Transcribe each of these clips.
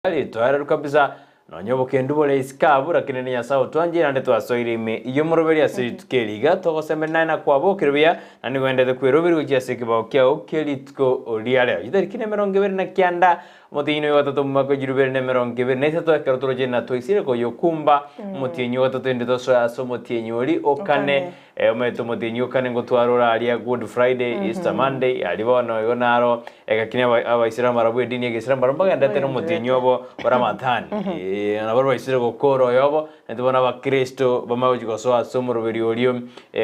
Ritoereru kabisa, nonya obokendu bore isiko abwo, lakini ni Nyasae otwanchire naende twasoire ime y'omoroberi ase rituko eri. Iga togosemeria naye na kwabokire buya, na nigo oendete kweroberi gochia ase ekebao kiao kie rituko ria rero. Chitariki nemerongo ebere na kianda, omotienyi oyo ogatato omwaka o chirubere na emerongo ebere na isato, ekero toroche na twaisire koyokumba omotienyi o gatato inde tosoe ase omotienyi oria o kane. Omanyete omotienyi o kane ngotwara ore aria Good Friday, Easter Monday, aria bono igo naro egaki na Abaisiramu barabwo edini ya Egeisiramu barabwo mbagenderete na omotienyi obo o Ramadhan. Nabo baisire gokora oyobo, naintwe bono Abakristo bamanye gochia gosoa ase omoroberi oria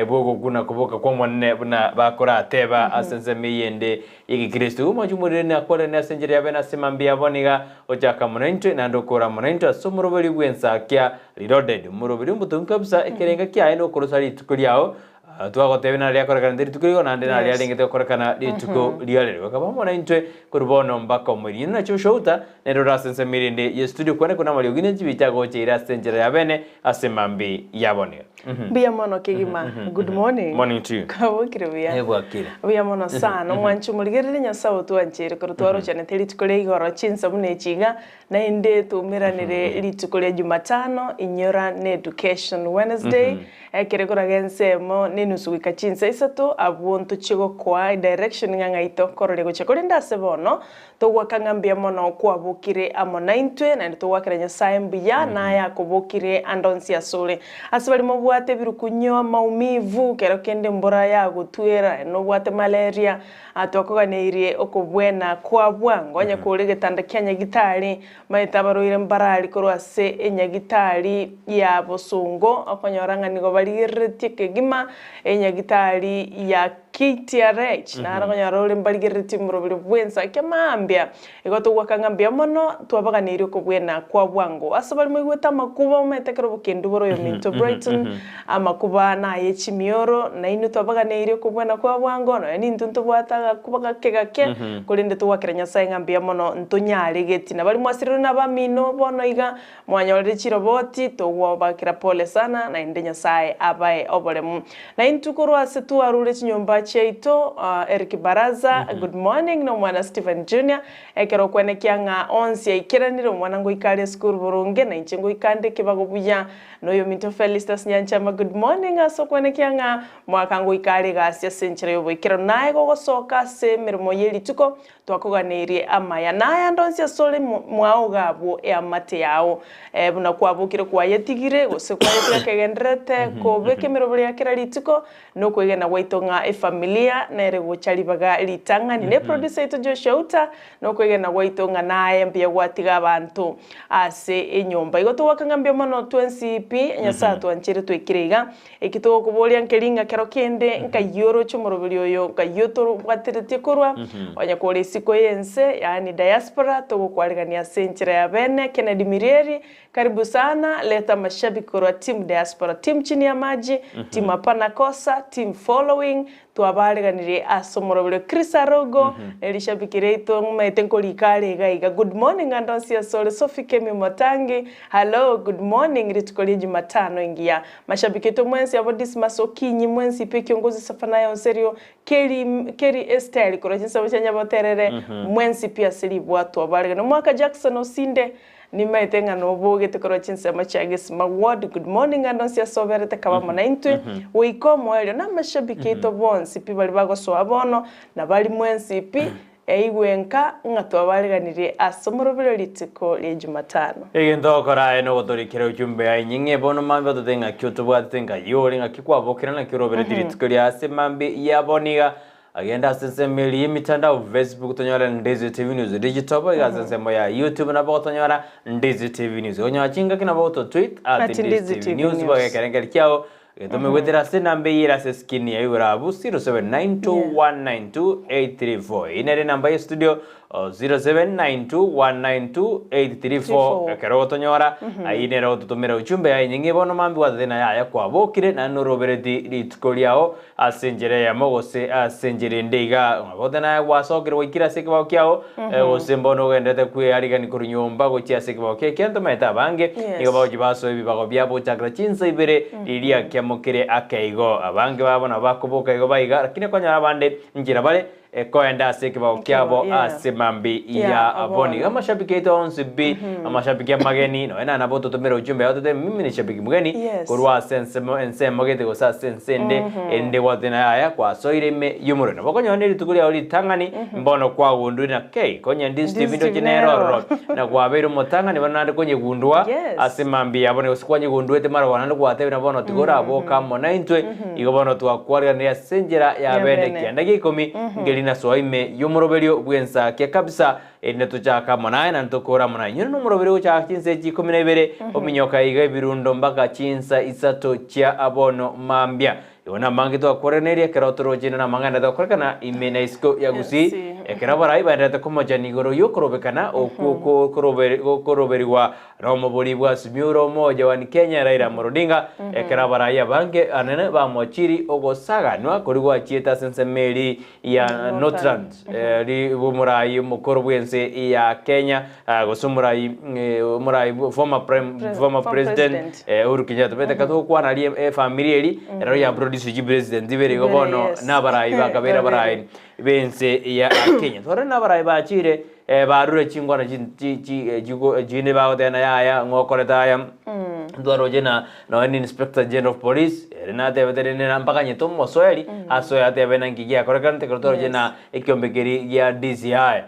bw'ogokuna koboka kw'Omonene buna bakorateba ase ensemo eyende y'Egekristo. Igo omwanchi omoriri nakwareranie ase enchera ya bene ase mambia abo niga ochaka mono intwe naende okora mono intwe ase omoroberi bw'ensakia Reloaded, Omoroberi omotongi kabisa, ekerenga kiaye nokorosa rituko riao, Ah, twagotebia nari riakorekana te rituko rigo naende nari Yes. riarengete gokorekana rituko ria rero. Bakaba amo naintwe korwa bono mpaka omoerio. Inwe nachio Shouta, nere ore ase ensemo ere ende ye studio kwane kuna amariogi ne chibicha agocha ere ase enchera ya bene ase mambi ya bono iga. Mbuya mono kegima. Good morning. Morning to you. Kwabokire buya. Eh, bwakire. Buya mono sana. Omwanchi omorigereria Nyasae otwancheire korwa twarochanete rituko ria igoro chinsa buna echi iga Naende twaumeranire rituko ria Jumatano, inyora ne Education Wednesday, ekere koraga ensemo nenusu goika chinsa isato, abwo ntochie gokoa edirection ng'a ng'ai tokororia gochia. Korende ase bono, togoaka ng'a mbuya mono kwabokire amo naintwe, naende togoakera Nyasae mbuya naye akobokire ande onsi asore. Ase baria mobwate ebirukunyo, maumivu, kero kende mbora yagotwera, nobwate malaria, Twakoganeirie okobwena kwa bwango, onye kore egetanda kia nyagitari, maete abarwaire mbarari korwa ase enyagitari ya bosongo, okonyora ng'a nigo barigereretie kegima enyagitari ya KTRH, naro okonyora ore mbarigereretie omoroberi bw'ensa ekia mambia. Igo togoaka ng'a mbuya mono twabaganeirie okobwena kwa bwango. Ase baria moigwete amakuba omanyete ekero obokendu bore oyominto Brighton, amakuba naye chimioro, nainwe twabaganeirie okobwena kwa bwango, nonya nintwe ntobwate agakuba gake gake, korende togoakera Nyasae ng'a mbuya mono ntonyaregeti. Na baria mwasirirwe nabamino bono iga, Mwanyorire chiroboti, togobakera pole sana, naende Nyasae abae oboremu. Naintwe korwa ase twarure chinyomba chiaito, Eric Baraza, good morning, na omwana Stephen Junior, ekero okwenekia ng'a onsi aikeranire, omwana ngoika are esukuru boronge, na inche ngoika nde ekebago buya, na oyominto Felistus Nyanchama, good morning, ase okwenekia ng'a mwaka ngoika are egasi ase enchera y'oboikeranu, naye gogosoka ase emeremo ye rituko, Twakoganeirie amaya, na ayande onsi asore mwao iga abwo eamate yao, buna kwabokire kwayetigire, gose kwayetiga kegendererete kobeka emeroberi ya kera rituko, na okwegena gwaito ng'a efamilia nere gocha ribaga ritang'ani. Ne producer yaito Joshua Uta, na okwegena gwaito ng'a naye mbuya gwatiga abanto ase enyomba. Igo togoaka ng'a mbuya mono twensi pi, Nyasae atwanchere twaikire iga. Eki togokoboria nkeri ng'a kero kende nkayio oroche omoroberi oyo, nkayio torobwateretie korwa, onye kore isiko y'ense, yaani diaspora, togokwarigania ase enchera ya bene. Kennedy Mirieri, karibu sana, leta amashabiki korwa team diaspora, team chini ya maji, team hapana kosa, team following, Twabareganirie ase omoroberi o Chris Arogo, ne rishabiki riaito ng'maete nkorika are iga iga. Good morning ande onsi asore Sophie Kemi Motangi, hallo good morning rituko ria Jumatano engiya. Mashabiki aito mwensi abo Dismas Okinyi mwensi pi Kiongozi Sefaniah Onserio, Kelly Kelly Esther korwa chinsemo chia Nyaboterere mwensi pi ase ribwa twabaregania. Omwaka Jackson Osinde Nimaete ng'a nobogete korwa chinsemo chia Gesima Ward, good morning ande onsi ase oberete kaba amo naintwe, goika omoerio, na amashabiki aito bonsi pi baria bagosoa bono, na baria mwensi pi, eigwe nka ng'a twabareganirie ase omoroberio rituko ria Jumatano. Egento ogokora aye nogotorikera ujumbe aye nying'e bono mambia ototebie ng'aki otobwatete ng'ai ore ng'aki kwabokire naki orobereti rituko ria ase mambia ya bono iga Agende ase ensemo eria y'emitandao, Facebook tonyore Ndizi TV News Digital, boigo ase ensemo ya YouTube nabo gotonyora Ndizi TV News. Onyora chingaki nabo goto tweet at At Ndizi Ndizi TV TV News, boigo News. ekerengerio kiao getome goetera ase enamba eye ere ase eskrini ya igoro abwo 0792192834. Eyio nere enamba ye studio 0792192834 ekero ogotonyora ayio nere ogototomera ujumbe yaye enyinge bono mambia gwatete naye aya kwabokire naende norobereti rituko riao Ase enchera eyemo gose ase enchera ende iga, ng'a bote naye gwasokire gwaikire ase ekebao kiao, gose mbono ogenderete kwearigania korwa nyomba gochia ase ekebao kiaye, ekiagera ntomaete abange nigo bagochia basoa ebibago biabo gochakera chinsa ibere riria kiamokire ake igo. Abange babo nabo bakoboka igo baiga, lakini okonyora abande nchera bare. Ekoenda ase ekebao kiabo yeah. ase mambi Ya ya abono. boni. Iga amashabiki aito onsi pi, amashabiki amageni, nonya na nabo totomere ujumbe yao totebe mimi ni shabiki mgeni, Yes. korwa ase ensemo ensemo gete gose ase ense ende, erinde gwateba yaya kwasoire ime y'omorero. Nabo okonyora ne rituko riao ritang'ani, mbono kwagundure na kei, konya ndisi Ndisi TV ndoche nere nero. ororo, na kwabeire omotang'ani bono naende konyegundua, Yes. ase mambi ya bono gose kwanyegunduete mara naende gwatebire na bono tiga oraboka amo naintwe, Igo bono twakwariganirie ase enchera ya Ya bene bene. kianda gia ikomi, nkeri nasoa ime y'omoroberio bw'ensakia kabisa, erinde tochake amo naye naende tokore amo naye. Inwe nomoroberio gochaka chinsa echi ikomi na ibere, ominyoka iga ebirundo mpaka chinsa isato chia bono mambia. Igo namange twakwariganirie ekero toroche inde namang'ana agokorekana ime na isiko ya Gusii, Gusii. ekero abarai baendererete komochani igoro y'okorobekana okwo kokorobe gokoroberigwa Nomobori bw'Azimio Omoja One Kenya Raila Amolo Odinga, ekero abarai abange anene bamochiri ogosaganwa koria gwachiete ase ensemo eri ya Northlands eri bw'omorai omokoro bw'ense ya Kenya gose omorai omorai former prime former president Uhuru Kenyatta. Bete ekero togokwana aria efamiri eri ero ya produce chipresident ibere igo bono nabarai bakabera abarai b'ense ya Kenya. Twarorire nabarai bachire Barure chinkwana chinde bagoteba na yaya ng'o okorete aya, ntwaroche na nonya na inspector general of police ere natebete rende na mpaka nyete omosoeri asoe atebe naki giakorekanete ekero twaroche na ekiombe keria gia DCI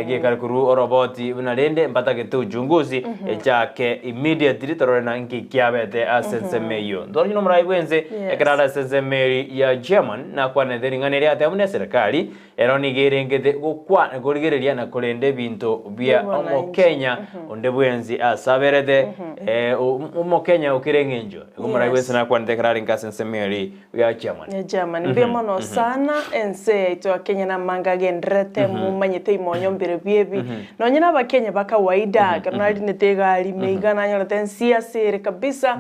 gekare korwa oroboti buna rende mbatagete uchunguzi echake immediately torore na nki kiabete ase ensemo eyio. Ntwaroche na omorai bwense ekero are ase ensemo eri ya chairman nakwanete ring'ana eri ateba buna eserekari Ero nigo erengete gokwana, korigereria na korenda ebinto bia By'obwananchi. Omokenya onde bwensi asaberete, Omokenya o kera eng'encho. Igo omorai Yes. bwensi nakwanete ekero arenge ase ensemo eria ya Germany. Ya Germany. Mbuya mono sana ense yaito ya Kenya namanga agendererete mumanyete imonyo mbire biebi. Nonye na abakenya ba kawaida ekero narinete egari ime iga nanyorete ense ase ere kabisa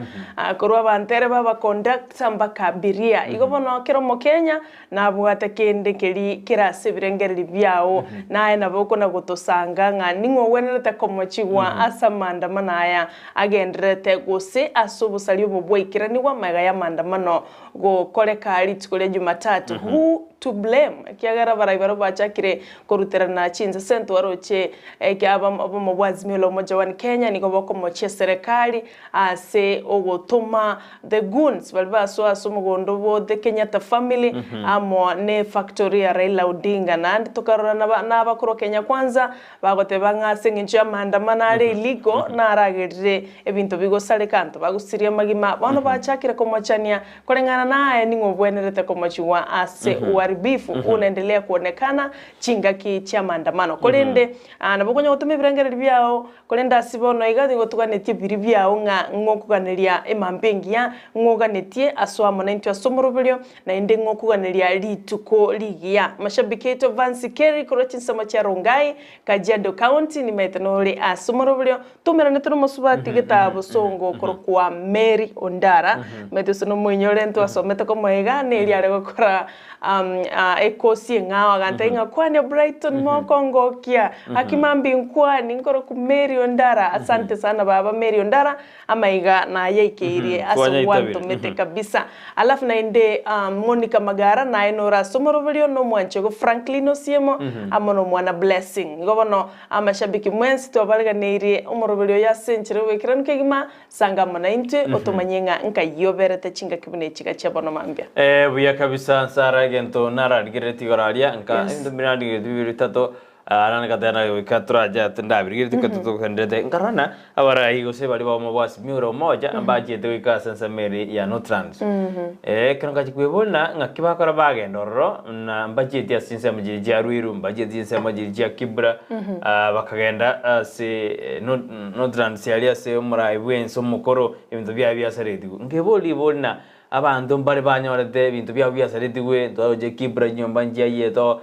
korwa abanto ere baba conductor mpaka abiria. Igo bono kera omokenya Nabwate kende keria kere ase ebirengererio biao, naye nabo okona-gotosanga ng'a ning'o ogwenerete komochigwa ase amaandamano aya agendererete, gose ase obosaria obo bwaikeranigwe amaiga y'amaandamano gokoreka rituko ria Jumatatu. Who to blame? Ekiagera abarai baria bachakire koruterana chinsese ntwaroche ekia obomo bwa Azimio la Umoja One Kenya nigo bokomochia eserekari ase ogotoma The goons baria basoa ase omogondo bwo The Kenyatta family amo ne factory ya Raila Odinga naende tokarora naba nabakorwa Kenya Kwanza bagoteba ng'a ase eng'encho y'amaandamano are illegal naragerire ebinto bigosareka anto bagusirie amagima bono bachakire komochania koreng'ana naye ning'o obwenerete komochigwa ase uharibifu unaendelea kuonekana chingaki chi'amaandamano korende nabo okonya gotoma ebirengererio biao Korende ase bono iga nigo toganetie ebiiri biao ng'a ng'okoganeria emambia engiya, ng'oganetie aso amo naintwe ase omoroberio, naende ng'okoganeria rituko rigiya. Mashabiki aito Vansi Kerry korwa chinsemo chia Rongai, Kajiado County, nimaete nore ase omoroberio, toumeranete nomosubati getaha bosongo okorokwa Mary Ondara, maete ase nomoinyore ntwasomete komoiga, neri are gokora Ekosi eng'ao agantebia ng'a kwania Brighton mokongokia gaki mambia inkwani nkoroku Mary Ondara asante sana baba Mary Ondara amaiga nayaikeirie ase Twanya itabire. gwantomete kabisa alafu naende Monica Magara naye nore ase omoroberio na omwanchi ogo Franklin Osiemo amo na omwana Blessing igo bono amashabiki mwensi twabareganeirie omoroberio oyo ase enchera y'oboikeranu kegima Sanga amo naintwe, otomanye ng'a nkai oberete chingaki buna echiga chia bono mambia. Eh, buya kabisa Sarah egento nararigereretie igoro aria nka Yes. ebinto mbire narigereretie bibere bitato ah, nane ngateba nari goika torache ndabirigeretie goika totogenderete nkarora ng'a abarai gose baria baomo bwa Azimio la Umoja mbachiete goika ase ensemo eri ya Northlands. Eh, ekero ngachia kwebori ng'a ng'aki bakora bagenda ororo na mbachieti ase chinsemo chiria chia Ruiru, mbachieti chinsemo chiria chia Kibra, ah, bakagenda ase Northlands aria ase omorai bw'ense omokoro, ebinto biaye biasaretigwe. Nkeboria ribori na abanto mbare banyorete ebinto biabo biasaretigwe, ntwaroche Kibra chinyomba nchiayeto,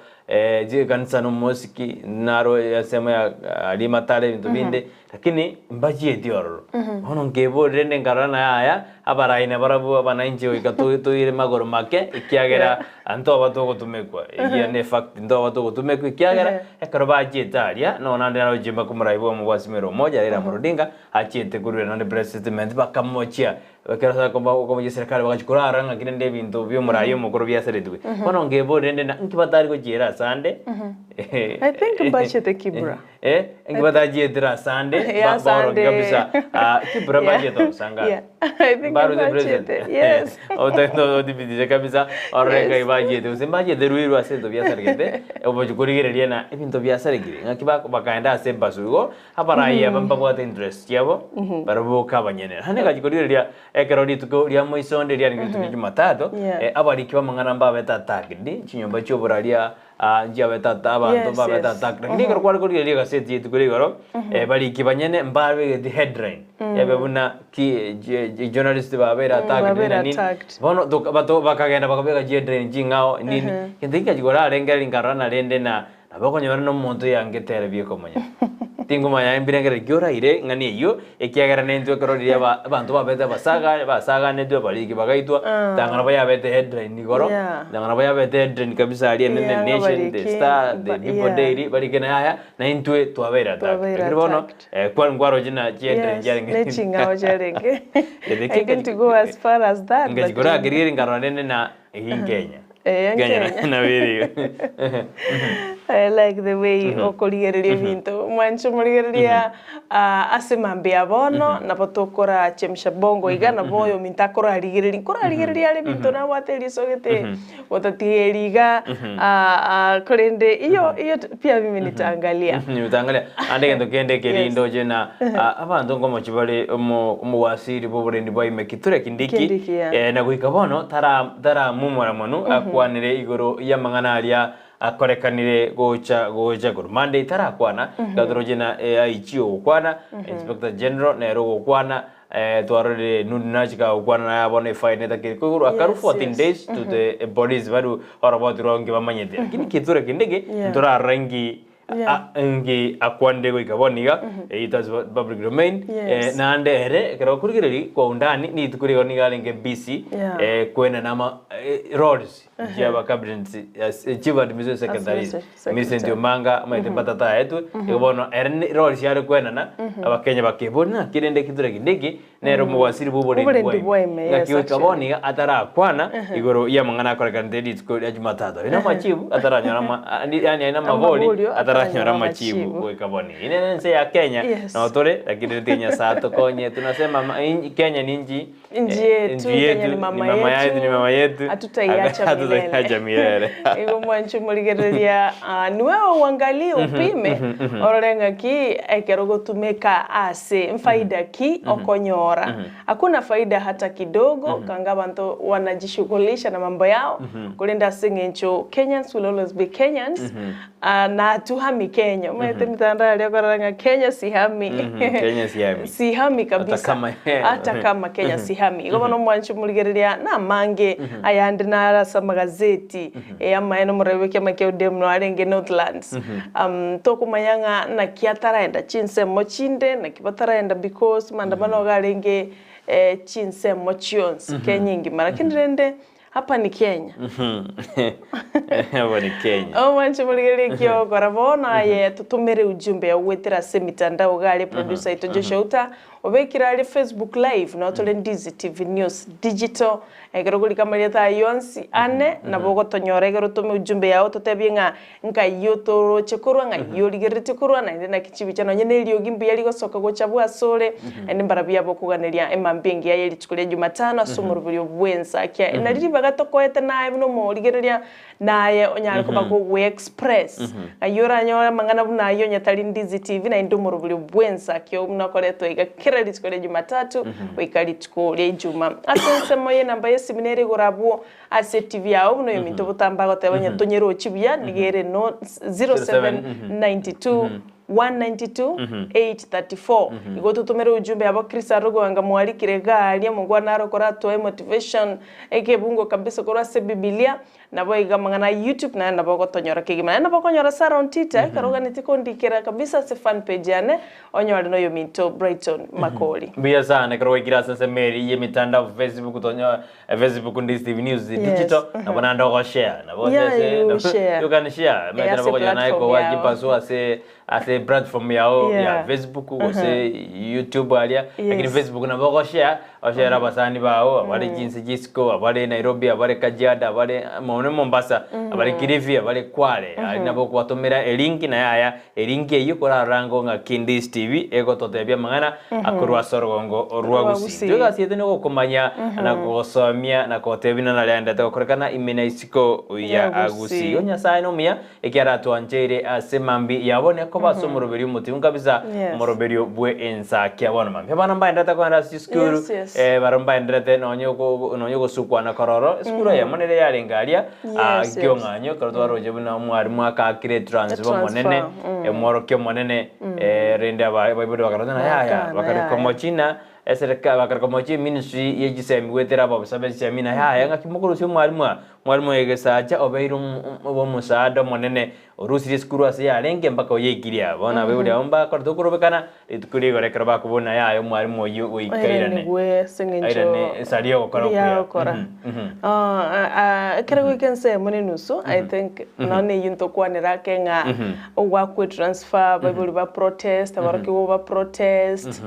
chi'ekanisa na omosiki, naro ensemo ya aria Matare ebinto binde. Lakini mbachieti ororo. Bono nkeborire rende nkarora na yaya, abarai nabarabwo abanainchi goika to- toire magoro make, ekiagera ntoba togotumekwa. Eyio ne fact, ntoba togotumekwa ekiagera, ekero bachiete aria, nonya naende naroche mpaka omorai bwa omobwasi Omoja, Raila Amolo Odinga, achiete korwa naende press statement, bakamochia, ekero ase akoba okomochia eserekari bagachia korara ng'aki rende ebinto bia omorai omokoro biasaretigwe. Bono nkeborire rende na nki batari gochiera asande, I think mbachiete Kibra. Eh, inki batachietire asande, Yeah, ba- baorokia asande. kabisa ah, Kibra Yeah. bachiete osanga. Yeah. I think Mbarusie president. mbachiete. Yes. Otagete othibitishe kabisa orore Yes. ngai bachiete gose mbachiete Ruiru ase ebinto biasaregete obochie korigereria na ebinto biasarekire ng'aki bako bakaenda ase embasu igo abarai aba mbabwate interest chiabo barabwo boka abanyene. Naende ngachia korigereria ekero rituko ria moiso onde riarenge rituko ria Jumatatu, Yeah. eh, abariki b'amang'ana mbabete attacked, chinyomba chia oboraria Ah, nchiabete ata abanto Yes, mbabete yes. attacked. Lakini ekero kware korigereria egaseti ya rituko ria igoro, eh, bariki banyene mbabegeti headline. Ebe buna ki je- je- journalist babeire attacked babeire nini na nini. attacked. Bono toka- bato bakagenda bakabeka chiheadline ching'ao nini. Gento ekio kiachi nkarora narende na nabo okonyora na omonto oyangetere buya komanya. Tingomanya aye mbirengererio ki oraire ng'a neyio, ekiagera nentwe ekero riria aba abanto babete abasaga basaganetwe abariki bagaitwa, tang'ana bayabete headline igoro, Yeah. tang'ana bayabete headline kabisa aria enene Yeah, ng'a Nation, The bariki, Star, The ba- People yeah. Daily, barike na yaya, na intwe twabeire attacked. Twabeire Lakini bono, attacked. eh, kwa nkwaroche na chiheadline Yes, chiarenge neching'ao chiarenge. Ere I didn't go as far as that. but- Ngachikorakeria nkarora rende na eyio Kenya. Eh, Kenya Kenya. nabere igo. I like the way okorigereria ebinto mwanche omorigereria ah, ase mambia bono nabo tokora chemsha bongo iga nabo oyo ominto akorarigereria nkorarigereria are ebinto nabwate eriso gete gotatiga iga ah, ah, korende iyo iyo pia mimi nitaangalia Utaangalia ande gento kende kerindo oche na ah, abanto nkomochi bare omo omowasiri bwa oborendi bwa ime Kithure Kindiki Kindiki, yeah. eh, na goika bono tara taramumora mono akwanire igoro y'amang'ana aria akorekanire gocha gocha korwa Monday tarakwana gatoroche na eh, IG ogokwana Inspector General nere ogokwana eh, twarorire Nudi Nachika gokwana naye bono efine etakeri koigoro akaru Yes, 14 yes. days to the eh, police baru oroboti rwange bamanyete lakini Kithure Kindiki Yeah. ntorarora ngi Yeah. a- ngi akwande goika bono iga it is public domain Yes. eh, naende ere ekero okorigereria kwa undani rituko rigo nigo arenge busy Yeah. eh, kwena nama eh, roles chiaba cabinet as eh, chief administrative secretary Administrative Millicent secretary. Omanga amaete mbatata aetwe igo bono ere ni roles yare kwenana abakenya bakebori naki rende Kithure Kindiki nere omowasiri bwa oborendi Oborendi bwa ime, yes, Ng'aki goika actually. bono iga atarakwana igoro y'amang'ana akorekanete rituko ria Jumatatu aye na amachibu ataranyora ama ani yaani aye na amabori Amaborio ataranyora ataranyora amachibu amachibu. goika bono iga. Ine nense ya Kenya Yes. no tore lakini rende Nyasaye atokonye tunasema ma- inchi- Kenya ni nchi Nchi eh, yetu, nchi Kenya ni mama yetu ni mama yetu Hatutaiacha hatutaiacha milele igo mwanchi morigereria ah, niwewe uangalie upime orore ng'aki ekero gotumeka ase mfaida ki okonyora hakuna faida hata kidogo kanga bantu wanajishughulisha na mambo yao kulinda ase ng'encho Kenyans will always be Kenyans Ah, na hatuhami Kenya umaete mitandao aria okorora ng'a Kenya sihami Kenya sihami. sihami kabisa kama- hata kama Kenya sihami igo bono mwanchi morigereria namange ayande narasa magazeti eh, amaene omorebe kiama kia ODM narenge Northlands um, tokomanya ng'a naki ataraenda chinsemo chinde naki bataraenda because maandamano iga arenge eh, chinsemo chionsi Kenya engima lakini rende hapa ni Kenya Hapa ni Kenya omwanchi morigereria kiogokora bono aye tutumire ujumbe ogwetera ase mitandao iga aria producer ito Joshua Uta obekire aria Facebook live no tore Ndizi TV News Digital ekero korika marieta aywo onsi ane nabo ogotonyora ekero otume ujumbe yao totebie ng'a ng'ai otoroche korwa ng'ai origereretie korwa naende naki chibicha nonye na eriogi mbuya rigosoka gocha bwasore naende mbarabwo abokoganeria emambia engiya ya rituko ria Jumatano ase omoroberio bwensakia nari ribaga tokoete naye buna omorigereria naye onyare koba kogoe express ng'ai oranyore amang'ana buna aywo onye tari Ndizi TV naende omoroberio bwensakia buna okoretwa iga kera rituko ria Jumatatu goika rituko ria Ijumaa ase ensemo ya enamba ya esimi nere igoro abwo ase TV yao buna oyo ominto botamba agoteba onye tonyerochi buya niga ere no 0792 192 834 igo totomere ujumbe abo Chris arogoanga mwarikire iga aria omongwana arokora atoe motivation ekebungo kabisa korwa ase bibilia. Naboigo amang'ana a YouTube naye nabo ogotonyora kegima. Naende nabo okonyora Sarah Ontita ekero oganetie kondikera kabisa ase fan page yane onyore noyominto Brighton Makori. Mbuya sana ekero gwaikire ase ensemo eri y'emitandao Facebook tonyo Facebook ndi Steve News Yes. Digital nabo naende ogoshare nabo Yeah, ase you share. you can share Eh, mete ase nabo okonyora naye platform kowa yao. chipasu ase ase platform yao ya Yeah. Facebook gose YouTube aria lakini Yes. Facebook nabo ogoshare oshere abasani bao abare chinse chisiko abare Nairobi abare Kajiado abare mono Mombasa abare Kilifi abare Kwale aria nabo okwatomera elink naye aya elink eywo korarora ngo ng'aki Ndisi TV egototebia amang'ana akorwa ase orogongo rwa Rwa Gusii. Gusii. Intwe egasi yaito nogokomanya na gosomia na gotebia buna nariaendete gokorekana ime na isiko ya Ya Gusii. Gusii. Igo Nyasaye nomuya Ekiagera atwancheire ase mambia ya bono ekoba ase omoroberio omotimu kabisa, Yes. omoroberio bwe ensakia bono mambia. Abana mbaenderete kogenda ase chisukuru, Yes, yes. eh, baria mbaenderete nonye oko- nonye ogosukwana kororo, esukuru eyemo nere yarenge aria, ah, Yes, yes. kiong'anyo, ekero twaroche buna omwarimu akaakire etransfer Etransfer, omonene, omworokia omonene, eh, rende aba abaibori bakarora ng'a yaya, Bakana, bakareka yaya. omochina, esereka bakareka omochie eministry ye chisemi goetera abaofisa be chisemi na yaya ng'aki mokorusia omwarimu aa. Mwalimu oegesacha obeire omosaada omonene, orusirie esukuru ase yarenge mpaka oyeikirie aa. Bono abaibori abwo mbakorete okorobekana rituko rigoro ekero bakobuna yaya omwalimu oyio goika airane. Airanigwe ase eng'encho Airane esaria ogokora okuya. riagokora. Mhm, mhm. Ah, ah, ekero goika ensemo na enusu, I think nonya na eyio ntokwanera ake ng'a ogwakwa etransfer, abaibori ba protest, abarokigwa ba protest,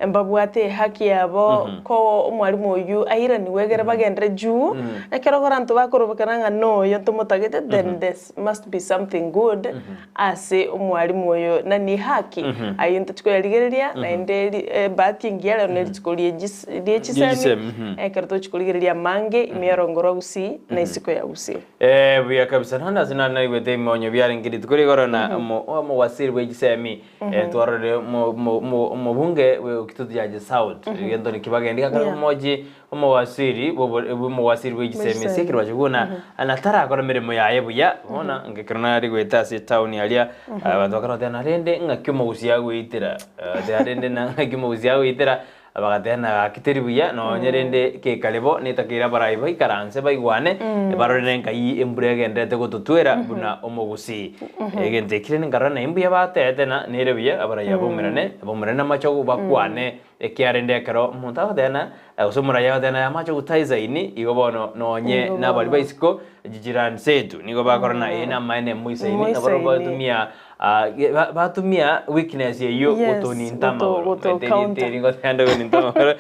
Mbabwate ehaki yabo ko omwalimu oyio airanigwe egere bagenderere juu, ekero abanto bakorobekana ng'a noyo ntomotagete then there must be something good ase omwalimu oyo na ni haki ayio ntochi koyarigereria naende ri ebahati engiya rero ne rituko rie chis rie Chisemi, chisemi mhm. ekero tochi korigereria amange ime yorongo rwa Gusii na isiko ya Gusii. Eh, buya kabisa naende ase nare naigwete ebimonyo biarenge rituko rigoro na omo omowasiri bwe chisemi Eh, twarorire omo- omo- omo- omobunge bwe Kitutu Chache South Anthony Kibagendi gakare Yeah. omochi omowasiri bw'obo- bw'omowasiri bwe chisemi ase Bw'echisemi. ekerwacho buna natarakora emeremo yaye buya bono ekero nare goeta ase etown aria abanto bakaroteba narende ng'aki omogusia agoitera bateba rende na ng'aki omogusia agoitera Bagateba na gaki teri buya nonye rende kekare bo netakeire abarai baikaranse baigwane barore nenkai embura egenderete gototwera buna omogusii. Egento eki rende nkarora naye mbuya batebete na nere buya abarai aba baumerane baumerane namache bakwane ekiarende ekero omonto agoteba na gose omorai agoteba naye amache gotaisaini igo bono nonye Igo nabari bono. ba isiko jirani setu nigo bakora na ee namaene moisaini nabarobwo Moisaini. batumia Ah, ge- ba- batumia weakness eyio Yes, gotoninta goto- amagoro goto Maete counter. riteri ngotenda goninta amagoro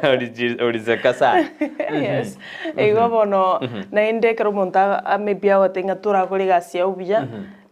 oriji- oriseka sana yes igo bono naende ekero omonto a- a- maybe agoteba ng'a torakore egasi yao buya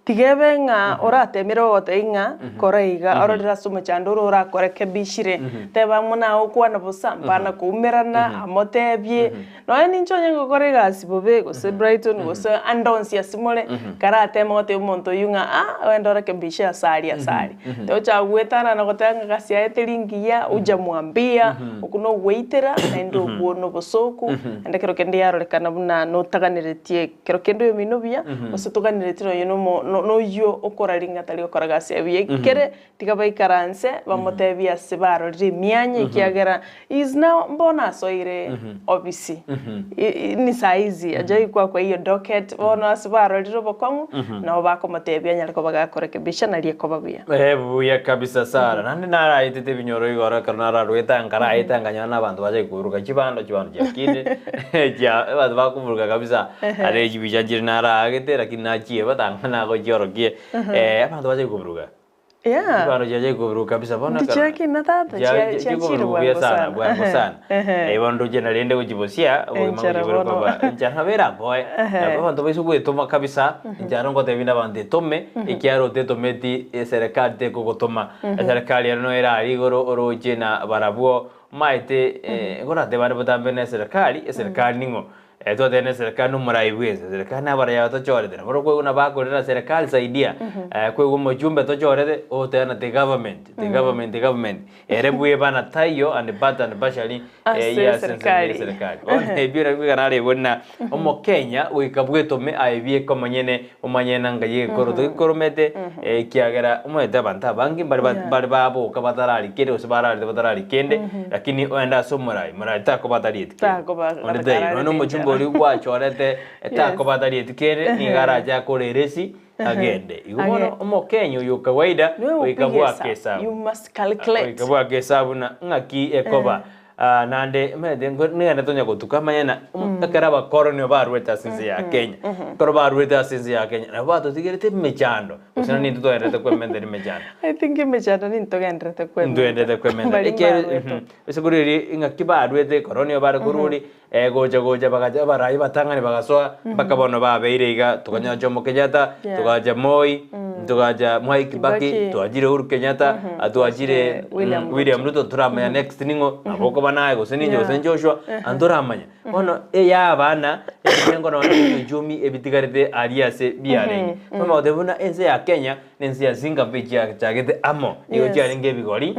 tiga ebe ng'a oratemere ogotebia ng'a kora iga ororere ase omochando ore orakorekebishire teba amo naye okwana bosa mpana koumerana amotebie Nonya ninche onye ngokora egasi bobe, gose Brighton, gose ande onsi ase more, karateme gotebia omonto oyio ng'a ah, ogende orekebishe ase aria ase aria. Tocha goetanana na goteba ng'a egasi yaye teri ngiya, hujamwambia, okwo nogoitera, naende obwo nobosoku, naende ekero kende yarorekana buna notaganeretie kero kende oyomino buya, gose toganeretie nonya nomo noyio okoraria ng'a tari gokora egasi yaye buya. Ekere Tiga baikaranse, bamotebie ase barorire emianya, ekiagera he is now mbono asoire obisi. I- i- Ni saizi ajaikwa kwa hiyo docket, bono ase barorire obokong'u, nabo bakomotebia anyare koba gakorekebisha nario ekoba buya. Eh, buya kabisa Sarah. Naende naraetete ebinyoro igoro ekero nararwete nkaraeta nkanyora na abanto bacha koburuka chibando, chibando chiakinde chia abanto bakoburuka kabisa are chibicha nchire naraagete lakini nachieba tang'ana nagochiorokia eh, abanto bacha koburuka. Yeah. Chibando chiacha koburuka kabisa bono ekero- Ntichiakina tata, Chia- chia- chia- chiachire chikoburuka bwango buya sana, sana. bwango sana. Ehe. Eh, bono ndoche narende gochibosia, obogima Enchara gochiboruka bono. ba- enchara nabo eraboe. Ehe. Nabo abanto baise goetoma kabisa, enchara ngotebia nabanto etome, ekiagera otetometi eserekari tekogotoma. Eserekari ero noyo erare igoro oroche na barabwo, omaete nkoratebe ande botambe na eserekari, eserekari ning'o? Twatebire na eserekari nomorai bwense, eserekari nabarai aba tochorete, nabo orokoigwa buna bakorera serikali saidia, koigwa omochumbe tochorete, ogoteba na the government, the government, the government, ere bwebana taiyo and but and partially Ase ya ase ensemo ya eserikari. eserekari. Bono ebio nabio ekero narebwa buna omokenya goika bwetome aye bieka omonyene, omanye na ngai egekoroto gekoromete, ekiagera omanyete abanto abange mbare ba Yeah. mbare baboka batarari kende gose bararete batarari kende, lakini ogende ase omorai, morai takoba atarieti kende. Takoba Onde taiyo, atararete nonye na omochumbe enchara. ori gwachorete takoba tarieti kende, nigo arache akore eresi agende. Igo bono omokenya oyo kawaida Niwe goika opiga bwake esabu. esabu. You must calculate. Goika bwake esabu na ng'aki ekoba. Ah, naende omanyete nko nigende tonya gotuka amanye na ekero abakoroni barwete ase ense ya Kenya, ekero barwete ase ense ya Kenya, nabo batotigerete emechando, gose nonye intwe twagendererete kwementera emechando. I think emechando nintogendererete kwementa. Ntwenderete kwementa. Baria Ekiagera mbarwete. ase korwa erio ng'aki barwete koroni bare korwa oria, gocha gocha bagacha abarai abatang'ani bagasoa, mpaka bono babeire iga, tokanyora Jomo Kenyatta, togacha Moi, togacha Mwai Kibaki, Kibaki. twachire Uhuru Kenyatta, twachire William William Ruto toramanya next ning'o, nabo okoba naye gose ninche gose Yeah. Joshua, antoramanya. Bono eya abana, ebirengo nonye na ebiuchumi ebitigarete aria ase biarenge. Bono goteba buna ense ya Kenya, na ense ya Singapore echiachagete amo, nigo Yes. chiarenge ebigori.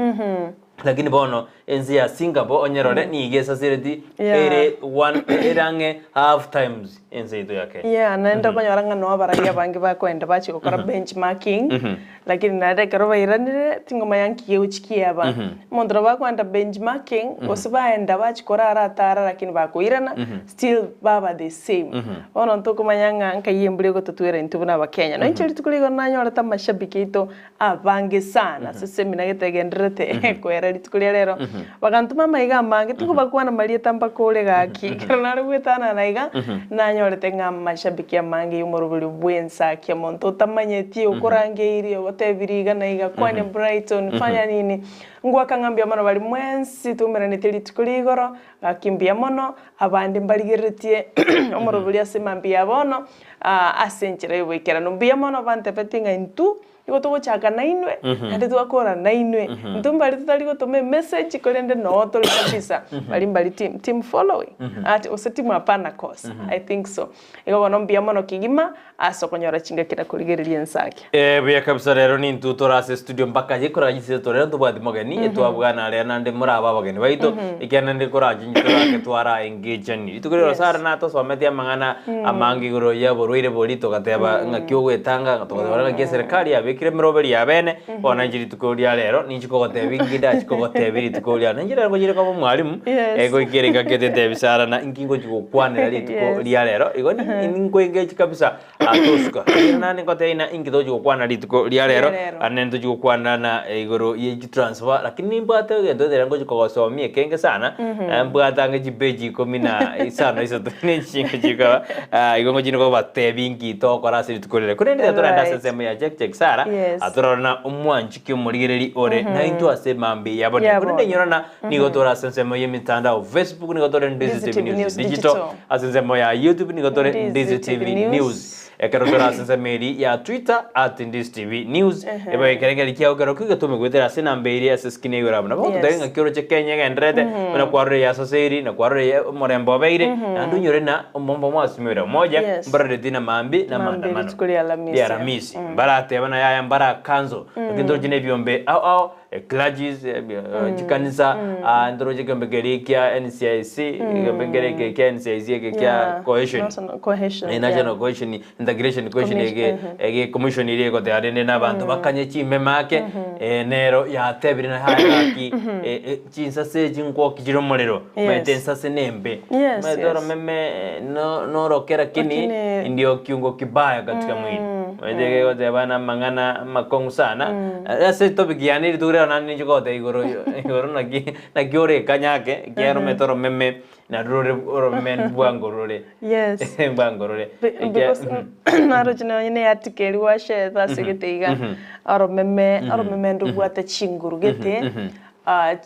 Lakini bono ense ya Singapore onyerore nigo esasereti Yeah. ere one ere ang'e half times ense yaito ya Kenya. Yeah, naende okonyora ng'a noo abarai abange bakoenda bachia gokora benchmarking, lakini naende ekero bairanire tingomanya nki gegochi kiaba. Omonto nabo akoenda benchmarking, gose baenda bachia korara atara lakini bakoirana still baba the same. Bono ntokomanya ng'a nkai embura egototwera intwe buna abakenya. Nonya inche rituko riria nanyorete amashabiki aito Abange sana ase esemina gete egendererete koera rituko ria rero, bagantoma amaiga amange, tingobakwana marieta mpaka ore gaki. Ekero nare goetanana iga, nanyorete ng'a amashabiki amange y'omorobori bw'ensakia, omonto otamanyeti, okorangeirie, ogotebirie iga na iga, kwania Brighton, fanya nini, ngwaka ng'a mbuya mono baria mwensi twaumeranete rituko ria igoro, gaki mbuya mono, abande mbarigereretie omorobori ase mambia ya bono, ase enchera y'oboikeranu. Mbuya mono bantebetie ng'a intwe Nigo togochaka nainwe, naende twakora nainwe. Intwe mbari totari gotoma emessage korende noo tore kabisa. Bari mbari team, team following, ati gose team hapana kosa, I think so. Igo bono mbuya mono kegima ase okonyora chingaki na korigereria ensake. Eh, buya kabisa rero nintwe tore ase studio mpaka yekoranyisire tore rero ntobwati mogeni etwabwana aria nande morabe abageni baito ekiagera nande korache intwe torake twara engageni rituko riria Yes. Sara natosometie amang'ana amange igoro ya oborwaire boria togateba ng'aki ogwetanga togateba ng'aki eserekari yabekire emeroberi ya bene bono inche rituko ria rero ninchi kogotebia inki ndachi kogotebia rituko ria ninche rero ngochire koba omwalimu Yes. goikera engaki etetebia Sara na inki ngochi gokwanera rituko Yes. ria rero igo ninkoengage kabisa atosuka Erio naende ngotebia ng'a inki tochi gokwana rituko ria rero Ria rero. ande ntochi gokwana na igoro ye chitransfer lakini nimbwate egento ekere ngochi kogosomia ekenge sana mbwate ange chipeji ikomi na isano isato ne chinga chikaba igo ngochi kobatebia inki togokora ase rituko riria korende ekero torende ase Right. ensemo ya check check Sarah Yes. atorore na omwanchiki omorigereri ore naintwe ase mambia ya bono Ya korende bono. inyora na nigo tore ase ensemo ya emitandao Facebook nigo tore Ndizi Ndizi TV TV News News Digital Digital. ase ensemo ya YouTube nigo tore Ndizi Ndizi TV TV News. News ekero tore ase ensemo eri ya Twitter at Ndizi TV News ebe ekerengerio kiao kero kigetome goetera ase enamba eria ase eskini igoro abwo nabo Yes. gototebia ng'aki oroche Kenya egendererete buna kwarorire yasoseri na kwarorire omorembe obeire naende onyore na omomba mwasimire omoja Yes. mbaroreti na mambi na Mambi maandamano rituko ria Alamisi. ria Alamisi mbarateba na yaya mbara cancel lakini toroche na ebiombe ao ao clergies, chikanisa, ntoroche ekiombe keria kia NCIC, ekiombe kere eke kia NCIC eke kia Yeah, cohesion. National cohesion, National yeah. cohesion, integration cohesion Commission, ege ege commission eria egoteba rende na abanto bakanye chimeme ake, nero yatebire na haya gaki chinsase echi nkwoki chire omorero, Yes. omanyete ensase nembe. Yes, Omanyete yes. oromeme no noroke lakini Lakini- ndio kiungo kibaya katika mwili. Omanyete egegoteba na amang'ana amakong'u sana, Ase etopic yane rituko riao naende ninche kogotebia igoro igoro naki naki ore ekanya ake ekiagera omanyete oromeme nario rore oromeme bwango rore Yes. bwango rore Ekia- Because naroche nonye na earticle eria gwashared ase gete iga, oromeme oromeme ndobwate chinguru gete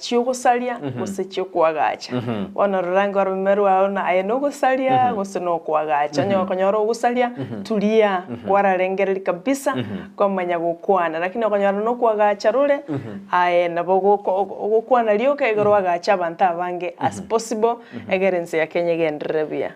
chiogosaria gose chiokoagacha. Bono rora inga oromeme rwao na aye nogosaria gose nokoagacha. Onye okonyora ogosaria, turia kwararengereria kabisa kwamanya gokwana. Lakini okonyora nokoagacha rore, aye nabo ogoko ogokwana rioka igoro oagache abanto abange as possible egere ense ya Kenya egenderere buya.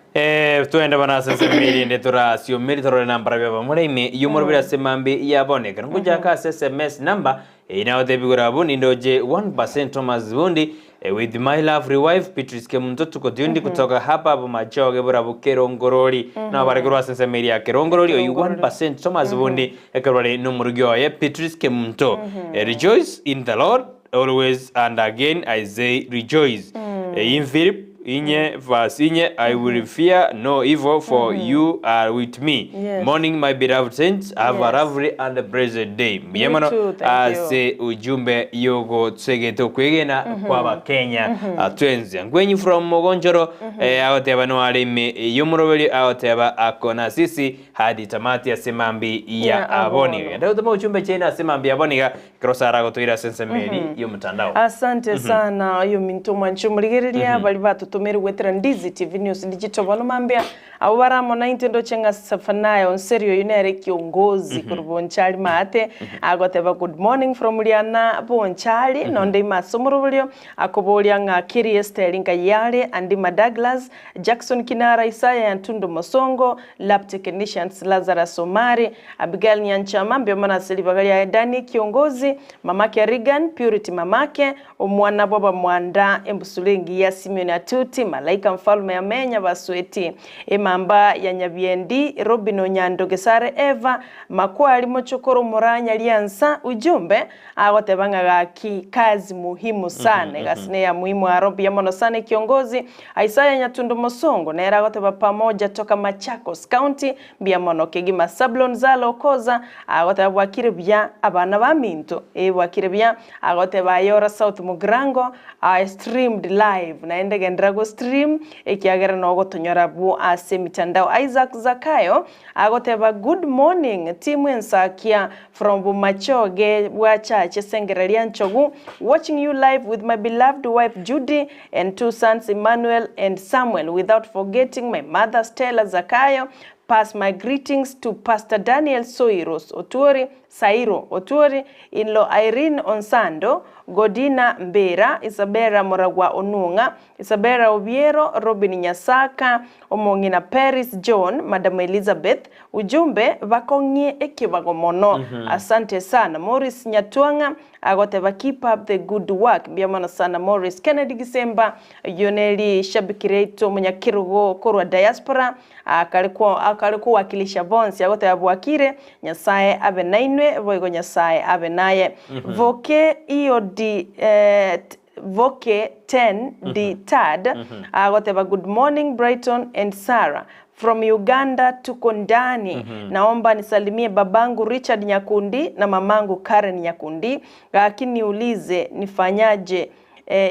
Twende bono ase ensemo erinde torasiomerie torore nambara biabamura ime y'omoroberi ase mambia ya bono. Ekero ngochaka ase sms number Eye nagotebi igoro abwo nindoche 1% Thomas Bundi with my lovely wife Beatrice Kemunto Tukotiundi kutoka hapa Bomachoge Borabu Kerongorori. Nabo bare korwa ase ensemo eria ya Kerongorori oyu 1% Thomas Bundi ekero bare nomorugi oye Beatrice Kemunto. Rejoice in the Lord always and again I say rejoice. Eyim Philip. inye verse inye I will fear no evil for you are with me. Yes. Morning my beloved saints, have a Yes. lovely and blessed day. Mbuya You mono too, thank you. ase ujumbe yogotsegete okwegena kw'abakenya twensi. Ngwenyi from Mogonchoro eh, agoteba noare ime y'omoroberi agoteba ako na sisi hadi tamati ase mambi ya Ya aboni. abono. Genda gotoma ujumbe chene ase mambi ya aboniga ekero Sara agotoira ase ensemo eri y'omotandao. Asante sana oyo minto mwanche omorigereria bari batotomere gwetera Ndizi TV News Digital bono mambia abo baramo na intwe ndoche ng'a Safanayo Onseri oyo nere kiongozi korwa Bonchari maate agoteba good morning from Riana Bonchari nonde ime ase omoroberio akoboria ng'a Kiri Esther Nkayare Andima Douglas Jackson Kinara Isaya Yantundo Mosongo Lab Technicians Lazarus Omari Abigail Nyanchama mbuya mono ase ribaga riaye Danny Kiongozi Mamake Regan Purity Mamake Omwana bw'abamwanda embusuro engiya Simeon Atuti Malaika Mfalme Amenya Basweti Emamba ya Nyabiendi Robin Onyando Gesare Eva Makwari Mochokoro Moranya Riansa Ujumbe agoteba ng'a gaki kazi muhimu sana egasi neya muhimu aro mbuya mono sana Kiongozi Isaiah Nyatundu Mosongo nere agoteba pamoja toka Machakos County mbuya mono kegima Sablon Zalo Okoza agoteba bwakire buya abana baminto eh bwakire buya Agoteba aye ore South Mugirango I streamed live naende genderera go stream ekiagera nogotonyora abwo ase emitandao Isaac Zakayo agoteba good morning team Ensakia from Bomachoge bwa Church Sengera ria Nchogu watching you live with my beloved wife Judy and two sons Emmanuel and Samuel without forgetting my mother Stella Zakayo Pass my greetings to Pastor Daniel Soiros Otuori, Sairo Otuori, in-law Irene Onsando, Godina Mbera, Isabella Moragwa Onung'a, Isabella Obiero, Robin Nyasaka, omong'ina Peris John, Madam Elizabeth, ujumbe bakong'ie ekebago mono. Asante sana. Maurice Nyatwang'a agoteba keep up the good work. Mbuya mono sana Maurice. Kennedy Gisemba, oyio neri shabiki riaito omonyakerogo korwa diaspora, Akare ko akare kowakilisha bonsi, agoteba bwakire, Nyasae abe nainwe, boigo Nyasae abe naye. Voke iyo di eh, voke ten di tad, agoteba good morning Brighton and Sarah from Uganda tuko ndani naomba nisalimie babangu Richard Nyakundi na mamangu Karen Nyakundi gaki niulize nifanyaje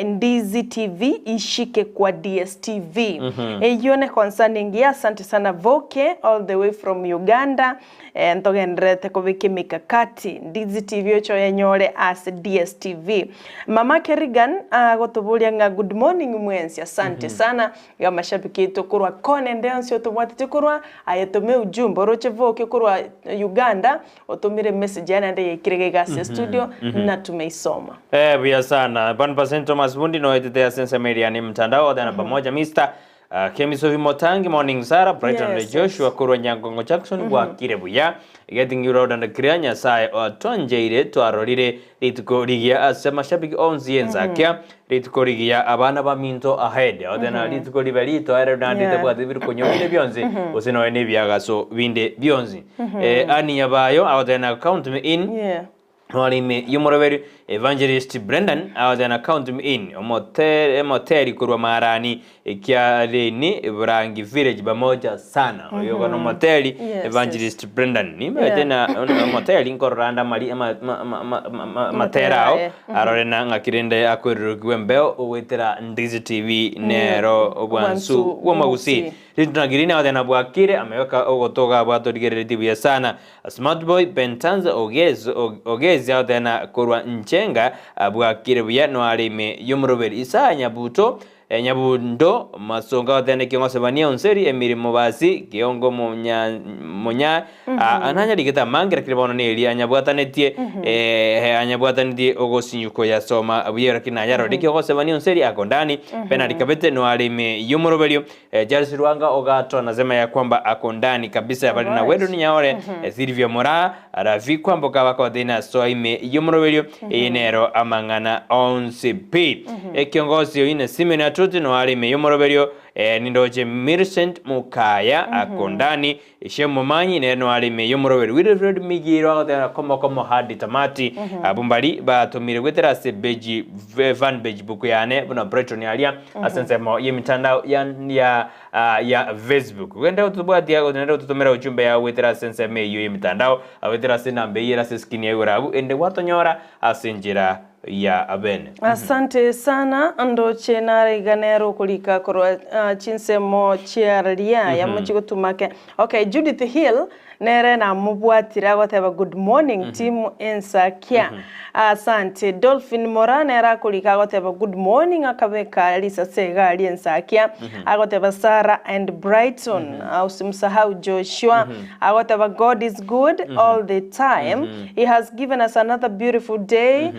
Ndizi TV ishike kwa DSTV. Eyio ne concern engiya asante sana Voke all the way from Uganda ntogendererete kobeka emikakati Ndizi TV oche oyenyore ase DSTV. Mama Kerrigan agotoboria ng'a good morning mwensi asante sana iga amashabiki aito korwa kona ende yonsi otobwateti korwa aye tome ujumbe oroche Voke korwa Uganda Otomire emessage yane naende yaikire iga iga ase estudio na tumeisoma. Eh, buya sana. 1% Thomas Bundi noetete ase ensemo eria ne mtandao othana pamoja Mr. Uh, Kemisobi Motangi Morning Sarah Brighton Yes, Joshua yes. korwa Nyangongo Jackson bwakire buya getting you loud and clear Nyasaye otwancheire twarorire rituko rigiya ase amashabiki onsi yensakia Rituko rigiya abana baminto ahead othena rituko ribe ritoere naende Yeah. tabwati ebirikonyo binde bionsi gose nonya na ebiagaso binde bionsi. Eh, Annie Nyabayo agoteba count me in Yeah. nore ime y'omoroberi Evangelist Brendan agoteba count me in omote emoteri korwa Marani Ekiareni Burangi Village pamoja sana oyo mm nomoteri Yes, Evangelist Brendan nimanyete Yeah. na omoteri nkorora ande amari ama- ma- ma- ma- ma- ma- matera ao eh. arore na ng'aki rende akoirorokiwa embeo ogwetera Ndizi TV nero obwansu Obwansu bw'omogusii bw'omogusii. Ritunagiri naotena bwakire ameweka ogotoga bwatorigereretie buya sana Smart boy Bentanza Ogezi Ogezi aotena korwa Nchenga bwakire buya noare ime y'omoroberi Isaya Nyabuto Nyabundo masonga otene kiongo Sebania Onseri emirimo basi kiongo munya munya ananyarigete amange lakini bono neri anyabwatanetie anyabwatanetie ogosinyuko yasoma buya lakini nayarore kiongo Sebania Onseri ako ndani Bernard Kabete no arime yomoroberio Charles Rwanga ogato anasema ya kwamba ako ndani kabisa bali na Alright. wedo ni nyaore Silvia Mora Ravi kwamboka bakothina soa ime yomoroberio eye nero amang'ana onsi pi. Ekiongosi oine Simeon Atuti. Nyatuti noare ime y'omoroberio, eh, nindoche Millicent Mukaya Akondani, Shem Momanyi nere noare ime y'omoroberio, Wilfred Migiro agoteba komo komo hadi tamati, abwo mbari batomire goetera ase beji fan page book yane buna Brighton aria ase ensemo y'emitandao ya ya ya Facebook. Genda otobwatia gose ototomera ujumbe yao goetera ase ensemo eyio y'emitandao, goetera ase enamba eyio ere ase eskrini ya igoro abwo, ende gwatonyora ase enchera ya bene. Asante sana ndoche naraiga nere okorika korwa chinsemo chiaria yamochie gotuma ake. Okay, Judith Hill nere namobwatire agoteba good morning team Ensakia. Asante. Dolphin Mora nere akorika agoteba good morning akabeka risase iga aria Ensakia. Agoteba Sarah and Brighton. Usimsahau Joshua. Agoteba God is good all the time. He has given us another beautiful day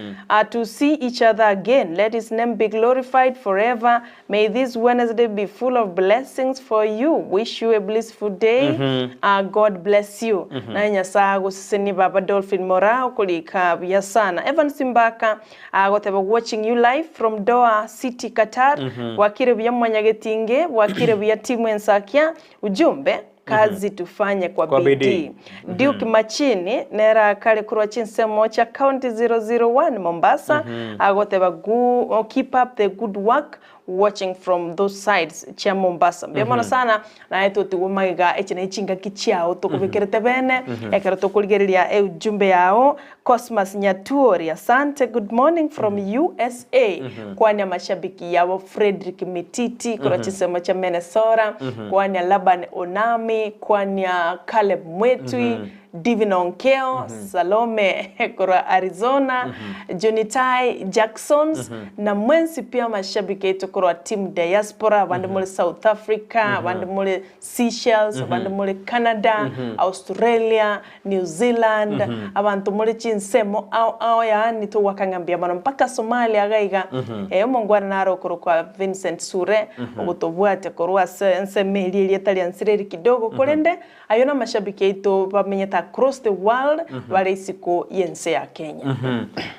to see each other again. Let his name be glorified forever. May this Wednesday be full of blessings for you. Wish you a blissful day. God bless you. Naye Nyasaye agosesenie baba Dolphin Moraa okorika buya sana. Evans Mbaka agoteba watching you live from Doha City Qatar. Bwakire buya mwanyagetinge, bwakire buya team Ensakia. Ujumbe kazi tufanye kwa Kwa bidii. bidii. Duke Machini nere akare korwa chinsemo chia county 001 Mombasa agoteba gu, oh, keep up the good work watching from those sides chia Mombasa. Mbuya mono sana naye totigwe magega echi ne chingaki chiao tokobekerete bene ekero tokorigereria eujumbe yao. Cosmas Nyatuori asante good morning from USA kwania mashabiki yabo Fredrick Mititi korwa chinsemo chia Minnesota kwania Laban Onami kwania Caleb Mwetwi Divin Onkeo Salome korwa Arizona Junitai Jacksons na mwensi pi amashabiki aito korwa team diaspora abande more South Africa abande more Seychelles abande more Canada Australia New Zealand abanto more chinsemo ao ao yaani togwaka ng'a mbuya mono mpaka Somalia iga iga eh omongwana naro okorokwa Vincent Sure ogotobwatia korwa ase ensemo eria erieta riansire eri kidogo korende ayio namashabiki aito bamenyete across the world bare isiko y'ense ya Kenya.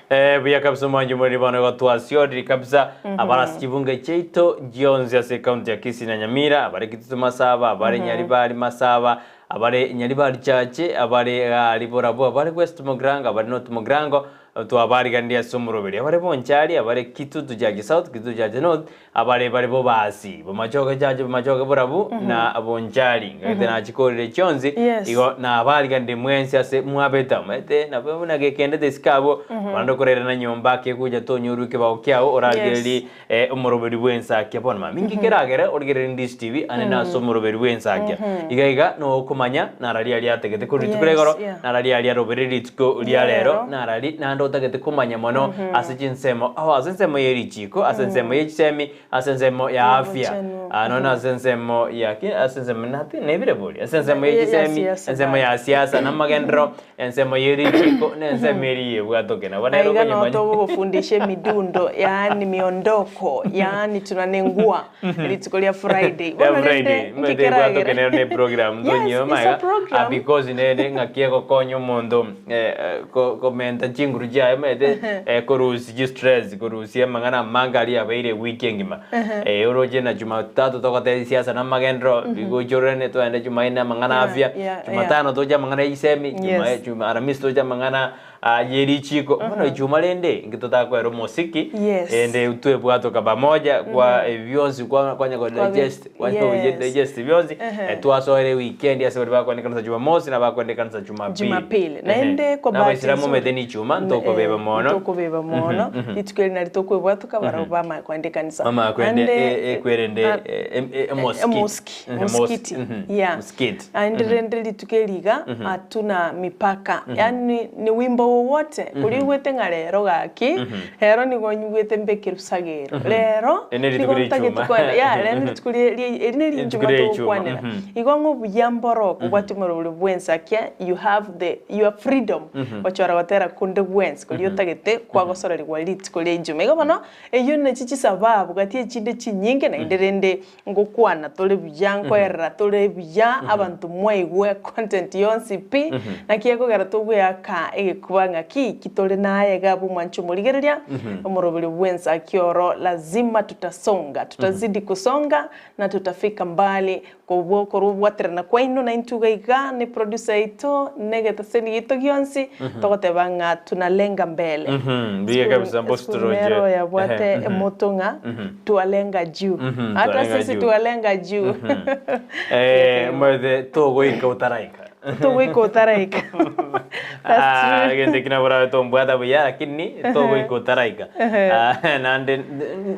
Eh, buya kabisa omwancho moriri bono igo twasioriri kabisa abare ase chibunge chiaito gionsi ase ekaunti ya Kisii na Nyamira abare Kitutu Masaba abare Nyaribari Masaba Abare Nyaribari Church, abare Gari Borabu, abare West Mugirango, abare North Mugirango, twabariganirie ase omoroberi, abare Bonchari, abare Kitutu Church South, Kitutu Church North, abare bare Bobasi, Bomachoge Church, Bomachoge Borabu, na Bonchari. Ngagete nachikorire chionsi, Yes. igo nabariganirie mwensi ase mwabete omanyete nabo buna gekendete isiko abwo, naende okorerana nyomba kegocha tonyorwa ekebao kiao orarigererie Yes. Omoroberi bw'ensakia bono mama inki keragere origererie Ndishi TV ande nase omoroberi bw'ensakia iga iga nokomanya narari aria atagete korwa rituko ria Yes, igoro yeah. narari aria arobererie rituko ria rero Rero. narari naende otagete komanya mono ase chinsemo ao ase ensemo ye richiko ase ensemo ye chisemi ase ensemo ya afya Y'obochenu. Ah, nonya ase ensemo ya ki ase ensemo nati nebire bori ase ensemo ye Ya- ya chisemi siasa ensemo ya siasa na amagenderero Ensemo ye richiiko na ensemo eria y'ebwatoke, nabo nere Aiga okonyemanya. notogogofundisha emidundo yaani miondoko yaani tunanengua rituko ria Friday. Ya Bono Friday, rende mete nki ebwatoke keragere? nero ne program Yes, ntonyie it's a maiga, ah, program. because nere ng'aki egokonya omonto eh, eh, ko- komenta chinguru chiaye omanyete eh, korusia chistress korusia amang'ana amange aria abeire ewiki engima. Eh, oroche na jumatatu togotebia siasa na amagenderero, bigocha ororane togende jumanne amang'ana Yeah, afya, yeah, yeah. jumatano toche amang'ana ya chisemi, juma Yes. juma aramisi toche amang'ana ah, ye richiko. Bono echuma rende, inki totakoera omosiki, Yes. ende twebwatoka pamoja kwa ebi bionsi kwa kwanya ko Kwa bi- digest, kwanya ko yes. digest bionsi, Ehe. eh, twasoera eweekend ase baria bakoenda ekanisa jumamosi na bakoenda ekanisa jumapili. Jumapili. Ehe. Naende kwa Na bahati abaisilamu nzuri- omanyete ni ichuma, ntokobeba mono. Ntokobeba mono. Rituko eri nari tokwebwatoka barabwo bamanye koenda ekanisa. Mama kwende Naende, e kwerende ah, emosikiti. emoski mosikiti yeah Msikiti. Naende rende rituko eri iga hatuna mipaka yaani ni wimbo wowote koria oigwete ng'a rero gaki rero nigo nyigwete mbeke rusagero rero Eri ne rituko nigo ria ntagete Ijumaa. koenda yeah rero rituko rie rie eri ne Rituko rinchuma ria Ijumaa, togokwanera mhm. igo ng'a obuya mboro kobwatia omorobori bwensakia you have the your freedom gochora gotera konde bwensi koria otagete kwagosorerigwa rituko ria Ijumaa. Igo bono Eyio nachi chisababu gati echinde chinyinge, naende rende ngokwana tore buya, nkoerera tore buya, abanto mwaigwe content yonsi pi, naki ekogera togweaka egekuba. Togosoa ng'aki ki tore naye iga abwo mwanche omorigereria, omoroberi bw'ensaki oro lazima tutasonga, tutazidi kusonga na tutafika mbali. Kobua okorwa obwaterana kwaino naintwe iga iga ne producer yaito na egetaseni giaito gionsi, togoteba ng'a tunalenga mbele. Mbuya kabisa mbosi Esukuru toroche. nero yabwate Ehe, emoto ng'a twalenga juu. Hata twalenga sisi juu. twalenga juu. Eh, omanyete togoika otaraika. Togoika otaraika. That's Ah, true. egento ekio nabo orabe tombwata buya lakini togoika otaraika. Ah, naende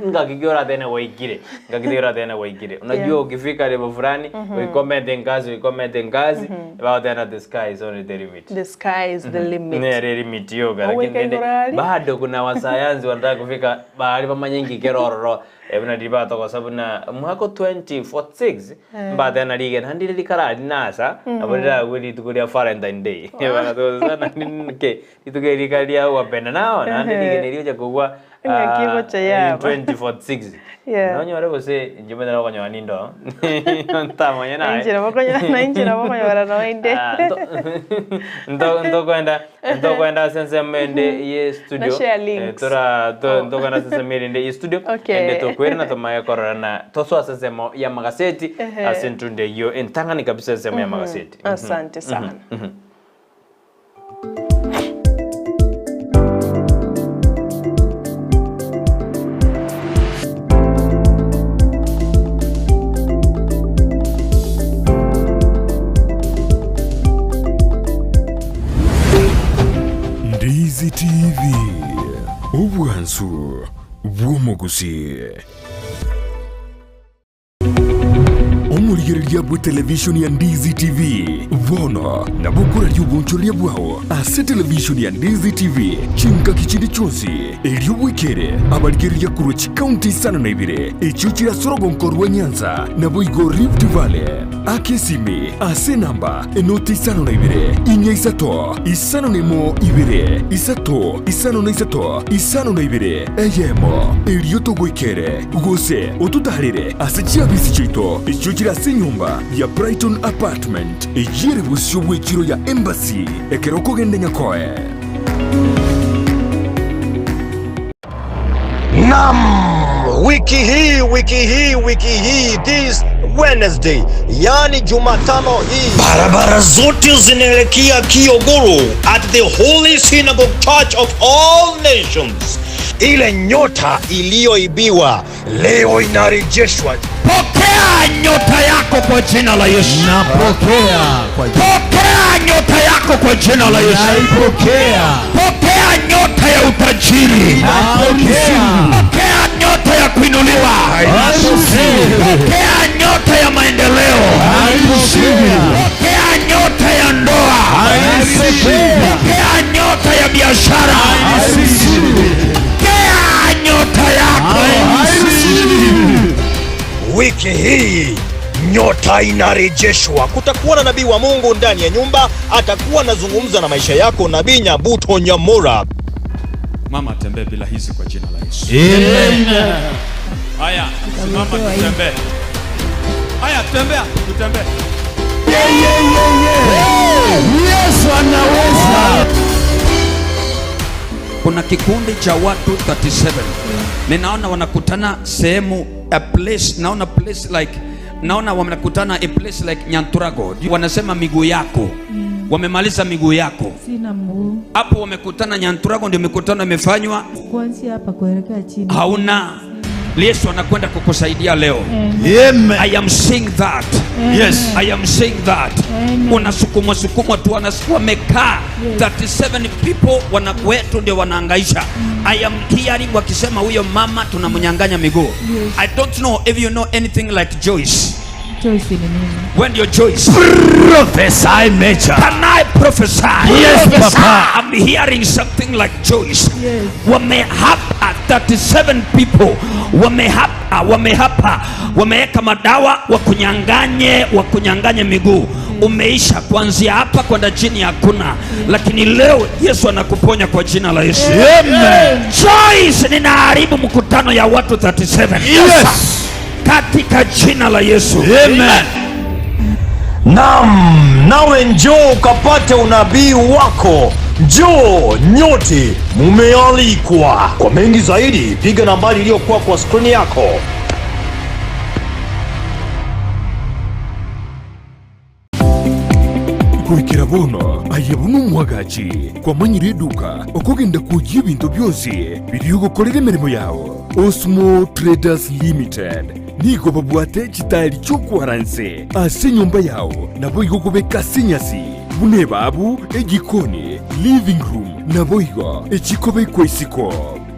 ngaki ki oratene gwaikire, ngaki ki oratene gwaikire. Unajua Yeah. ukifika level fulani, oikomete enkazi oikomete enkazi, bagoteba the sky is only the limit. The sky is the limit. Nere limit yoka lakini Ogoika rende igoro aria. bado kuna wasayansi wanataka kufika baria bamanye nki kere ororo eh, buna riria batogosa buna omwaka o 2046 mbateba rigena naende riria rikarari nasa nabo riragwe rituko ria Valentine day bagatogosa naende nki rituko eri rikare ria wapenda nao naende rigena erio rigocha kogwa Ng'aki egocha in yaba. 2046 Yeah. Nonyore gose inche omanyete nokonyora ninde oo ntamanye naye. Nainche nabo okonyora nainche nabo okonyora noinde. Ah, nto- nto- ntokwenda ntokwenda ase ensemo ende ye studio Na share eh, links. tora to- Oh. ntokwenda ase ensemo erinde ye studio Okay. ende tokwerana tomanye kororana tosoe ase ensemo ya magaseti Ehe. ase entunde eyio entang'ani kabisa ensemo ya magaseti. Asante sana. Ndizi TV, obwansu bw'omogusii. Omorigereria bw'etelevishoni ya Ndizi TV bono nabo okoraria obonchoreria bwao ase televishoni ya Ndizi TV chingaki chinde chionsi, erio bwekere abarigereria korwa chikaunti isano na ibere echio chire ase orogonko rwa Nyanza naboigo Rift Valley. Aka esimi ase enamba enoti isano na ibere, inya isato, isano na emo ibere, isato, isano na isato, isano na ibere, eyemo, erio togoikere. Gose ototaarere ase chiabisi chiaito echio chire ase enyomba ya Brighton Apartment, eyio ere bosio bw'echiro ya Embassy, ekero okogenda Nyakoe. Naam, wiki hii wiki hii wiki hii this Wednesday, yani Jumatano hii, Barabara zote zinaelekea Kiogoro at the Holy Synagogue Church of All Nations. ile nyota iliyoibiwa leo inarejeshwa. Pokea nyota yako kwa jina la Yesu. Napokea kwa jina. Pokea nyota yako kwa jina la Yesu. Naipokea. Pokea nyota ya utajiri. Napokea. Pokea nyota ya kuinuliwa. Pokea nyota ya maendeleo. Naipokea. Pokea nyota ya ndoa. Naipokea. Pokea nyota ya biashara. Pokea nyota yako. Wiki hii nyota inarejeshwa. Kutakuwa na nabii wa Mungu ndani ya nyumba, atakuwa anazungumza na maisha yako, Nabii Nyabuto Nyamura. Mama atembee bila hizi kwa jina la Yesu. Amen. Haya, simama tutembee. Haya, tembea, tutembee. Yesu anaweza. Kuna kikundi cha watu 37 ninaona wanakutana sehemu a place, naona place like naona wanakutana a place like Nyanturago, wanasema miguu yako wamemaliza miguu yako Sina mguu hapo, wamekutana Nyanturago, ndio mikutano imefanywa, kuanzia hapa kuelekea chini. hauna Yesu anakwenda kukusaidia leo. Amen. I am seeing that. Yes. I am seeing that. Amen. Unasukumwa sukumwa tu, wanasukuma wamekaa 37 people wana, wetu ndio wanaangaisha. I am hearing wakisema huyo mama tunamnyang'anya miguu. Yes. I don't know if you know anything like Joyce. Joyce ni mimi. When your Joyce, Prophesy major. can I prophesy? Yes, Papa. I'm hearing something like Joyce. Yes. Wamehapa 37 people wamehapa, wamehapa, wameweka madawa wakunyang'anye, wakunyang'anye miguu. Umeisha kuanzia hapa kwenda chini hakuna, lakini leo Yesu anakuponya kwa jina la Yesu. Amen. Joyce, ninaharibu mkutano ya watu 37 Yes. katika jina la Yesu. Amen. Naam, nawe njoo ukapate unabii wako. Njoo nyote mumealikwa. Kwa mengi zaidi piga nambari iliyokuwa kwa skrini yako. Goikera bono aye buna omwagachi kwamanyire eduka okogenda kwoyia ebinto bionsi biria ogokorera emeremo yao. Osmo Traders Limited nigo babwate chitaeri chi'okwara nse ase enyomba yao naboigo kobeka ase enyasi buna ebabu, ejikoni, living room naboigo echikobekwa isiko.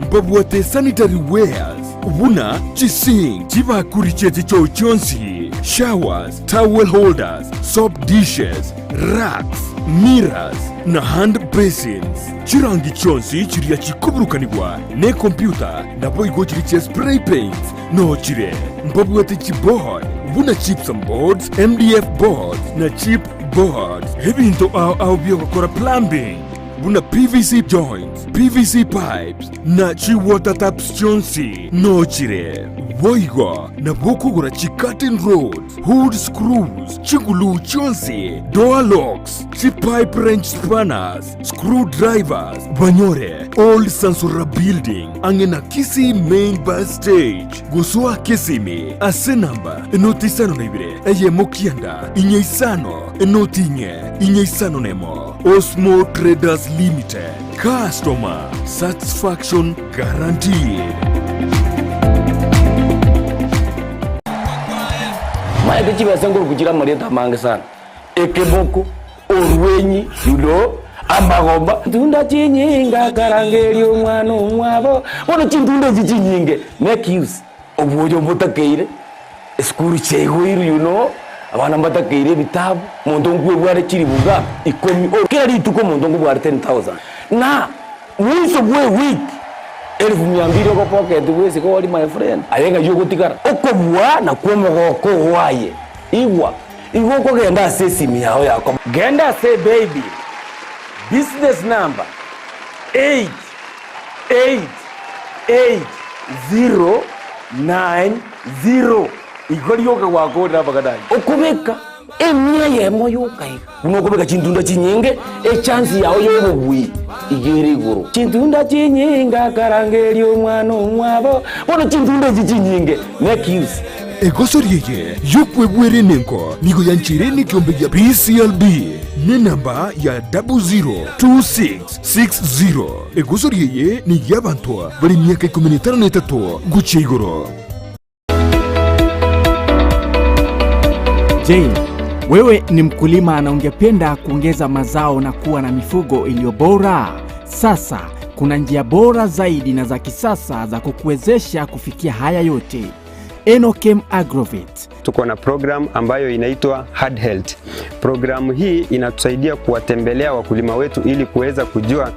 Mbabwate sanitary wares buna chisink, chibakuri chie chichoo chionsi, showers, towel holders, soap dishes, racks, mirrors, na hand basins. Chirangi chionsi chiria chikoburukanigwa nekompyuta naboigo chiria chia spray paints noo chire. Mbabwate chiboard buna gypsum boards, MDF boards na chip boards. Ebinto ao ao biogokora plumbing buna PVC joints, PVC pipes, na chi-water taps chionsi noo chire. Boigo nabo okogora chi-curtain rods, hood screws, chiguluu chionsi, door locks, chi-pipe wrench spanners, screw drivers, banyore Old Sansora Building ang'e na Kisii Main Bus Stage. Gosoa Kisimi ase namba enoti isano na ibere eyemo kianda inye isano enoti inye inye isano nemo. Osmo Traders Limited, customer satisfaction guaranteed. Maete chibesa nkoruku chire amarieta amange sana, ekeboko, orwenyi, you know, amagomba. Ntunda chinyinge akarangeria omwana omwabo, bono chintunda echi chinyinge make use obwoyo mbotakeire. Esukuru chiaigoirwe you know, abana mbatakeire ebitabu, omonto nkwebware chiribuga ikomi o kera rituko omonto nkobware 10,000 na mwiso bwa ewiki elfu mia mbili ogopocket bwesike ori my friend, aye ng'ai ogotigara? Okobua nakwo omogoko oo aye, igwa, igo okogenda ase esimi yao ya kom. Genda ase ebaybill, business number 8 8 8 0 9 0 Igo rioka gwakorire amang'ana ayio. Okobeka emia eyemo yoka iga. Buna okobeka chintunda chinyinge, echansi yao y'obobui iga ere igoro. Chintunda chinyinge akarangeria omwana omwabo, bono chintunda echi chinyinge, make use. Egosori eye y'okwebwera enengo nigo yancheire nekiombe gia BCLB nenamba ya 002660. Egosori eye ney'abanto bare emiaka ikomi na etano na etato gochia igoro. Je, wewe ni mkulima na ungependa kuongeza mazao na kuwa na mifugo iliyo bora? Sasa kuna njia bora zaidi na za kisasa za kukuwezesha kufikia haya yote. Enochem Agrovet. Tuko na program ambayo inaitwa Hard Health. Programu hii inatusaidia kuwatembelea wakulima wetu ili kuweza kujua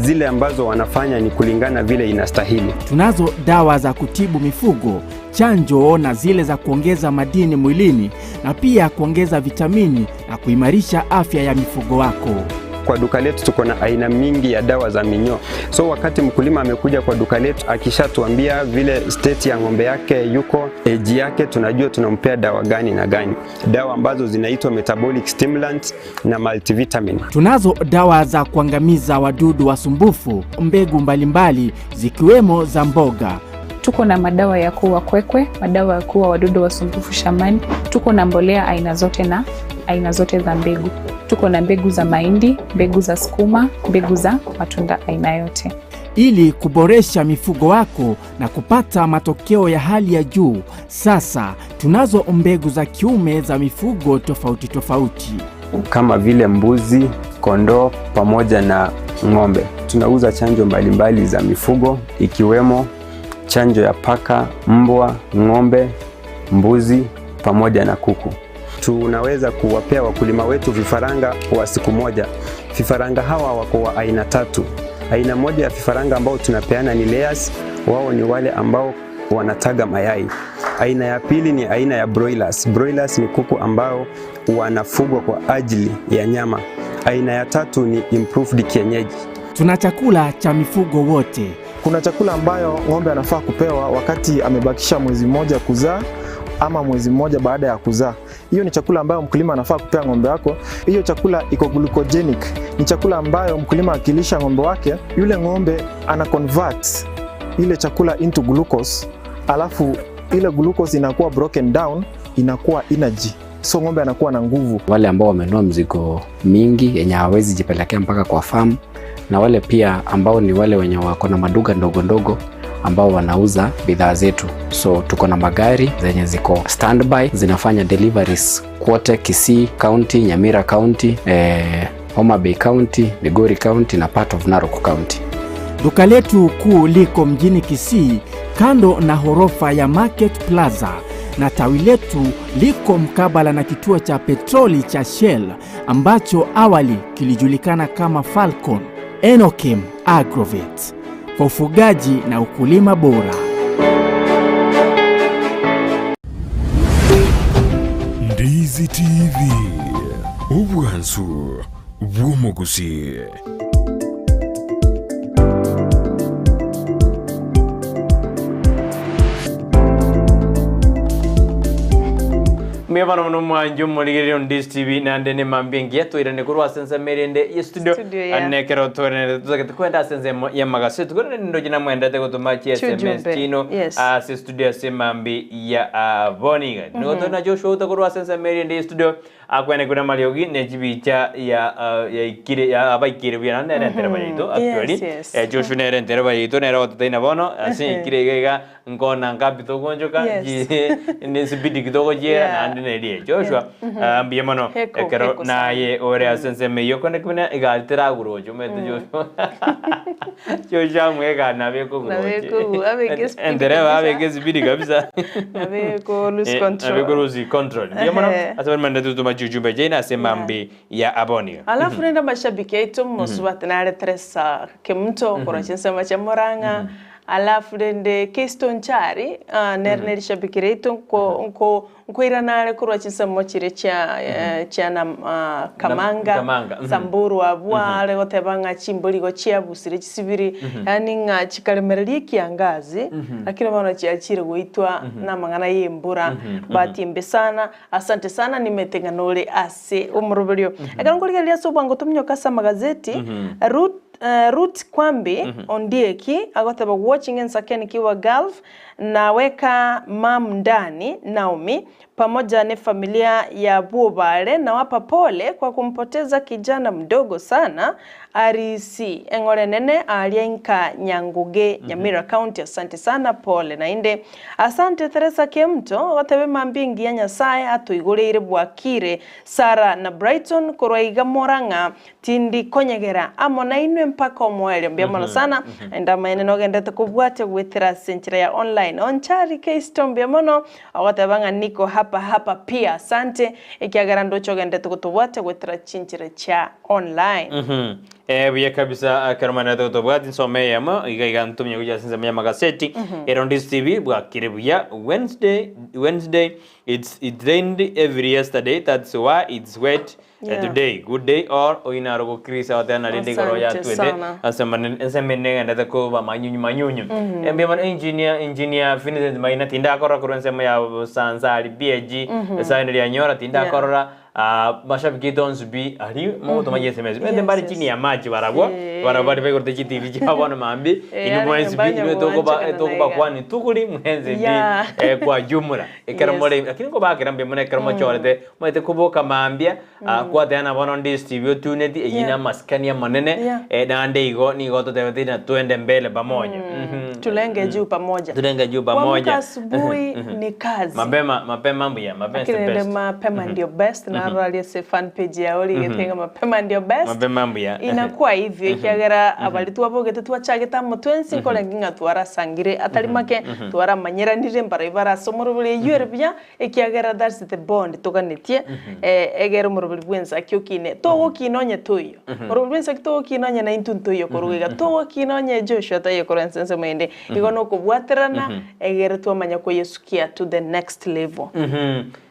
zile ambazo wanafanya ni kulingana vile inastahili. Tunazo dawa za kutibu mifugo, chanjo na zile za kuongeza madini mwilini na pia kuongeza vitamini na kuimarisha afya ya mifugo wako. Kwa duka letu tuko na aina mingi ya dawa za minyoo. So wakati mkulima amekuja kwa duka letu akishatuambia vile state ya ng'ombe yake yuko, age yake, tunajua tunampea dawa gani na gani, dawa ambazo zinaitwa metabolic stimulants na multivitamin. Tunazo dawa za kuangamiza wadudu wasumbufu, mbegu mbalimbali zikiwemo za mboga. Tuko na madawa ya kuua kwekwe, madawa ya kuua wadudu wasumbufu shambani. Tuko na mbolea aina zote na aina zote za mbegu. Tuko na mbegu za mahindi, mbegu za sukuma, mbegu za matunda aina yote. Ili kuboresha mifugo wako na kupata matokeo ya hali ya juu, sasa tunazo mbegu za kiume za mifugo tofauti tofauti kama vile mbuzi, kondoo pamoja na ng'ombe. Tunauza chanjo mbalimbali za mifugo ikiwemo chanjo ya paka, mbwa, ng'ombe, mbuzi pamoja na kuku. Tunaweza kuwapea wakulima wetu vifaranga wa siku moja. Vifaranga hawa wako wa aina tatu. Aina moja ya vifaranga ambao tunapeana ni layers, wao ni wale ambao wanataga mayai. Aina ya pili ni aina ya broilers. Broilers ni kuku ambao wanafugwa kwa ajili ya nyama. Aina ya tatu ni improved kienyeji. Tuna chakula cha mifugo wote. Kuna chakula ambayo ng'ombe anafaa kupewa wakati amebakisha mwezi mmoja kuzaa ama mwezi mmoja baada ya kuzaa. Hiyo ni chakula ambayo mkulima anafaa kupea ng'ombe wako. Hiyo chakula iko glucogenic, ni chakula ambayo mkulima akilisha ng'ombe wake, yule ng'ombe ana convert ile chakula into glucose, alafu ile glucose inakuwa broken down, inakuwa energy, so ng'ombe anakuwa na nguvu. Wale ambao wamenunua mzigo mingi yenye hawawezi jipelekea mpaka kwa farm, na wale pia ambao ni wale wenye wako na maduka ndogo ndogo ambao wanauza bidhaa zetu. So tuko na magari zenye ziko standby zinafanya deliveries kwote Kisii County, Nyamira County, Homa Bay County, Migori County na part of Narok County. Duka letu kuu liko mjini Kisii kando na horofa ya Market Plaza na tawi letu liko mkabala na kituo cha petroli cha Shell ambacho awali kilijulikana kama Falcon. Enokim Agrovet kwa ufugaji na ukulima bora. Ndizi TV, obwansu bw'omogusii. Mbuya bono mono mwanche omorigereria o Ndizi TV naende ne mambia engiya toirane korwa ase ensemo ere ende ye studio Studio, yeah. ane ekero toiranete totagete kwenda ase ensemo ya magaseti korende nindoche namwendete gotoma chi SMS Chujumbe, chino yes. ase studio ase mambi ya ah, boni iga nigo tore na Joshua Outa korwa ase ensemo ere ende ye studio akwene kuna mariogi ne chibicha ya ah, yaikire ya abaikire buya naende nere entereba yaito actually Yes, yes. Eh, Joshua nere entereba yaito nere ogototeina bono ase yaikire iga iga nkona ngapi togonchoka Yes. ne sibidi kidogo jera naende nerie Joshua ah, mbuya mono Heko, ekero heko sana. naye ore ase ensemo eyio kone kimina egari teraguroche omanyete Joshua Joshua mwegari Nabeko- abeke speed endereba kabisa. abeke speed kabisa Nabeko lose Eh, control. nabeko lose control mbuya mono Ehe. ase barimanyete tutuma chiujumbe chaino ase mambi ya aboni Alafu nenda mashabiki aitu mosubati nare Teresa Kemunto korwa chinsemo chia Murang'a alafu rende Keystone Chari nere nerishabiki raitu nko nko nkoiranare korwa chinsemo chire chia chia na Kamanga, Kamanga. Samburu abwo are goteba ng'a chimbori igo chiabusire chisibiri yaani ng'a chikaremereria ekiangazi lakini bono chiachire goitwa na amang'ana ya embura batimbe sana asante sana nimete ng'a nore ase omoroberio ekero nkorigereria ase obwango tominyoka ase amagazeti Ruth Ruth Kwambi Ondieki agoteba watching Ensakeni kiwa Gulf naweka mam ndani Naomi pamoja na familia ya Bubale nawapa pole kwa kumpoteza kijana mdogo sana Arisi Eng'ore nene aria inka Nyanguge Nyamira County asante sana pole nainde asante Teresa Kemto gotebe mambi ngiya Nyasaye atuigoreire bwakire Sara na Brighton korwa iga Murang'a tindi konyegera amo na inwe mpaka omoerio mbuya mono sana enda maene nogendete kobwatia gwetera ase enchera ya online onchari Keystone mbuya mono ogoteba ng'a niko hapa hapa pia asante ekiagera ndoche ogendete gotobwatia gwetera chinchera chia online Eh, buya kabisa ekero omanerete gotobwati nsome eyemo iga iga ntumie gochia ase ensemo ya magaseti ero Ndizi TV bwakire buya Wednesday Wednesday it's it rained every yesterday that's why it's wet today good day all oinaro gokirisa goteba rende igoro Asante yatwete sana. ase ensemo egendete koba manyunyu manyunyu mbuya mono engineer engineer Vincent Maina tindakorora korwa ensemo ya Sansari BAG esaini ria Nyora tindakorora ah, mashabiki aito onsi pi aria mogotomagia SMS mende mbare chini ya maji barabwo barabwo bari baigorete chitivi chia bono mambi inwe arenge mwensi pi mbanya inwe tokoba goanchekana tokoba naiga. kwani tukuri mwensi pi kwa jumla ekero more lakini nkobakera mbuya mono ekero mochorete omanyete koboka mambia ah, kwateana bono Ndizi TV otuneti eyio na amasikani amanene naende igo nigo totebete ng'a twende mbele pamoja Tulenge juu pamoja Tulenge juu Kuamka pamoja. asubuhi ni kazi Mapema mapema mbuya mapema is the lakini nende best. mapema ndio best na ararie se fan page yao rigetenga mapema ndio best Mapema mbuya. inakuwa hivyo ikiagera abari twabogete twachagete amo twensi nkorenge ng'a twarasangire atari make twaramanyeranire mbara ibarase omorobori eywo ere buya ekiagera that's the bond toganetie egere omorobori bwa ensaki okine togokina onye toiyo orobori bwa ensaki togokina onye na intwe ntoiyo korwa iga togokina onye Joshua taiyo korwa ense ensemo ende igo nokobwaterana egere twamanya koyesukia to the next level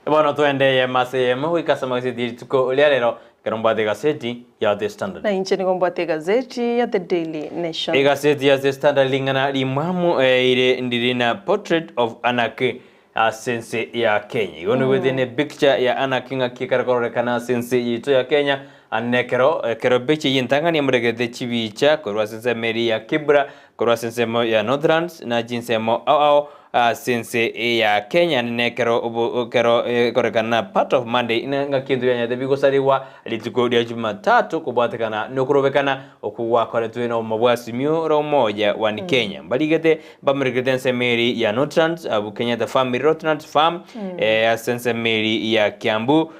Bono twendeye mase yemo goika ase amagaseti ya rituko ria rero ekero mbwate egaseti ya The Standard. Na inche nigo mbwate egazeti ya The Daily Nation. Egaseti ya The Standard ring'ana rimwamu eh, ire ndiri na Portrait of Anarchy. Ase ense ya Kenya. Igo nigwete ne picture ya Anna King'aki ekare kororekana ase ense yaito ya Kenya ande nekero ekero picha eyio entang'ani emoregete chibicha korwa ase ensemo eria ya Kibra korwa ase ensemo ya Northlands na chinsemo ao ao ase ense ya Kenya ande nekero obo ekero ekorekana na part of Monday ng'a ng'aki ebinto bianyarete bigosarigwa rituko ria Jumatatu kobwatekana nokorobekana okwo gwakoretwe na obomo bwa Azimio la Umoja One Kenya mbarigete Mbamerekerete ensemo eri ya Northlands, abwo Kenyatta Family Northlands Farm, ase ensemo eri ya Kiambu,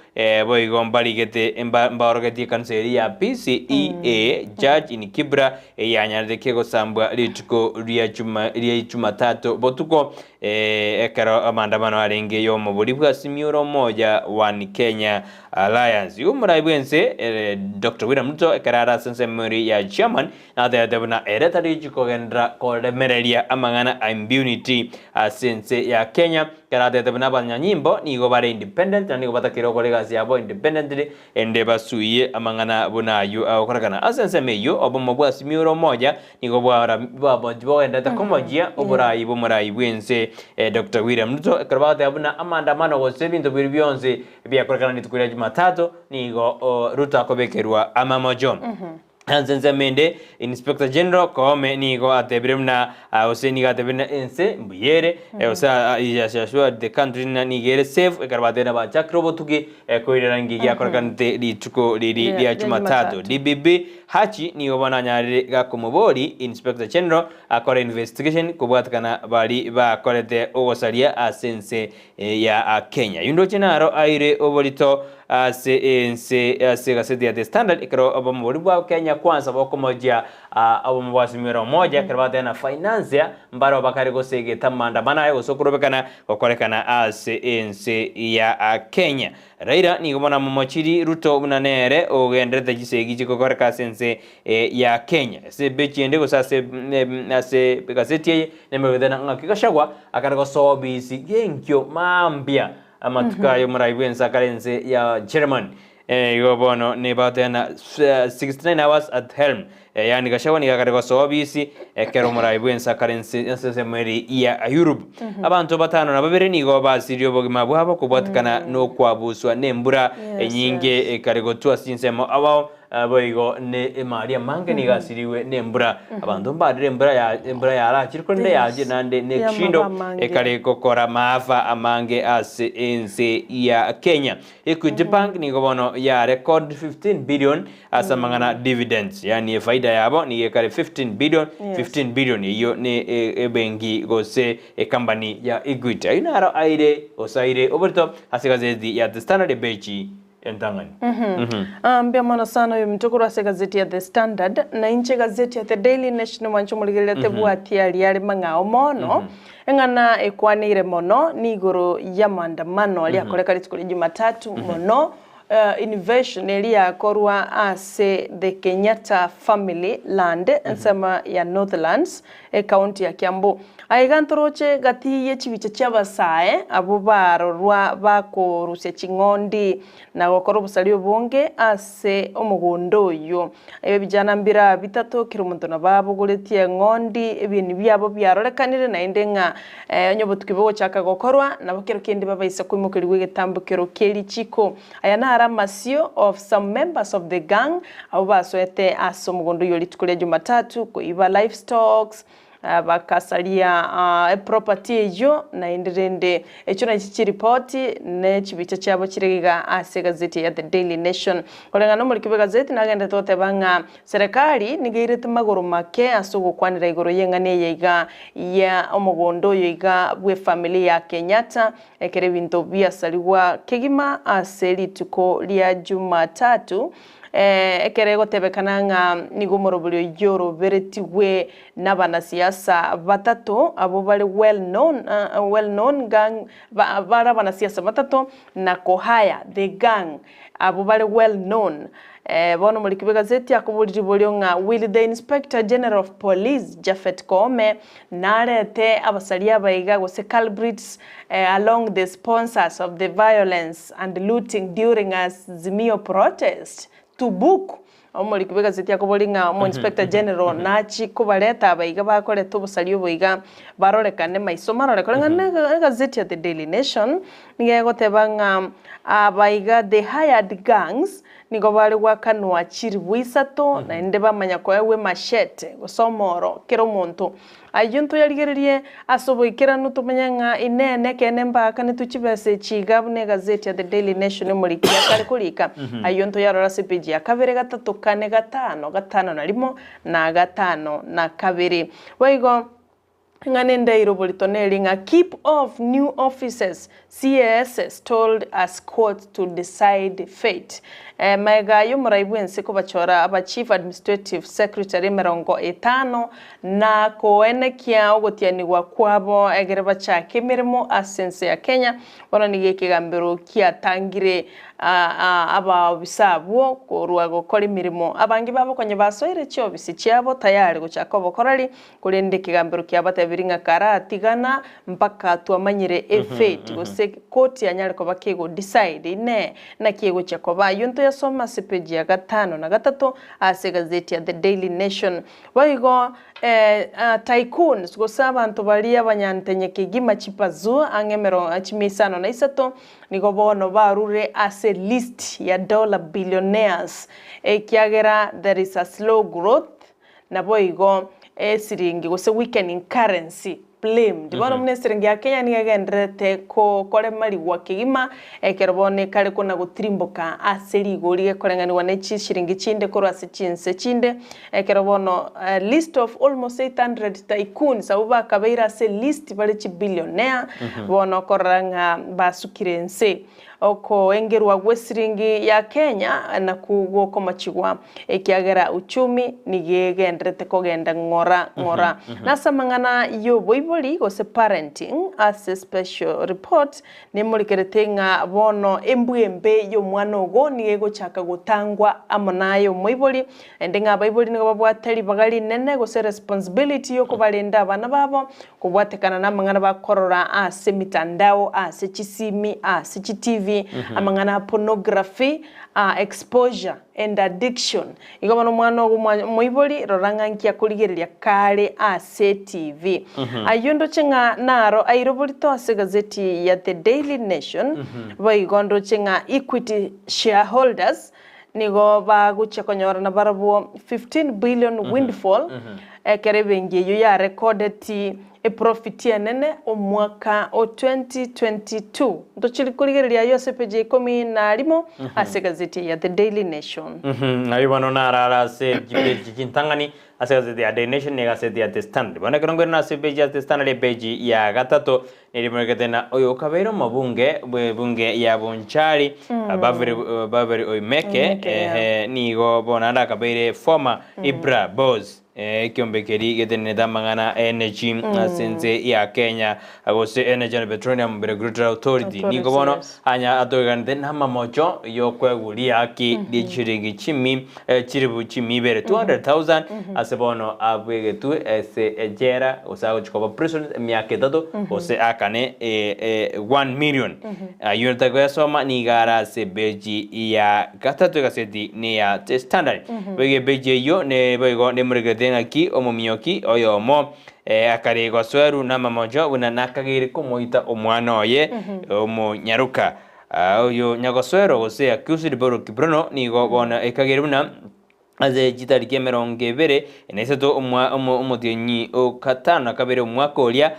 boigo mbarigete mbaorogetie ekanisa eri ya PCEA Church in Kibra eyanyarete kegosambwa rituko ria chuma ria Jumatatu botuko ekero amandamano arenge y'omobori bwa Azimio la Umoja One Kenya Alliance. Igo omorai bw'ense Doctor William Ruto ekero are ase ensemo eri ya Chairman Natebete buna ere tarichi kogenderera koremereria amang'ana a impunity ase ense ya Kenya. Ekero atebete buna abanyanyimbo nigo bare independent na nigo batakeire gokora egasi yabo independently ende basuiye amang'ana buna ayio agokorekana. Ase ensemo eyio obomo bwa Azimio la Umoja nigo bwara bogendererete komojia oborai bw'omorai bw'ense Doctor William Ruto ekero bagoteba buna amaandamano gose ebinto biria bionsi biakorekana rituko ria Jumatatu nigo Ruto akobekerwa amamocho. Ase ensemo ende, Inspector General Koome nigo atebire buna gose nigo atebire buna ense mbuya ere gose he has assured the country ng'a nigo ere safe ekero batebire bachakire obotuki koirera nki giakorekanete rituko riri ria Jumatatu. DPP Hachi nigo bono anyarire gakomobori Inspector General akore investigation kobwatekana bari bakorete ogosaria ase ense ya Kenya. Oyio naro aire oborito ase ense ase egaseti ya The Standard ekero obomo boria bwa Kenya Kwanza bokomojia obomo bwa Azimio la Umoja ekero bagoteba na financier mbaro bakare gosegeta amaandamano aya gose okorobekana gokorekana ase ense ya Kenya. Raila nigo bono amomochiri Ruto buna nere ogenderete chisegi chigokoreka ase ense ya Kenya. Ase ebechi ende gose ase ase egaseti eye nemegete na ng'aki Gachagua akare gosoa obisi genkio mambia amatuko aye omorai bwense akare ense ya Germany. Igo bono nibatena 69 hours at helm yaani Gachagua nigo akare gosoa obisi ekero omorai bwense akare ense ase ensemo eri ya Europe. Abanto batano na babere nigo basirie obogima bwabo kobwatekana nokwabuswa nembura enyinge ekare gotwa ase chinsemo abao Boigo ne emari amange nigo asirigwe nembura. Abanto mbarire embura ya embura yarachire korende yachire naende ne ekishindo ekare gokora maafa amange ase ense ya Kenya. Equity Bank nigo bono ya record 15 billion ase amang'ana dividends, yaani efaida yabo nigo ekare 15 billion, 15 billion eyio ne ebenki gose ecompany ya Equity. Ayio naro aire gose aire oborito ase egazeti ya The Standard epeji entang'ani. Mbuya mono sana oyo ominto korwa ase egazeti ya The Standard, na inche egazeti ya The Daily Nation omwanche omorigereria tebwati aria are mang'ao mono, eng'ana ekwaneire mono nigoro y'amaandamano aria akoreka rituko ria Jumatatu mono invasion eria yakorwa ase the Kenyatta family land ensemo ya Northlands Ecounty ya Kiambu. Aiga ntoroche gati ye chibicha chi'abasae abwo barorwa bakorusia ching'ondi na gokora obosaria obonge ase omogondo oyio. Ebijana mbira bitato kera omonto nabo abogoretie eng'ondi, ebieni biabo biarorekanire naende ng'a onye obotuki bogochaka gokorwa, nabo kero kende babaisa koimokerigwa egetambokero kie richiko. Aya naro amasio of some members of the gang abwo basoete ase omogondo oyio rituko ria Jumatatu koiba livestocks, bakasaria eproperty eyio naende rende echio nachi chiripoti ne chibicha chiabo chire iga ase egazeti ya The Daily Nation. Koreng'ana nomoriki bw'egazeti nagenderete goteba ng'a Serekari nigo eirete magoro make ase ogokwanera igoro y'eng'ana eye iga ya omogondo oyo iga bw'efamiri ya Kenyatta Ekero ebinto biasarigwa kegima ase rituko ria Jumatatu, ekero egotebekana ng'a nigo omorobori oyio oroberetigwe n'abanasiasa batato abwo bare well known, well known gang, bare abanasiasa batato na kohire the gang abwo bare well known. Bono omoriki bw'egazeti akoboria riborio ng'a will the Inspector General of Police Japhet Koome narete abasaria abaiga gose culprits along the sponsors of the violence and looting during Azimio protest to book? Omoriki bw'egazeti akobori ng'a omo inspector general nachi kobareta aba iga bakoreta obosaria obo iga barorekane maiso marore koreng'ana na egazeti ya The Daily Nation nigo egoteba ng'a aba iga the hired gangs nigo bare goakanwa chiribu isato naende bamanya koegwa emachete gose omoro kera omonto. Ayio ntoyarigererie ase oboikeranu tomenye ng'a Inee nekeene mbaakanetwe chibesa echi iga buna egazeti ya The Daily Nation omoriki akare korika? Ayio ntoyarore ase epeji ya kabere, gatato, kane, gatano, gatano na rimo, na gatano na kabere. Boigo ing'ana ende eire oborito neri ng'a Keep off new offices CASs told as court to decide fate. Magega y'omorai bw'ense kobachora aba Chief Administrative Secretary 50 na koenekia ogotianigwa kwabo egere bachake emeremo ase ense ya Kenya, bono nigo ekegambero kiatangire abaobisa abwo korwa gokora emeremo. Abange babo konya basoire chiobisi chiabo tayari gochaka obokoreri Korende ekegambero kiabatebirie ng'a karatigana mpaka twamanyire efate gose koti anyare koba kego decide inee naki egochia koba. Ayio ntoyasome ase page ya gatano na gatato ase egazeti ya The Daily Nation. Boigo tycoons gose abanto baria abanyantenye kegima chipazu ang'e emerongo chimia isano na isato nigo bono barure ase list ya dollar billionaires ekiagera there is a slow growth Naboigo esiringi gose weakening currency blamed. Bono buna esiringi ya Kenya nigo egendererete koremarigwa kegima ekero bono ekare kona gotirimboka ase rigori gekoreng'anigwa ne chishiringi chinde korwa ase chinse chinde. Ekero bono list of almost 800 tycoons abwo bakabeire ase list bare chibillionaire bono okorora ng'a basukire inse. Okoengerwa gw'esiringi ya Kenya nakwo gokomachigwa, ekiagera uchumi nigo egenderete kogenda ng'ora ng'ora. Nase amang'ana y'oboibori gose parenting ase special report nemorikerete ng'a bono embwa embe y'omwana ogo nigo egochaka gotangwa amo naye omoibori, naende ng'a abaibori nigo babwate ribaga rinene gose responsibility y'okobarenda abana babo Kobwatekana namang'ana bakorora ase emitandao, ase chisimi, ase chitivi, amang'ana a pornography, exposure and addiction. Igo bono omwana ogo omoibori rora ng'a nki akorigereria kare ase etivi. Ayio ndoche ng'a naro aire oborito ase egazeti ya The Daily Nation, boigo ndoche ng'a Equity shareholders Nigo bagochia konyora nabarabwo 15 billion windfall ekero ebenki eyio yarekodeti eprofiti enene omwaka o 2022. Ntochiri korigereria ayio ase epeji ya ikomi na rimo ase egazeti ya The Daily Nation. Ayio bono narare ase chipeji chintang'ani ase egazeti ya Daily Nation na egazeti ya The Standard. Bono ekero nkoirana ase epeji ya The Standard epeji ya gatato Nerimerekete na oyo okabeire omobunge bw'ebunge ya Bonchari, Baveri Baveri Oimeke, Oimeke, yeah. ehe, nigo bono naende akabeire former Ibra boss, ekiombe keria getenenete amang'ana energy ase ense ya Kenya, gose Energy and Petroleum Regulatory Authority. Nigo Authority, bono yes. anya atogekanete namamocho yokwegwa riaki rie chishiringi chimi chilifu chimi ibere, 200,000, ase bono abegetwe ase ejela gose agochia koba prison emiaka etato gose akane 1 million. Ayio otakoyasoma nigo are ase epeji ya gatato egaseti neya The Standard. Boigo epeji eyio boigo nemorekerete ng'aki omominyoki oyomo akare gosoerwa namamocho buna nakageire komoita omwana oye omonyaroka. Oyo nyagosoerwa gose accused Paul Kiprono nigo bono ekagere buna ase chitariki emerongo ebere na isato omotienyi o gatano na kabere omwaka oria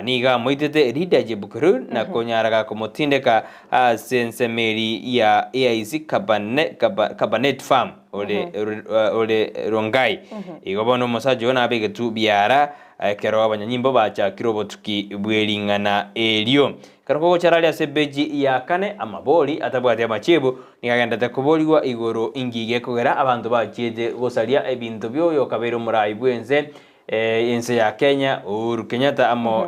nigo amoitete Lydia Jepkirui na konyara gakomotindeka ase ensemo eri ya AIC Kabarnet Farm ore Rongai. Igo bono omosacha oyo nabegetwe biara ekero abanyanyimbo bachakire obotuki bw'ering'ana erio. Ekero kogochara aria ase epeji ya kane, amabori atabwati amachibu nigo agenderete koborigwa igoro inki gekogera abanto bachiete gosaria ebinto bioyo okabeire omorai bw'ense ense ya Kenya Uhuru Kenyatta amo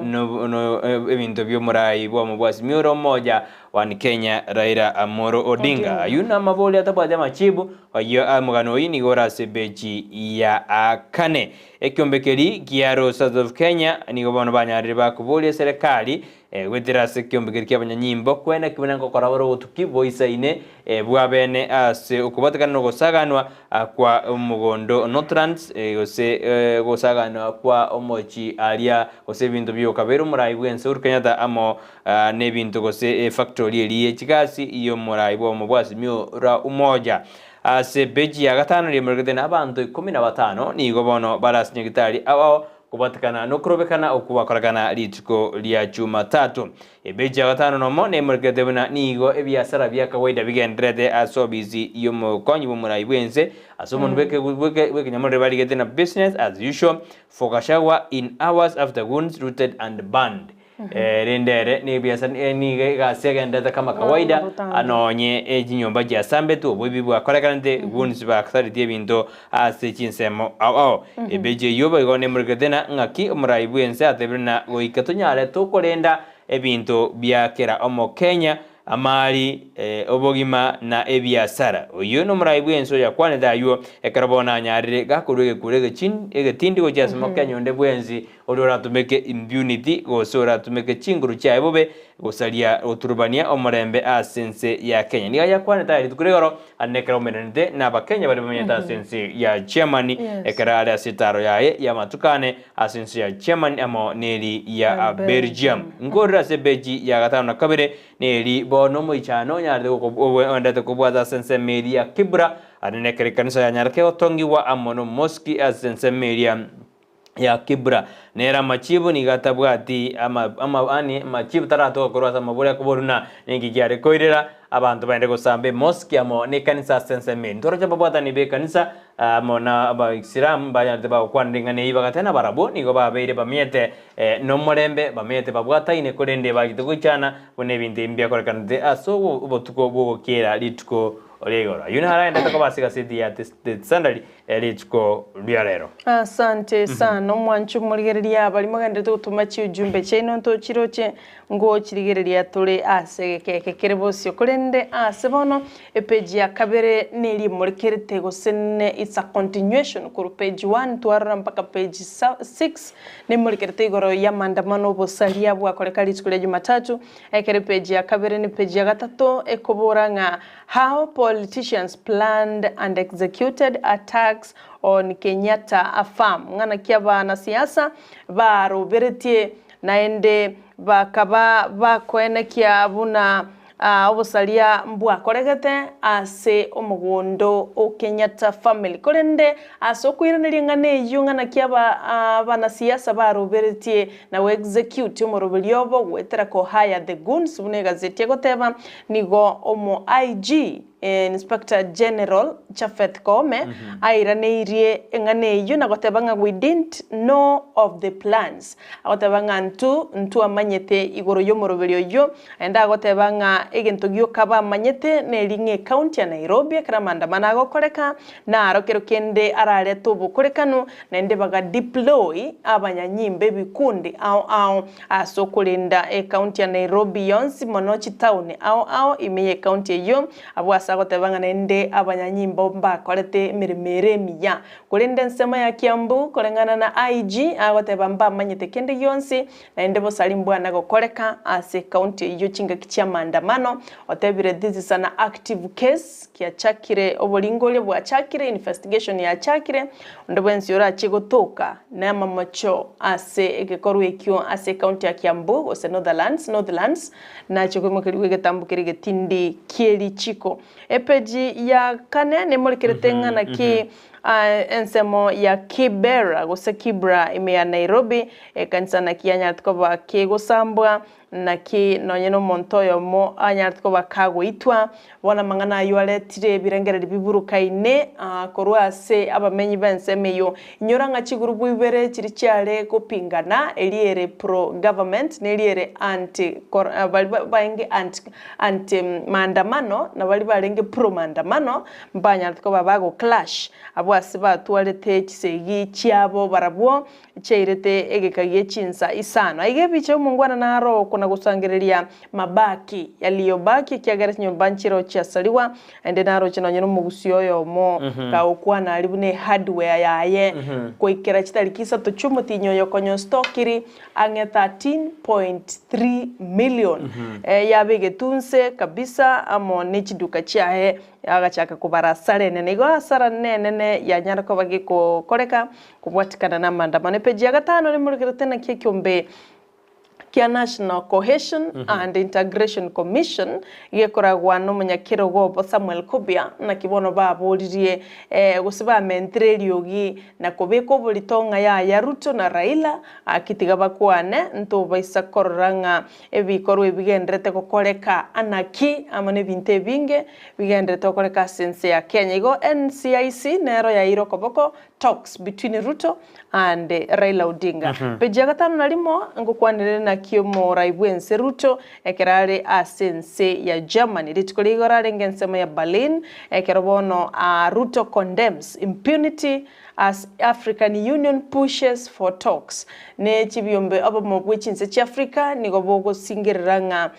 ebinto biomorai bwamo bwa Azimio ore omoja. One Kenya Raila Amolo Odinga. Ayio namabori atabwati amachibu, ayio omogano oyio nigo ore ase ebeji ya kane. Ekiombe keria gia Rosas of Kenya nigo bono banyarire bakoboria eserekari goetera ase ekiombe keria kia abanyanyimbo kwene ki buna ngokora bare obotuki boisaine bwabene ase okobwatekana na ogosaganwa kwa omogondo Northlands gose ogosaganwa kwa omochi aria gose ebinto biokabeire omorai bwense Uhuru Kenyatta amo nebinto gose efactory eria ye chigasi yomorai bwomo bwa Azimio la Umoja. Ase epeji ya gatano riemoregete na abanto ikomi na batano nigo bono bare ase nyagitari ao ao kobatikana nokorobekana okwo gwakorekana rituko ria Jumatatu. Epeji ya gatano nomo nemoregete buna nigo ebiasara bia kawaida bigendererete ase obisi yomokonyi bw'omorai bwense ase omonto bw'ekenyamorero barigete na business as usual for Gachagua in hours after goons looted and burned. Rende ere nebiasa nigo egasi egenderete kama kawaida, nonye chinyomba chiasambetwe, oboibi bwakorekanete, goons basaretie ebinto ase chinsemo ao ao. Epeji eyio boigo nemorekete na ng'aki omorai bw'ense atebire na goika tonyare tokorenda ebinto bia kera omokenya, Amari, obogima, na ebiasara. Oyio nomorai bw'ense oyakwanete ayio, ekero bono anyarire gakorua egekuro egetindi gochia ase mokenye onde bwensi oria oratumeke impunity gose oratumeke chinguru chiaye bobe gosaria goturubania omorembe ase ense ya Kenya. Nigo ayakwanete aya rituko rigoro ande ekero omenanete n'Abakenya baria bamenyete ase ense ya Germany ekero are ase etaro yaye y'amatuko ane ase ense ya Germany amo neri ya Belgium. Nkorire ase ebeji ya gatano na kabere, neri bono omoichano onyarete oendete kobwata ase ensemo eria ya Kibra, aria nekero ekanisa yanyarete gotongigwa amo nomosiki ase ensemo eria ya Kibra. Nere amachibu nigo atabwati ama ama yaani amachibu taratoka korwa ase amabori akoborwa ng'a ninki kiare koirera abanto baende gosamba emosiki amo nekanisa ase ensemo eye. Ntoroche ababwatani b'ekanisa Amo n'Abaisilamu mbanyarete bagokwana ring'ana eri, bagateba nabarabwo nigo babeire bamenyete nomorembe, bamenyete babwataine, korende bagete goichana buna ebinto ebi mbiakorekanete ase obotuko bw'ogokiera rituko ria igoro. Ayio naro aendete koba ase egaseti ya The Standard rituko ria rero. Asante sana omwancho morigereria baria mogenderete gotoma chiujumbe chiaino ntochiroche Ngochirigereria tore ase egeka eke kere bosio, korende aase bono epage ya kabere neria emorekerete gose ne it's a continuation korwa page one twarora mpaka page six nemorekerete igoro y'amandamano obosaria bwakoreka rituko ria jumatatu, ekero epage ya kabere ne page ya gatato ekobora ng'a how politicians planned and executed attacks on Kenyatta farm, ng'a naki abanasiasa baroberetie Naende bakaba bakoenekia buna obosaria mbwakoregete ase omogondo o Kenyatta family. Korende ase okoiraneria eng'ana eyio ng'a naki abanasiasa baroberetie na go execute omoroberio obo goetera ko hire the goons buna egazeti egoteba, nigo omo IG Inspector General Japheth Koome airaneirie eng'ana eyio na goteba ng'a we didn't know of the plans. Agoteba ng'a ntu ntwamanyete igoro y'omoroberi oyio, naende agoteba ng'a egento gioka bamanyete neri ng'a ecounty ya Nairobi ekero amaandamano agokoreka naro kero kende ararete obokorekanu naende baga deploy abanyanyimba ebikundi ao ao Ase okorenda ecounty ya Nairobi yonsi mono chitaoni ao ao ime y'ecounty eyio, abwo ase agoteba ng'a naende abanyanyimbo mbakorete emeremo ere emiya. Korende ensemo ya Kiambu koreng'ana na IG agoteba mbamanyete kende gionsi naende bosari mbwana gokoreka ase ecounty eyio chingaki chi'amaandamano, otebire this is an active case kiachakire oboringoria bwachakire investigation yachakire Onde bwensi orachie gotoka namamocho ase egekorwa ekio ase ekaunti ya Kiambu gose Northerlands, Northlands, nachie koimokerigwa egetambo keria getindi kie richiko. Epeji ya kane nemorekerete ng'a naki ensemo ya Kibera gose Kibra ime ya Nairobi, ekanisa naki yanyarete koba kegosambwa Naki nonye nomonto oyomo anyarete koba kagoitwa, bono amang'ana ayio aretire ebirengererio biburukaine korwa ase abamenyi b'ensemo eyio. Inyora ng'a chigurubu ibere chiria chiare gopingana, eria ere pro government na eria ere anti baria barenge anti anti maandamano na baria barenge pro maandamano, mbanyarete koba bago clash abwo ase batwarete chisegi chiabo barabwo Chiairete egeka gie chinsa isano. Aiga ebicha y'omongwana naro okona. kona gosangereria mabaki yaliyobaki ekiagera chinyomba nchireo chiasarigwa, naende naroche nonye nomogusii oyomo kagokwana aria buna ehardware yaye goikera chitariki isato chi'omotienyi oyo konya ostokiri ang'e 13.3 million yabegete nse kabisa amo ne chiduka chiaye agachaka kobara asara enene. Igo asara nenene yanyara koba gekokoreka kobwatikana namandamano. Epeji ya gatano nemorekerete naki ekiombe kia National Cohesion and Integration Commission gekoragwa nomonyakerogo obo Samuel Kobia naki bono baboririe gose bamentire eriogi na kobeka oborito ng'a yaya Ruto na Raila aki tiga bakwane ntobaisa korora ng'a ebikorwa ebi bigenderete gokoreka anaki amo nebinto ebinge bigenderete gokoreka ase ense ya Kenya. Igo NCIC nero yaeire okoboko talks between Ruto and Raila Odinga. Peji ya gatano na rimo ngokwanere naki omorai bw'ense Ruto ekero are ase ense ya Germany. Rituko ria igoro arenge ensemo ya Berlin ekero bono Ruto condemns impunity as African Union pushes for talks. Ne chibiombe obomo bwe chinse chia Africa nigo bogosingerera ng'a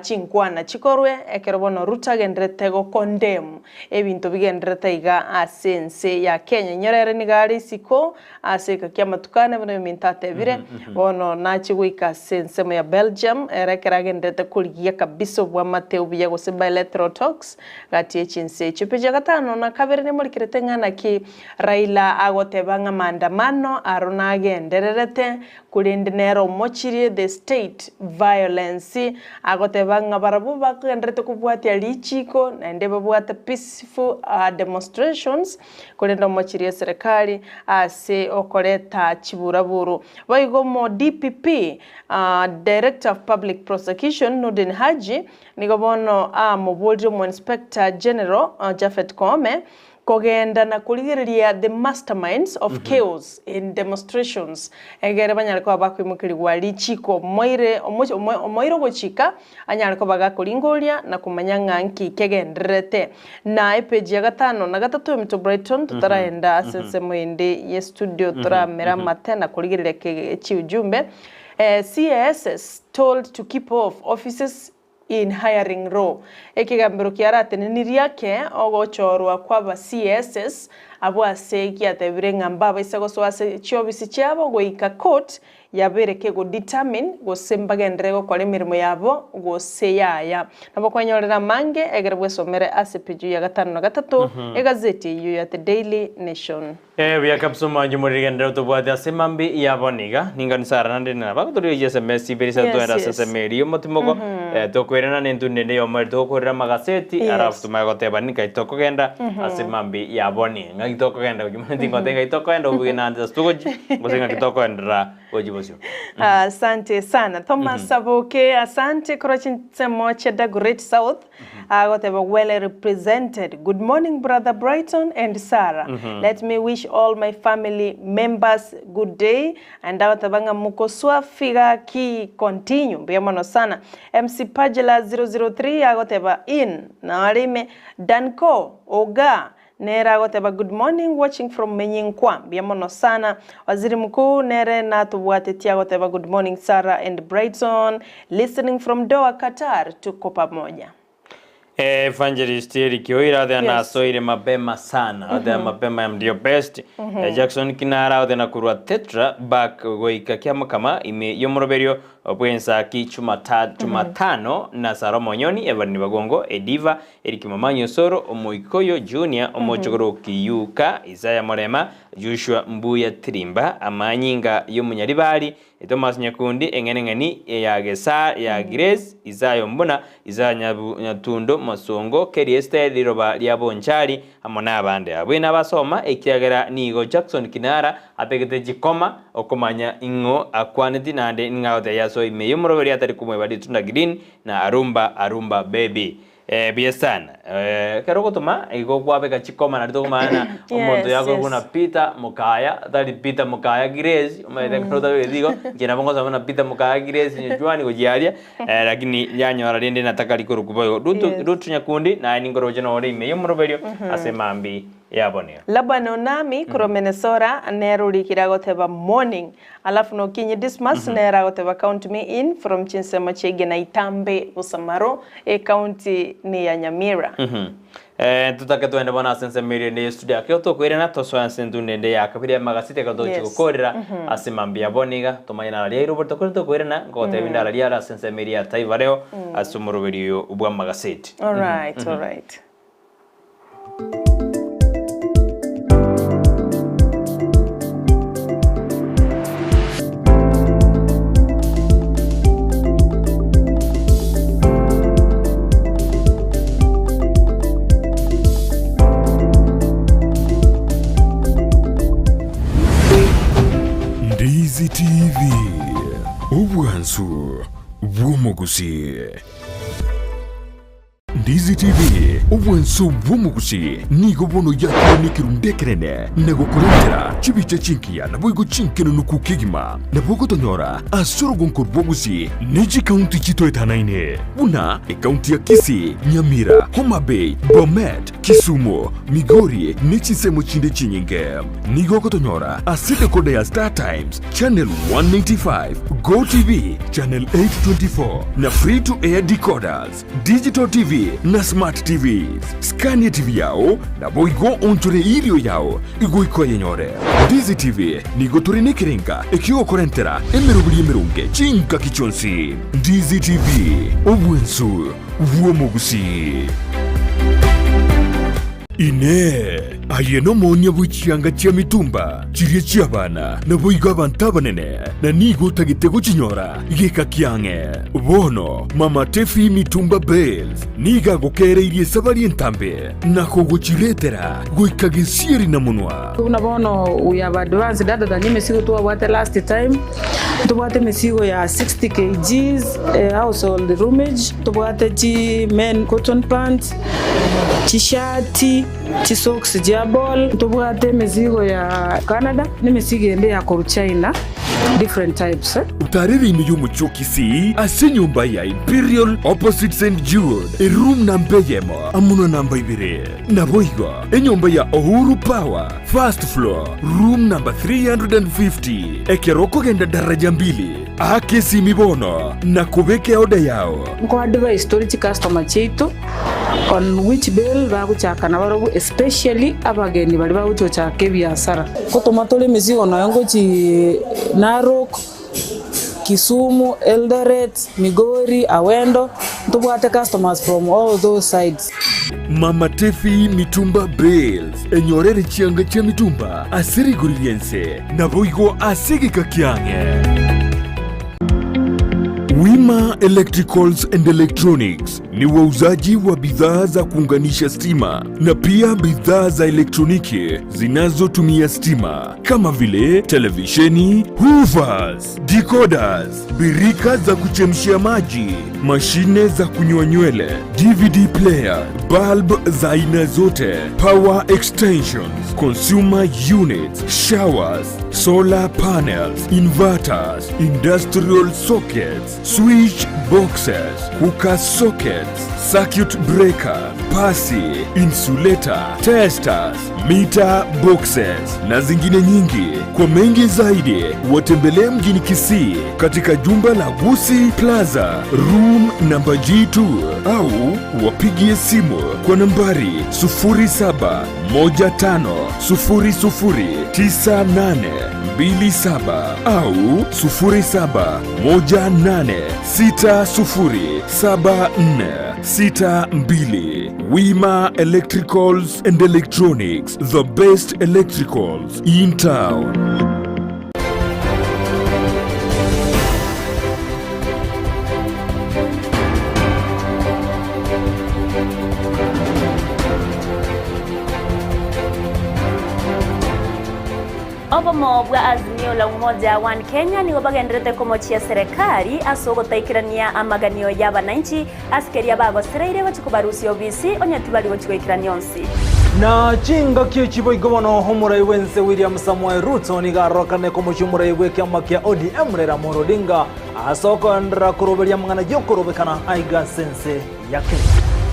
chinkwana chikorwe ekero bono Ruto agenderete go condemn Ebinto bigendererete iga ase ense ya Kenya. Inyora ere nigo are isiko ase egeka ki'amatuko ane buna oyominto atebire. Bono nachie goika ase ensemo ya Belgium, ere ekero agendererete korigia kabisa obwamate obuya gose bilateral talks gati ye chinse echio. Peji ya gatano na kabere nemorikerete ng'a naki Raila agoteba ng'a maandamano aro nagendererete Korende nere omochirie the state violence, agoteba ng'a barabwo bagendererete kobwatia richiiko naende babwate peaceful demonstrations, korende omochirie eserekari ase okoreta chiburaburu. Boigo omo DPP, Director of Public Prosecution, Nordin Haji, nigo bono amoborire omo Inspector General Japhet Koome Kogenda na korigereria the masterminds of chaos in demonstrations, egere banyare koba bakoimokerigwa richiiko omoire omochi omo omoire ogochika anyare koba gakoringoria na komanya ng'a nki kegendererete. Na epeji ya gatano na gatato Emto Brighton totaraenda ase ensemo ende ye studio toramere amate na korigereria ke chiujumbe. CASs told to keep off offices in hiring law. Ekegambero kiaratenenirie ake ogochorwa kw'aba CSs abwo ase giatebire ng'a mbabaisa gosoa ase chiobisi chiabo goika court yabeire kego determine gose mbagenderere gokora emeremo yabo gose yaya. Nabo kwanyorera amange egere bwesomere ase peji ya gatano na gatato egazeti eyio ya The Daily Nation. Ee, buya kabisa omwancho more rigenderero tobwate ase mambi yabo niga ninkanisa ara nande naba gotorigereria SMS ibere isato Yes, toende ase yes. SMS eria omotimoko tokoirana nentunda ende yomo ere togokorera amagaseti alafu tomanye goteba ninkai tokogenda ase mambi yabo ni ng'aki tokogenda gochia muna tingote ng'aki tokogenda obuge nande ase togochi gose ng'aki tokoenderera gochia bosio. Asante sana Thomas Saboke, asante korwa chinsemo chia Dagoretti South. Agoteba well represented. Good morning brother Brighton and Sarah. Let me wish all my family members good day. And agoteba ng'a mokoswafi gaki continue. Mbuya mono sana. MC Pagela 003 agoteba in nare ime Danco Oga Nere agoteba good morning watching from Menyinkwa mbuya mono sana Waziri Mkuu nere natobwatetie agoteba good morning Sarah and Brighton listening from Doha Qatar tuko pamoja. Evangelist Eric Oira othe Yes. nasoire mapema sana othe mapema ya ndio best Jackson Kinara othe nakurwa Tetra back goika Kiamokama ime yomoroberio bwensaki chumata Jumatano na Sara Omonyoni Evan Bagongo Ediva Eric Momanyi Osoro, Omoikoyo Junior, Omochokoro Kiyuka, Isaiah Morema, Joshua Mbuya Tirimba, Amanyinga y'Omonyaribari, Thomas Nyakundi, Eng'eneng'eni ya Gesa ya Grace, Isaiah Ombuna, Isaiah Nyabu Nyatundo Mosongo, Kerry Esther, Riroba ria Bonchari, amo nabande. Abwo nabasoma, ekiagera nigo Jackson Kinara abegete chikoma okomanya ing'o akwaneti naende ning'agotebi asoe ime y'omoroberi atari komoeba ritunda green na arumba arumba baby. Eh, buya sana. Eh, ekero ogotoma igo kwabeka chikoma nario tokomanya ng'a omonto Yes, yakorokwa buna yes. Peter Mokaya, tari Peter Mokaya Grace, omanyete ekero otabegeti igo, inche nabo ngosoma buna Peter Mokaya Grace Nyochwani gochia aria, eh, lakini yanyora rende nataka rikorokwa boigo. Ruto Yes. Ruto Nyakundi, naye ninkoroche nore ime y'omoroberio ase mambi. Yabonio. Laban Onami korwa Minnesota nere orikire agoteba morning alafu Nokinyi Dismas nere agoteba count me in from chinsemo chia Igena Itambe Bosamaro ecounty ni ya Nyamira. Eh, ntotake twende bono ase ensemo eria ende y'estudio ake tokoirana tosoe ase entunda ende ya kabere y'amagaseti ekero togochia gokorera ase mambia bono iga tomanye nararia aire oborito korende tokoirana nkogotebia inde araria are ase ensemo eria ya Taifa Leo ase omoroberi oyo bw'amagaseti. Alright, alright. Ndizi TV, obwansu bw'omogusii. Ndizi TV, obwansu bw'omogusii nigo bono yakire nekerundu ekenene na gokorentera chibicha chingiya naboigo chinkenunuku kegima. Nabo ogotonyora ase orogonko rwa Gusii ne chikaunti chitoetanaine buna ekaunti ya Kisii, Nyamira, Homa Bay, Bomet, Kisumu, Migori ne chinsemo chinde chinyinge. Nigo ogotonyora ase decoder ya Star Times, Channel 195, Go TV, Channel 824 na Free to Air decoders, Digital TV na Smart TVs. Scan TV yao naboigo onchore irio yao igoika oyenyore. Ndizi TV nigo tore nekerenga ekiogokorentera emeroberi emeronge chingaki chionsi. Ndizi TV, obwensu bw'omogusii. Inee! Aye nomoonia bwe chianga chia mitumba chiria chi'abana, naboigo abanto abanene, na nigo otagete gochinyora geka kiang'e? Bono Mama Tefi Mitumba Bales nigo agokeereirie esabari entambe na kogochiretera goika gesieri na monwa. Buna bono we have advanced other than emesigo twabwate last time, ntobwate emesigo ya 60 kgs household roomage, ntobwate chi men cotton pants, chishati, chisocks chia ball, ntobwate emesigo ya Canada na emesigo ende ya korwa China different types. Otarere ime y'omochie o Kisii ase enyomba ya Imperial opposite St Jude, eroom namba eyemo amo na namba ibere. Naboigo enyomba ya Uhuru Power, first floor, room number 350. Ekero okogenda daraja mbili, aka esimi bono na kobeka eoda yao. Nko advise tore chicustomer chiaito on which bale bagochaka nabarobwo especially abageni baria bagochi gochaka ebiasara. Ngotoma tore emesigo nonya ngochi Narok, Kisumu, Eldoret, Migori, Awendo, ntobwate customers from all those sides. Mama Tefi Mitumba Bales, enyorere chianga chia mitumba ase rigori ri'ense, naboigo ase egeka kiang'e. Wima Electricals and Electronics ni wauzaji wa bidhaa za kuunganisha stima na pia bidhaa za elektroniki zinazotumia stima kama vile televisheni, hoovers, decoders, birika za kuchemshia maji, mashine za kunyoa nywele, DVD player, bulb za aina zote, power extensions, consumer units, showers, solar panels, inverters, industrial sockets, switch boxes, cooker sockets, circuit breaker, pasi, insulator, testers, meter boxes na zingine nyingi. Kwa mengi zaidi, watembelee mjini Kisii katika jumba la Gusi Plaza room namba G2 au wapigie simu kwa nambari 0715009827 au 0718607462. Wima Electricals and Electronics, the best electricals in town. Obomo bwa Azimio la Umoja One Kenya nigo bagendererete komochia serekari ase ogotaikerania amaganio y'abananchi ase keria bagosereire gochia kobarusia obisi onye tibari gochia goikerania onsi. Na chingaki echi boigo bono omorai bw'ense William Samoei Ruto nigo arorokane komochia omorai bw'ekiama kia ODM Raila Amolo Odinga ase okoenderera koroberia amang'ana y'okorobekana aiga ase ense ya Kenya.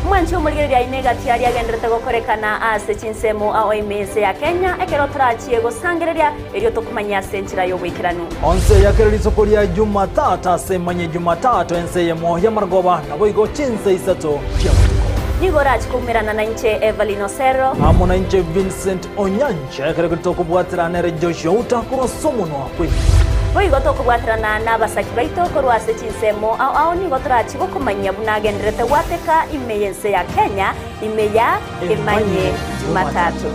Mwanche omorigereria aine egati aria agenderete gokorekana ase chinsemo ao ime ense ya Kenya, ekero torachie gosangereria erio tokomanyia ase enchera y'oboikeranu. Onse ya kera rituko ria Jumatatu ase emanye Jumatatu ense eyemo y'amarogoba, naboigo chinse isato chi'amatuko. Nigo orache koumerana nainche Evelyn Osero. Amo nainche Vincent Onyancha, ekero ekio tokobwaterana nere Joshua Uta korwa ase omonwa kw'ebibe. Boigo tokobwaterana nabasaki baito korwa ase chinsemo ao ao nigo torachie gokomanyia buna agendererete gwateka ime y'ense ya Kenya ime ya Emanye Jumatatu.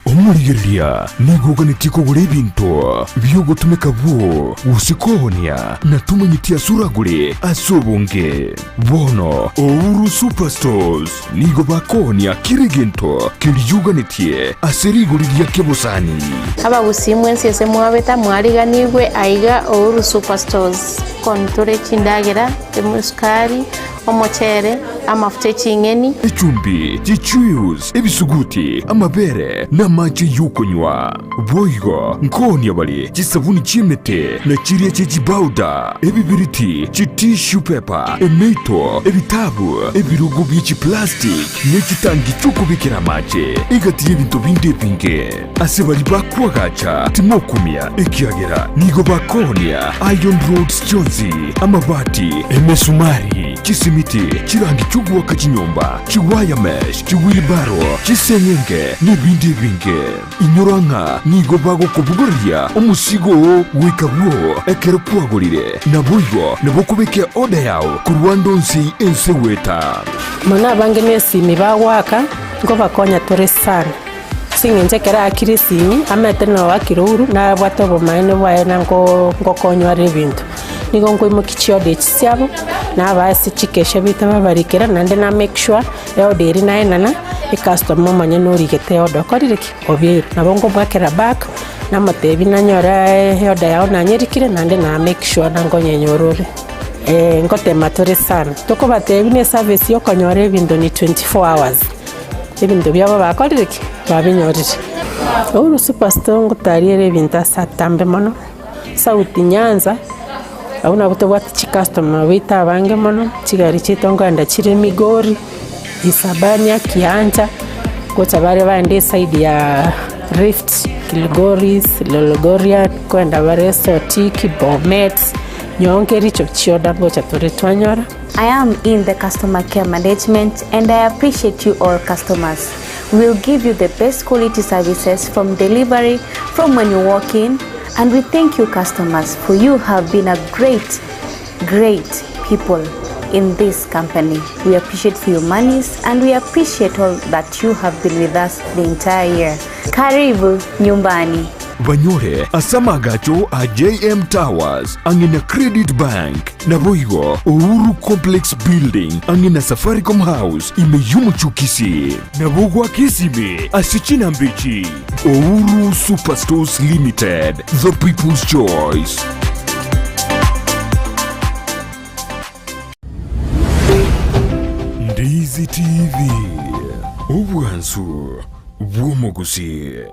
Omorigereria nigo oganetie kogora ebinto bi'ogotumeka bwoo gose koonia, na tomanyeti ase oragore ase obonge. Bono Ouru Superstores nigo bakoonia kera egento keria oganetie ase rigori ria kebosani. Abagusii mwensi ase mwabete mwariganigwe aiga Ouru Superstores. Kontore chindagera, esukari, Omochere, amafuta e ching'eni. Echumbi, chichuius, ebisuguti, amabere, na amache y'okonywa. Boigo nkoonia bare chisabuni chi'emete, na chiria chie chibauda, ebibiriti, chitissue paper, emeito, ebitabu, ebirogo bie chiplastic, ne chitangi chi'okobekera amache, egati y'ebinto binde ebinge. Ase baria bakoagacha timokumia, ekiagera nigo bakoonia iron rods chionsi, amabati, emesumari, chisimiti, chirangi chi'ogoaka chinyomba, chiwire mesh, chiwheelbarrow, chiseng'enge, nebinde ebinge. Inyora ng'a nigo bagokobogoreria omosigo oo goika bwoo ekero kwagorire, naboigo nabo okobeka eoda yao korwa ande onsi ense goeta. Mono abange nesimi bagoaka, nkobakonya tore sana. Ase eng'encho ekero aakire esimi, amaete na oakire ouru, nabwate obomaene bwaye na nko nkokonywa are ebinto. Nigo nkoimokia chioda echi chiabo, nabaa ase chikesha baito babarikera, naende na make sure, eoda eria naenana, ecustomer omonyene origete eoda okorire ki? Obeire. Nabo nkomoakera back, namotebia nanyora eoda yao nanyerikire, naende na make sure na nkonyenyora ore. Ngotema tore sana, tokobatebia na eservice ya okonyora ebinto ni 24 hours. Ebinto biabo bakorire ki? Babinyorire. Uhuru Superstore ngotariere ebinto ase atambe mono, South Nyanza, abwo nabwo tobwate chicustomer baito abange mono, chigari chiaito nkoenda chire Migori, Isabania, Kiancha, gocha bare baende eside ya Rift, Kilgoris, Lolgorian, nkoenda bare Sotik, Bomet, Nyonke, Richo chioda ngocha tore twanyora. I am in the customer care management and I appreciate you all customers. We'll give you the best quality services from delivery, from when you walk in, and we thank you customers for you have been a great, great people in this company. We appreciate for your monies and we appreciate all that you have been with us the entire year. Karibu nyumbani. Banyore ase amaagacho a JM Towers ang'e na Credit Bank, naboigo Uhuru Complex Building ang'e na Safaricom House ime y'omochie o Kisii. Nabo goaka esimi ase chinamba echi, Uhuru Superstores Limited, the people's choice. Ndizi TV, obwansu bw'omogusii.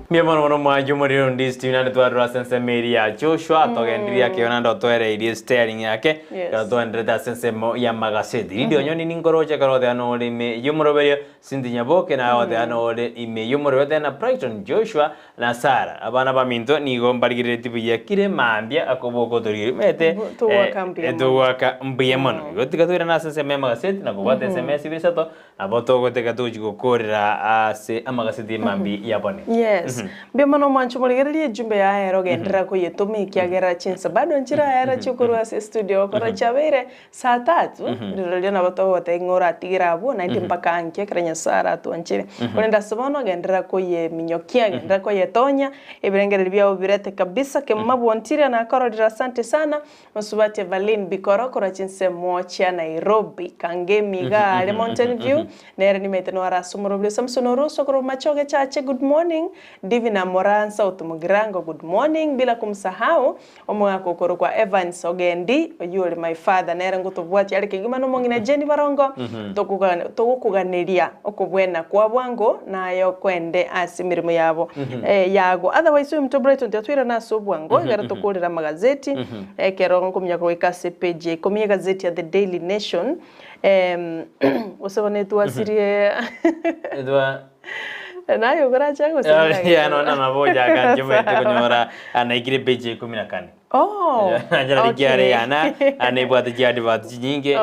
Mbuya mono mono mwanche omorero Ndizi TV naende twarora ase ensemo eria ya Joshua togendereria akeigo naende otoereirie steering yake ekero togendererete ase ensemo y'amagaseti. Riria onyoni ninkoroche ekero ogoteba nore ime y'omoroberio Cynthia Nyaboke naye ogoteba nore ime y'omoroberio oteba na Brighton Joshua Na Sara, abana baminto nigo mbarigereretie buya kire mambia akoboka otorigereria omanyete Bo- togoaka mbuya mono. togoaka mbuya mono. Igo tiga toirane ase ensemo y'amagaseti na kobwata ensemo ya esibiri isato, nabo togoteka tochi gokorera ase amagaseti emambia ya bone. Yes. Mbuya mono omwancho morigererie ejumbe yaye ero genderera koyetoma ekiagera chinsa bado nchiraera chikorwa ase estudio okora chiabeire Saa tatu, rirorio nabo togoteba ng'a oratigere abwo, naende mpaka ankio ekero Nyasae aratwanchere. Korende ase bono genderera koyeminyokia, genderera koyetonya, ebirengererio biao birete kabisa, kemuma bwontire nakororire asante sana, mosubati Evaline Bikoro korwa chinsemo chia Nairobi, Kangemi iga aria Mountain View, nere nimaete noro ase omorobio Samson Oroso korwa Bomachoge Chache, good morning. Divina Moransa Otomugirango good morning bila kumsahau omogaka okorokwa Evans Ogendi oyio ore my father nere ngotobwatia are kegima na omong'ina Jenny Barongo togokoganeria okobwena kwa bwango naye okoende ase emeremo yabo yago. Otherwise oyominto Brighton tiga toirane ase obwango ekero tokorera amagazeti ekero nkominyoka goika ase epage ya ikomi y'egazeti ya The Daily Nation gose bono etwasirie naye okorache gose Yeah, no, no, nabo ojaka nchomete konyora anaikire page ya ikumi na kane. Oh, Nanchera rikiare okay. yana anebwate chiadvert chinyinge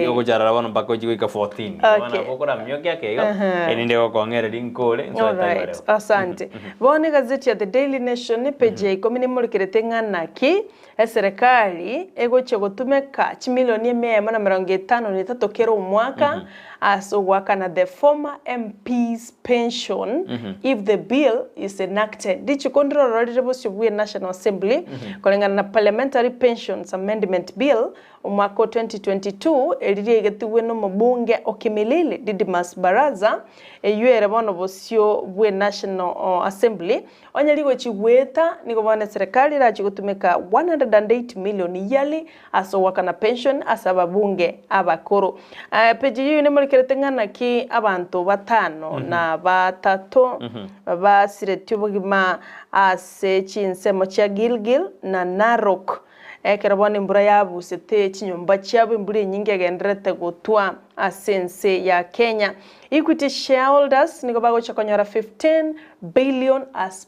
ogochara bono mpaka ochi goika 14. Bono nabo okoramiokia ake igo erinde gokong'ereria nkore nsoe Alright, asante. Bono egazeti ya The Daily Nation page ya ikomi nemorekerete ng'a naki eserekari egochia gotumeka chimilioni emia eyemo na emerongo etano na etato kera omwaka ase ogoakana the former MPs pension if the bill is enacted. Richiko ndiroro rire bosio bwe National Assembly koreng'ana na Parliamentary Pensions Amendment Bill omwaka o 2022 eri riaigetigwe nomobunge o Kimilili Didmus Barasa eyio ere bono bosio bwe National Assembly Onye rigochi goeta, nigo bono eserekari erache gotumeka 108 million yearly ase ogoakana pension ase ababunge abakoro. Page eyio nemorekerete ng'a naki abanto batano na batato basiretie obogima ase chinsemo chia Gilgil na Narok. Ekero bono embura yabusete chinyomba chiabo, embura enyinge egendererete gotwa ase ense ya Kenya. Equity shareholders nigo bagocha konyora 15 billion as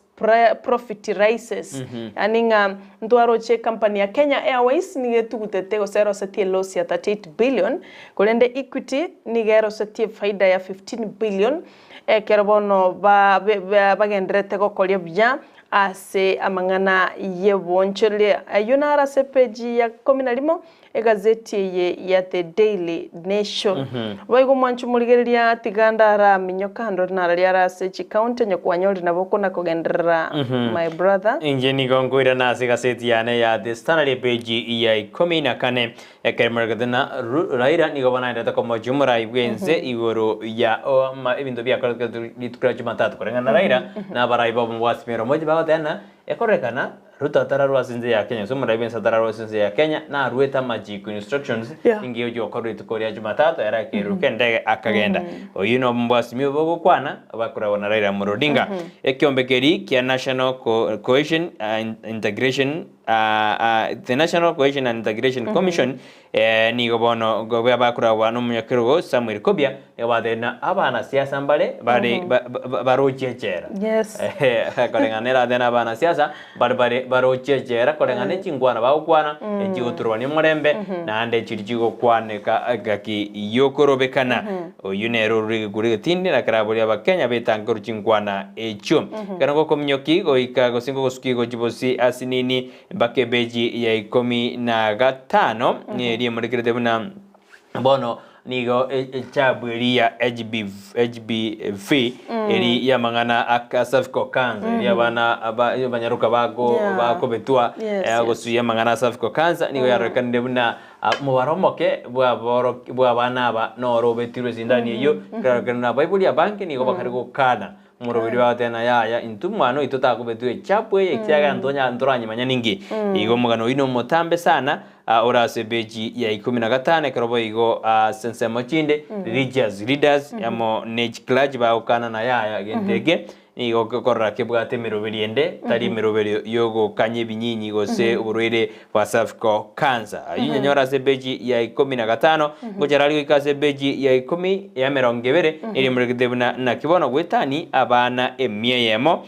profit rises. Yaani ng'a ntwaroche ecompany ya Kenya Airways nigo etugutete gose erosetie eloss ya 38 billion, korende Equity nigo erosetie efaida ya 15 billion ekero bono bagendererete gokoria buya Ase amang'ana y'obonchoreria ayio naro ase epeji ya ikomi na rimo egazeti eye ya The Daily Nation. Boigo omwancho omorigereria tiga ndaraminyoka ndore nararia are ase chikaunti onye kwanyorire nabo okona kogenderera my brother. Inche nigo nkoirana ase egaseti yane ya The Standard epeji ya ikomi na kane Ekero moregete na Raila nigo banaendete komochia omorai bw'ense igoro ya ebinto biakoretwe rituko ria Jumatatu. Koreng'ana na Raila na abarai b'omobwasi Omochi bagoteba ng'a ekorekana Ruto atararwa ase ense ya Kenya gose omorai bw'ense atararwa ase ense ya Kenya naruete amachiko instructions inki egochia gokorwa rituko ria Jumatatu ere akeruka endege akagenda. Oyio nomobwasi bogokwana bakoragwa na Raila Amolo Odinga. Ekiombe keria kia National Cohesion Integration The National Cohesion and Integration Commission nigo bono bakoragwa nomonyakerogo Samuel Kobia nigo batebire ng'a abanasiasa mbare bare barochie echela. Koreng'ana nere atebire ng'a abanasiasa mbare bare barochie echela koreng'ana ne chinkwana bagokwana echigoturubania omorembe naende chiria chigokwaneka engaki yokorobekana. Oyio nere orure egekuro egetindi na keraborie Abakenya betange korwa chinkwana echio. Ekero ngokominyoki goika gose ngogosukia gochia bosio ase nini mpaka ebeji ya ikomi na gatano, eria emorekerete buna bono nigo echabu eria ya HBV eri y'amang'ana a cervical cancer eria abana abanyaroka bakobetwa gosuia amang'ana a cervical cancer nigo yarorekanire buna Omobaro omoke bw'abana aba noro obetirwe esindani eyio, ekerero nabaibori abange nigo bakare gokana omoroberi bagoteba ng'a yaya, intwe omwana oito takobetwa echapu eye ekiagera ntoranyemanya ninki. Igo omogano oyio nomotambe sana ore ase epeji ya ikomi na gatano ekero boigo ase ensemo chinde religious leaders amo ne chiclergy bagokana na yaya gento eke Nigo okorora kebwate emeroberio ende, tari emeroberio y'ogokanya ebinyinyi gose oborwaire bwa cervical cancer. Ayio nyanyore ase epeji ya ikomi na gatano, ngochera aria goika ase epeji ya ikomi ya emerongo ebere, erio moregete buna naki bono goetani abana emia eyemo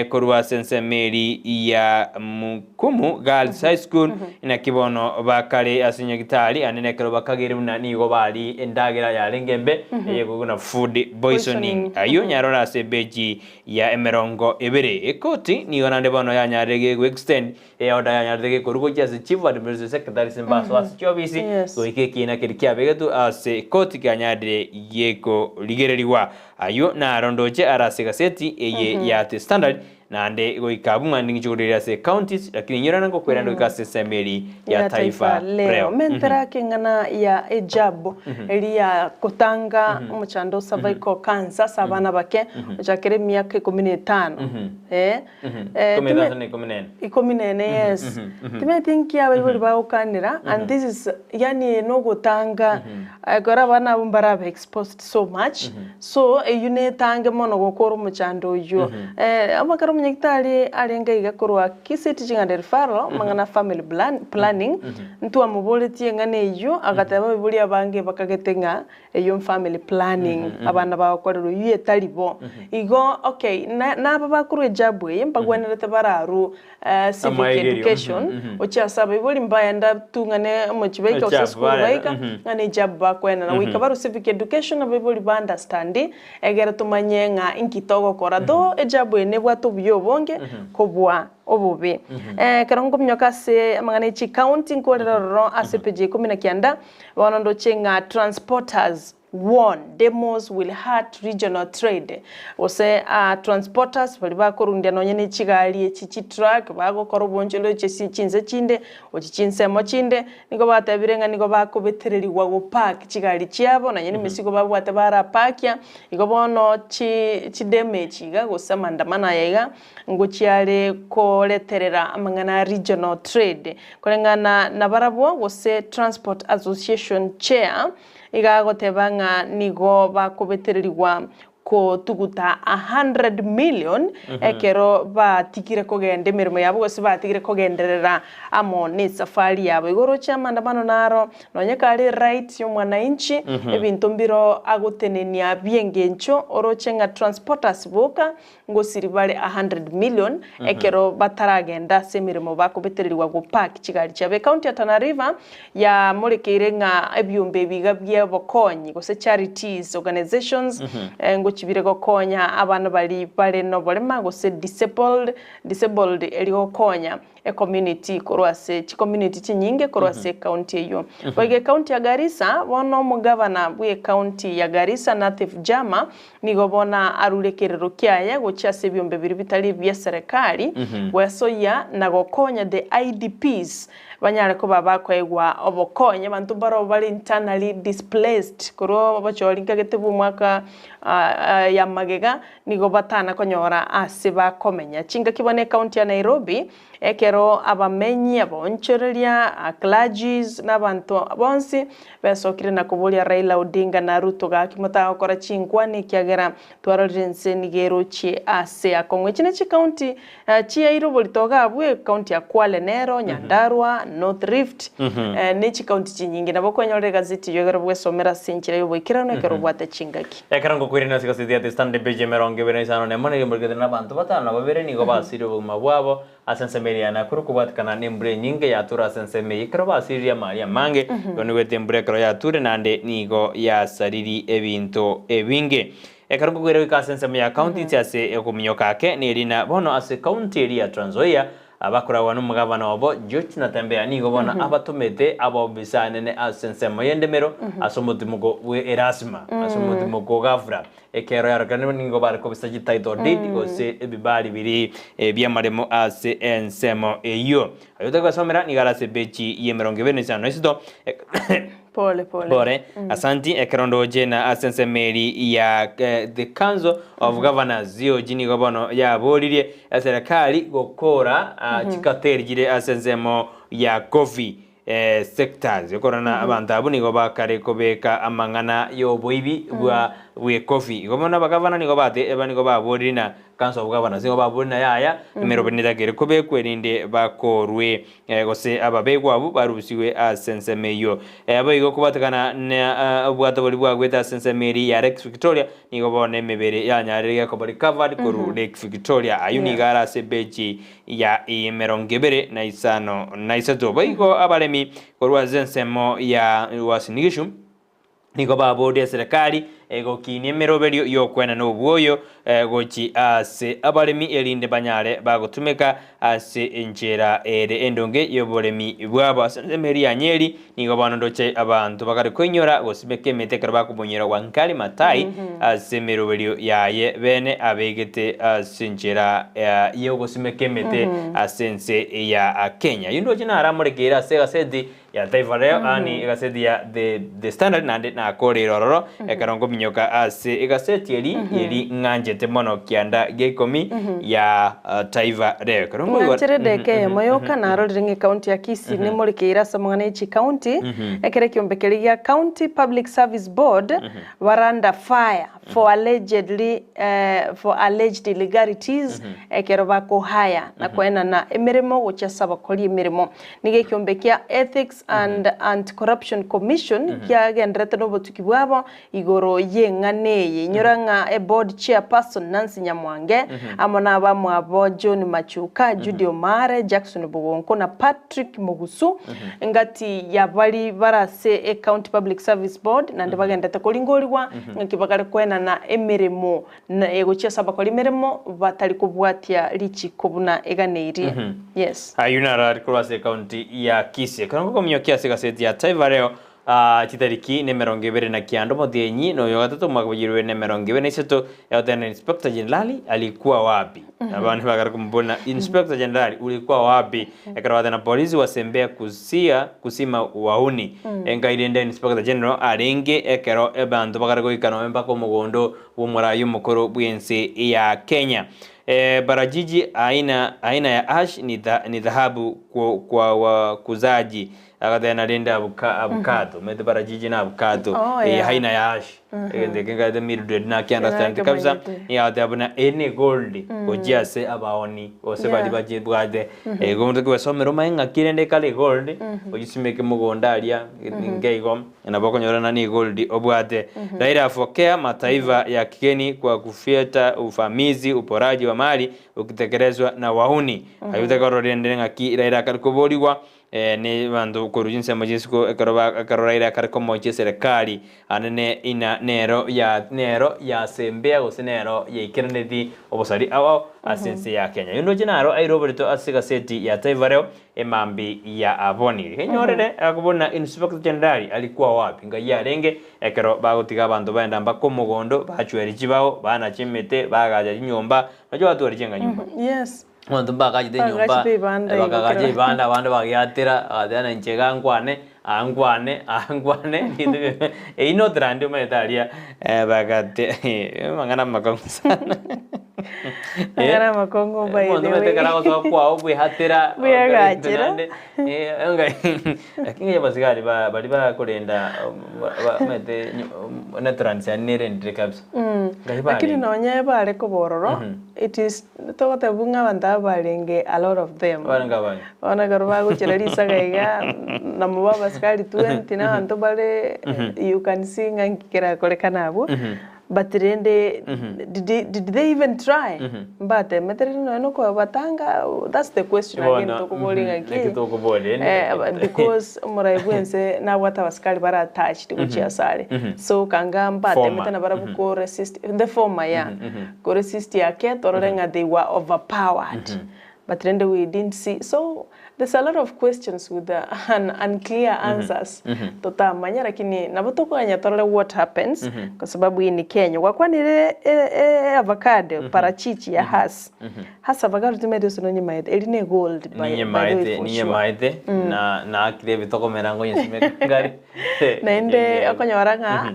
korwa ase ensemo eri ya Mukumu Girls High School, naki bono bakare ase nyagitari ande nekero bakageire buna nigo baria endagera yarenge embe eyekogwa buna food poisoning. Ayio nyarore ase epeji ya emerongo ebere. Ekoti nigo naende bono yanyarire gego extend eorder yanyarete gekorwa gochia ase chief administrative secretary mbaso ase chiofisi goika ekiina keria kiabegetwe ase ekoti kianyarire gekorigererigwa. Ayio naro ndoche are ase egaseti eye ya The Standard. Naende goika abwo ng'a ningiche korera ase counties, lakini inyora ngokwera goika ase ensemo eri ya Taifa Leo. Mentera ake eng'ana ya ejabu eri ya gotanga omochando o cervical cancer ase abana abake gochakera emiaka ikomi na etano eh Ikomi na etano na ikomi na ene. Ikomi na ene yes. Timanyeti nki abaibori bagokanera and this is yaani nogotanga ekero abana abwo mbarabe exposed so much so eywo netange mono gokora omochando oywo. Ekero omonyagitari arenge iga korwa Kisii Teaching and Referral amang'ana a family planning ntwamoboretie eng'ana eywo agateba abaibori abange bakagete ng'a eywo family planning abana bagokorerwa eywo etari bo. Igo okay naba bakorwa ejabu eye mbagwenerete bararwe civic Amaegerio, education gochia ase abaibori mbaenda tu ng'a ne omochie baika gose Ejabu esukuru bareta, baika ng'a ne ejabu bakoenana. Goika barwe civic education abaibori ba understand egere tomanye ng'a inki togokora. Though ejabu eye nebwate obuya obonge kobua obobe. Ekero nkominyoka ase amang'ana e chicounty nkorera ororo ase page ya ikomi na kianda, bono ndoche ng'a transporters warn demos will hurt regional trade, gose transporters baria bakorundia nonye ne chigari echi chitruck bagokora obonchoreri gochia chinse chinde gochia chinsemo chinde, nigo batebire ng'a nigo bakobetererigwa gopark chigari chiabo nonye na emesigo babwate barapakia, igo bono chi chidemo echi iga gose amaandamano aya iga, ngochia are koreterera amang'ana a regional trade, koreng'ana nabarabwo gose Transport Association chair, Iga agoteba ng'a nigo bakobetererigwa kotuguta a hundred million ekero batigire kogenda emeremo yabo gose batigire kogenderera amo nesafari yabo. Igo oroche amaandamano naro nonye kare right ya omwananchi ebinto mbiro agotenenia biengencho oroche ng'a transporters boka ngosiri bare a hundred million ekero bataragenda ase emeremo bakobetererigwa go park chigari chiabo. Ecounty ya Tana River yamorekeire ng'a ebiombe ebi iga bia obokonyi gose charities organizations ngochibire gokonya abana baria bare noborema gose disabled disabled eri gokonya ecommunity korwa ase chicommunity chinyinge korwa ase ecounty eyio. Boigo ecounty ya Garissa, bono omogavana bw'ecounty ya Garissa Nathif Jama nigo bono arure ekerero kiaye gochia ase ebiombe biria bitari ebia serekari gwesoyia na gokonya the IDPs banyare koba bakoegwa obokonyi. Abanto mbarobwo bare internally displaced korwa obochori nkagete bw'omwaka ya magega Nigo batana konyora ase bakomenya. Chingaki bono ecounty ya Nairobi, ekero abamenyi, abaonchoreria, clergies, na abanto bonsi besokire na koboria Raila Odinga na Ruto gaki motagokora chinkwana ekiagera twarorire ense nigo erochie ase akong'u. Echi ne chicounty chiaire oborito iga abwo ecounty ya Kwale nero, Nyandarua, North Rift, ne chicounty chinyinge. Nabo okwenyorera egazeti eyio ekero bwesomera ase enchera y'oboikeranu ekero obwate chingaki. Ekero ngokwirana ase egaseti ya The Standard page emerongo ebere na isano na emo, nigo emorikete na abanto batano na babere nigo basiririe obogima bwabo ase ensemo eria ya Nakuru kobwatekana nembura enyinge yature ase ensemo eyio ekero basiririe amari amange. Igo nigo ete embura ekero yature naende nigo yasariri ebinto ebinge. Ekero ngokwira goika ase ensemo ya county inse ase okominyoka ake nerina bono ase county eria ya Trans Nzoia Abakoragwa nomogabana obo George Natembeya nigo bono abatomete abaofisa anene ase ensemo y'endemero ase omotimoko bwe erasima ase omotimoko ghafla ekero yarokeranirwe nigo bare kobisa chititle deed gose ebibari biri bi'amaremo ase ensemo eyio. Ayio tari nigo are ase epeji y'emerongo ebere na isano na isato. Pole pole. Pole. Asanti ekero ndoche na ase ensemo eri ya the Council of Governors COG nigo bono yaboririe eserekari gokora chikateri chire ase ensemo ya coffee sectors okorora abanto abwo nigo bakare kobeka amang'ana y'oboibi bwa bwe coffee. Igo bono abagavana nigo bate nigo baboririe na Council of Governors nigo baboririe na yaya emeroberi netagere kobekwa erinde bakorwe Gose ababegwa abwo barusigwe ase ensemo eyio. Boigo kobatekana na obwato boria bwagwete ase ensemo eria ya Lake Victoria, nigo bono emebere yanyarire gekoba recovered korwa Lake Victoria. Ayio nigo are ase epeji ya emerongo ebere na isano na isato. Boigo abaremi korwa ase ensemo ya Uasin Gishu, Nigo baboria eserekari Egokinia emeroberio y'okwenena obwoyo gochia ase abaremi, erinde banyare bagotumeka ase enchera ere endonge y'oboremi bwabo. Ase ensemo eria ya Nyeri nigo bono ndoche abanto bakare koinyora gosimeka emete ekero bakobonyora Wangari Maathai ase emeroberio yaye bene abegete ase enchera y'ogosimeka emete ase ense ya Kenya. Ayio ndoche naramorekeire ase egaseti ya Taifa Leo, yaani egaseti ya The, The Standard, naende nakoreire ororo ekero nkominyoka ase egaseti eri eri ng'anchete mono kianda gia ikomi ya Taifa Leo. Ekero nkoigwa Ng'anchere edageka eyemo yoka narorire ng'a ekaunti ya Kisii nemorekeire ase amang'ana ye chikaunti, ekero ekiombe keria gia County Public Service Board bare under fire for allegedly for alleged illegalities ekero bakohaya na koenana emeremo gochia ase abakori emeremo. Nigo ekiombe kia Ethics and Anti-Corruption Commission kiagenderete nobotuki bwabo igoro y'eng'ana eye. Inyora ng'a eboard chairperson Nancy Nyamwange amo nabamwabo John Machuka, Judy Omare, Jackson Bogonko na Patrick Mogusu ngati yabari bare ase eCounty Public Service Board naende bagenderete koringorigwa ng'aki bagare koenana emeremo na egochia ase abakori emeremo batari kobwatia richiko buna eganeirie. Yes. Ayio naro ari korwa ase ekaunti ya Kisii. Ekero ngokominyokia ase egaseti ya Taifa Leo, chitariki nemerongo ebere na kianda omotienyi na oyo gatato omwaka bwa 2023, egoteba Inspector Jenerali alikuwa wapi? Abande bagare komobuna Inspector Jenerali ulikuwa wapi? Ekero bateba polisi wasembea kusia kusima wahuni. Enkai rende Inspector General arenge ekero abanto bagare goika nonya mpaka omogondo bw'omorai omokoro bw'ense ya Kenya. Barajiji aina aina ya ash ni dha ni dhahabu kwa kwa wakuzaji agateba rende abuka abukato omanyete barajiji na abukato Oh, eh, yeah. aina ya ash egento eke nkaete Mildred naki understand kabisa Nakemanyete. nigo agoteba buna eye ne gold gochia ase abaoni gose baria bachibwate igo omonto kwesomera omanye ng'aki rende ekare egold ochisimeke mogondo aria nkeigo Nabo okonyorana nigo obwate. Raila afokea mataifa ya kigeni kwa kuficha uvamizi, uporaji wa mali ukitekelezwa na wahuni. Ayio tekoro rende ng'aki Raila akare koborigwa ne banto korwa chinsemo chi'isiko ekero ba ekero Raila akare komochia eserekari anene ina nero ya nero yasembea gose nero yaikeraneti obosari ao ao ase ense ya Kenya. Oyio ndoche naro aire oborito ase egaseti ya Taifa Leo Emambi ya Aboni. Enyorere akobuna Inspector Jenerali alikuwa wapi? Ngai arenge ekero bagotiga abanto baenda mpaka omogondo, bachweri chibao, banacha emete, bagacha chinyomba, nachio batware chenga nyomba. Yes. Abanto mbagachete enyomba, Bagachete ebanda igo bakagacha kera. ebanda abande bagiatera, bagateba na inche iga nkwane, aa nkwane, aa nkwane, ebinto ebi eyio notrandi omanyete aria bagate amang'ana amakong'u sana. Amang'ana amakong'u by the Omonto omanyete way. ekero agosoa kwao bwehatera, Bweagachera. naende lakini abasigari ba baria bakorenda omanyete netrans yaani nerendire kabisa. Ngai Lakini barenge. nonye bare koba ororo, it is togoteba ng'a abanto aba barenge a lot of them. Barenge abange. Bono ekero bagochera risaga iga, namo ba abasikari 20 na abanto bare, you can see ng'a nki kerakorekane abwo. But rende did they, did they even try? Mbatemete rende nonya na okobatanga, that's the question again Bono, tokoboria ng'aki, naki tokoboria, eh, because omorai bwense nabwate abasikari bare attached gochia asare. So kanga mbatemete Former. nabarabwo ko resist, the former yeah, ko resist ake torore ng'a they were overpowered. But rende we didn't see, so there's a lot of questions with the unclear answers totamanya lakini nabo tokoganya torore what happens kwa sababu hii ni Kenya. Gwakwanire avocado parachichi ya Hass. Hass avocado timaeti gose nonyemaete eri ne gold by, by the way Ninyemaete, for sure. ninyemaete, na naakire ebitokomera nkonyesimeka ngare. Naende okonyora ng'a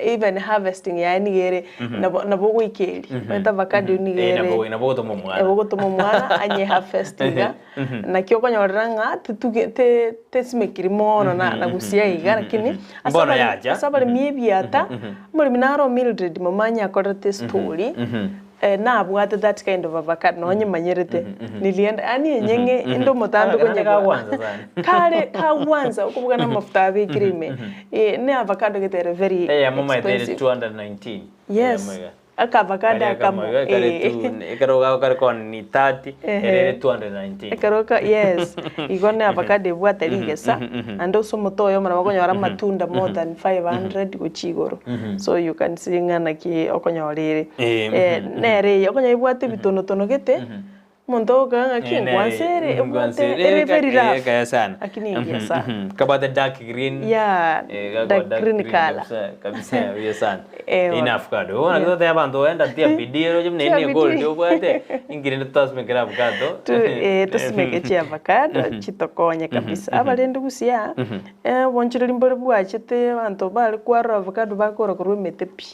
even harvesting yaye nigo ere nabo nabo ogoikeria omanyete avocado nigo Eh, ere nabo nabo ogotoma omwana. nabo ogotoma omwana anye harvest iga naki okonyorera ng'a tituge te tesimekiri mono na na gusii iga lakini ase Mbono abaremi yacha. ase abaremi ebiata omoremi naro Mildred Momanyi akorete estory Nabwate that kind of avocado nonye manyerete nilienda yaani enyeng'e inde omotambe Kare konya kagwansa sana. kare kagwansa okobuga na amafuta abekire ime ne avocado gete ere very Eyemo maete ere expensive. 219. Yes. Eyemo iga. Akavakado Kare akamo. akamo, iga kare ekero gakare kona ni 30, ere ere 219. Ekero ka yes, igo ne avocado ebwate rigesa, naende ase omote oyomo nabo okonyora amatunda more than 500 gochia igoro. So you can see ng'a naki okonyora ere. Nere eye, okonyora ebwate ebitonotono gete, omonto ogokaga ng'a ki ngwansa ere, ebwate ere very rough, Ekaya sana. lakini engiya sana. Kabwate dark green. Yeah, Eh, dark green colour. Kabisa, kabisa, buya sana. Eh, Ine avocado. Bono naki totebe abanto enda tia bidii oroche buna Tia ine egold bidii. obwate, inki rende totasimekere avocado. Tu eh, tosimeke chiavocado chitokonye kabisa. Abarende gusii aa, obonchoreri mbore bwachete abanto bare kwarora avocado bakora korwa emete pi.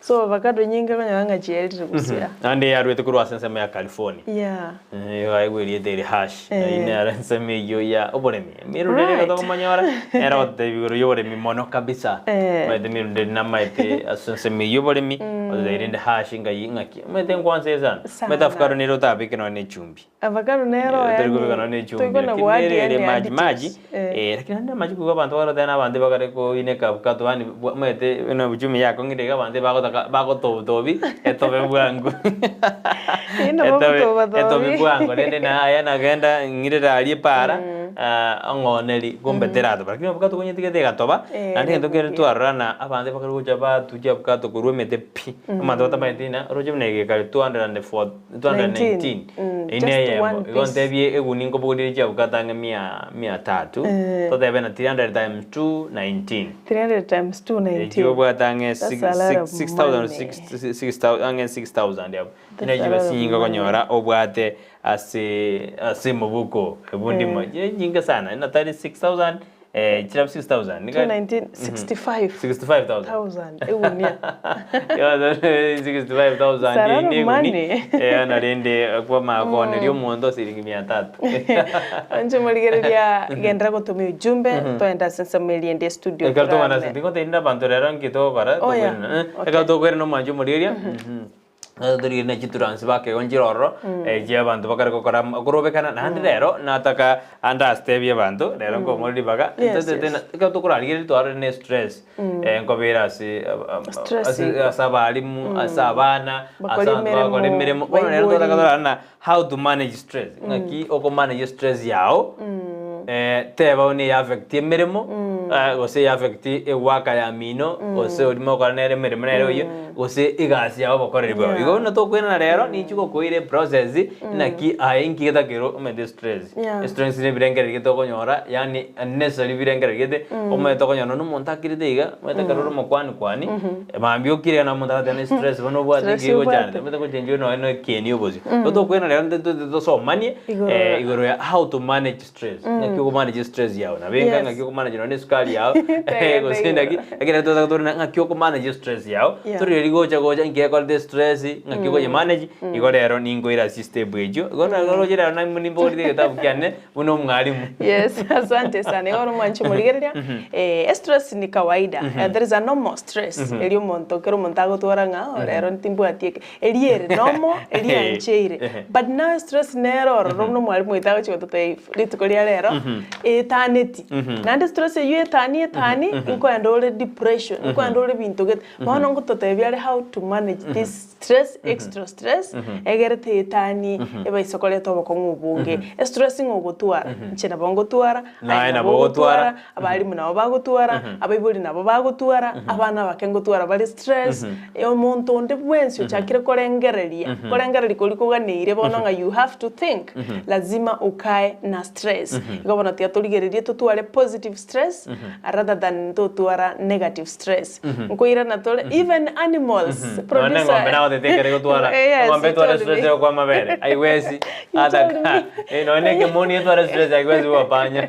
So avocado nyinge okonyora ng'a chiarire gusii aa. Naende yarwete korwa ase ensemo ya California. Yeah. Igo aigwe erieta eri hash. Eh. Eyio nero ensemo eyio ya oboremi. Emirundu ere Right. tokobanyora, nere ogototebia igoro ya oboremi mono kabisa. Eh. Omanyete emirundu eri namaete ase ensemo eyio ya oboremi, ototebia rende hash ng'ai ng'aki. Omanyete nkwansa eye sana. Sana. Omanyete avocado nere otabeke nonya na echumbi. Avocado nero Tari yaani kobeka nonya na echumbi, toikona lakini goadd nere ere any maji maji, additives. Eh. eh, lakini naende amache koigwa abanto bagotebi na abanto bagare koineka avocado yaani bwa omanyete buna uchumi yakong'ire iga abanto bagotaka bagotobutobi etobe bwango. Eye nabo Etobe ogotoba etobe tobi. bwango rende naye nagenda ng'irere aria epaara ong'oneri kumbe teratoba. Lakini avocado konyetigete egatoba, Eh, naende egento kende erebugia. twarora na abanto bakare gocha batuchia avocado korwa emete pi, abanto batamanyeti ng'a oroche buna egekare 204 219 Mm, Eyio just neyemo. one Igo piece. ntebie eguni nkobogoria chiavocado ang'e mia mia tatu, Eh. totebe na 300 times 2, 19. 300 times 2, 19. Echio obwate ang'e That's a lot of 6,000 money. 6,000 ang'e 6,000 abwo. That's Ine a chibe lot of chinyinga money. okonyora obwate ase ase mobuko ebundi mo Eh. chire chinyinga sana natari 6,000 eh, chirabu 6,000 niga 219, 65. 65,000. Thousand, egunia. 65,000 It's a lot of ine eguni money. eh, narende kwamakoneria omonto siringi mia tatu. Inche morigereria gendera gotumia ujumbe toenda ase ensemo eria ende studio Ekero tokwana torarane. ase tingotebi abanto rero nki togokora Oh, yeah. tokwerana, eh, ekero tokwerana omwancho omorigereria torigereria na chituransi bakegwa nchire ororo echia abanto bakare gokora korobekana naende rero nataka understand abanto rero nkomorora ribaga Yes, ntotete yes. ekero tokorarigereria twarorire na estress nkobera ase Stress ase iko. ase abalimu ase abana ase Bakore abanto bagokora emeremo, emeremo bono rero baibori. totaka torarora na how to manage stress ng'aki okomanage stress yago teba buna eyaffectie emeremo gose eyaffectie ewaka ya mino gose oria mogokora nere emeremo nere oyio gose egasi yabo obokoreri bwabo. Igo buna tokwenana rero ninchi gokoira eprocess naki aye inki getakeire omanyete stress. Estress na ebirengererio gete okonyora yaani unnecessary birengererio gete omanyete okonyora nonye omonto akirete iga omanyete ekero ore omokwani kwani mambia okire iga na omonto agoteba ne stress bono obwate Stress nki egochandete obwate. omanyete gochenjwa nonye na ekieni obosio. Igo tokwenana rero ntotete tosomanie Igoro igoro ya how to manage stress ng'aki okomanage stress yago nabo enga Yes. ng'aki okomanage nonye na esukari yago Tagenda gose igoro. naki ekero totaka tore ng'aki okomanage stress yago Yeah. torire gocha gocha inki ekorete stress ng'aki okoyemanage igo rero ninkoira ase step echio igo naro roche rero nimborire egetabu kiane buna omwalimu. Yes, asante sana. Igo mwanche morigereria. Stress ni kawaida. There is a normal stress. Eri omonto kero omonto agotwara ng'a "Oh, rero ntimbwati eke." Eri ere normal, eri ancheire. But now stress nero ororo buna omwalimu oito agochia gototebia rituko ria rero etaneti. Naende stress eywo etani etani nkoenda ore depression, nkoenda ore binto gete. Bono ngototebia are how to manage this stress, extra stress, egere tetani ebaise koreta obokong'u obonge. Estress ng'a ogotwara, inche nabo ngotwara, Naye aye nabo nabo ogotwara. ogotwara, abalimu nabo bagotwara, abaibori nabo bagotwara, abana abake ngotwara bare stress, omonto onde bwensi ochakire korengereria, korengereria koria koganeire bono ng'a you have to think, lazima okae na stress. Igo bono tiga torigererie totware positive stress rather than totwara negative stress. Nkoirana tore even animals, Nonye producer. eng'ombe nagotete ekere gotwara Yes, eng'ombe you etware told stress me. ya kwa mabere aiwezi You hata told ka me. nonye ekemoni etware stress aiwezi gwapanya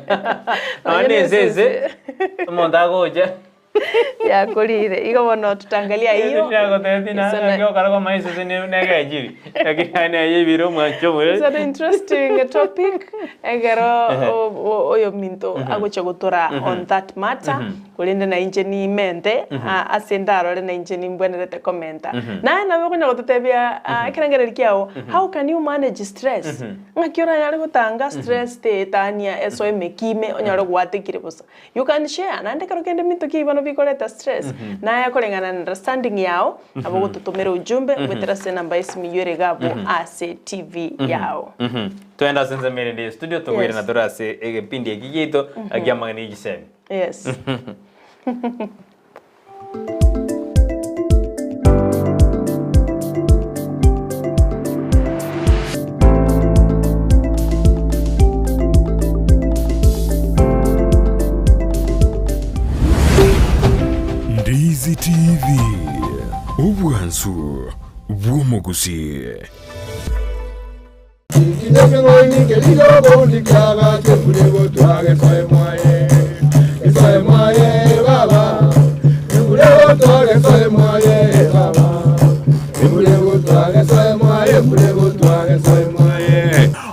nonye Nonye esese omonto agocha yakorire igo bono tutaangalia hiyo Nagotebia It's an- okara kwa maisese negechiri lakini naye ebire omwancho omore It's an interesting topic egero oyo minto agocha gotora on that matter. Korende nainche nimente, ase ndarore nainche nimbwenerete komenta. Naye nabo okonya gototebia ekerengererio kiao, how can you manage stress? Ng'aki oranyare gotanga stress teetania esoe emeki ime onyore gwatekire bosa. You can share, naende ekero kende ebinto ki bono bikoreta stress, naye koreng'ana na understanding yao, nabo ogototomera ujumbe goetera ase enamba y'esimi eywo ere iga abwo ase TV yao. Twende ase ensemo erende ye studio tokoirana Yes. tore ase egepindi eki giaito ki'amang'ana ye chisemi. Yes. Ndizi TV, obwansu bw'omogusii.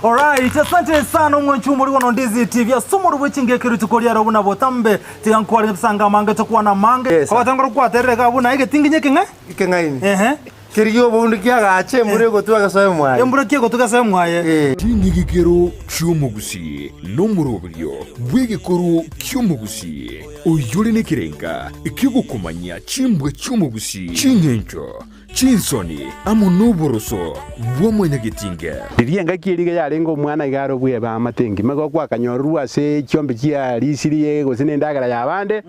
Alright, asante sana omwanchi omori bono Ndizi TV ase omoro bwe chingeke rituko riaro buna botambe tiga nkware ebisanga amange tokwana amange Yes. abatangora kwaterera iga buna egetinginye ekeng'e Ekeng'aini. Ehe. Kerigia oboundu kiagache embura egotwa egesoe mwaye. Embura ki egotwa egesoe mwaye. Chinyigikero chi'omogusii nomoroberio bw'egekoro ki'omogusii, oyore nekerenga ki'ogokomanya chimbwa chi'omogusii, ching'encho, chinsoni amo noboroso bwa mwanyagetinge. Riria engaki eria iga yarenge omwana iga are obweba amate engima, igo gwakanyororwa ase chiombe chiarisirie gose nendagera y'abande,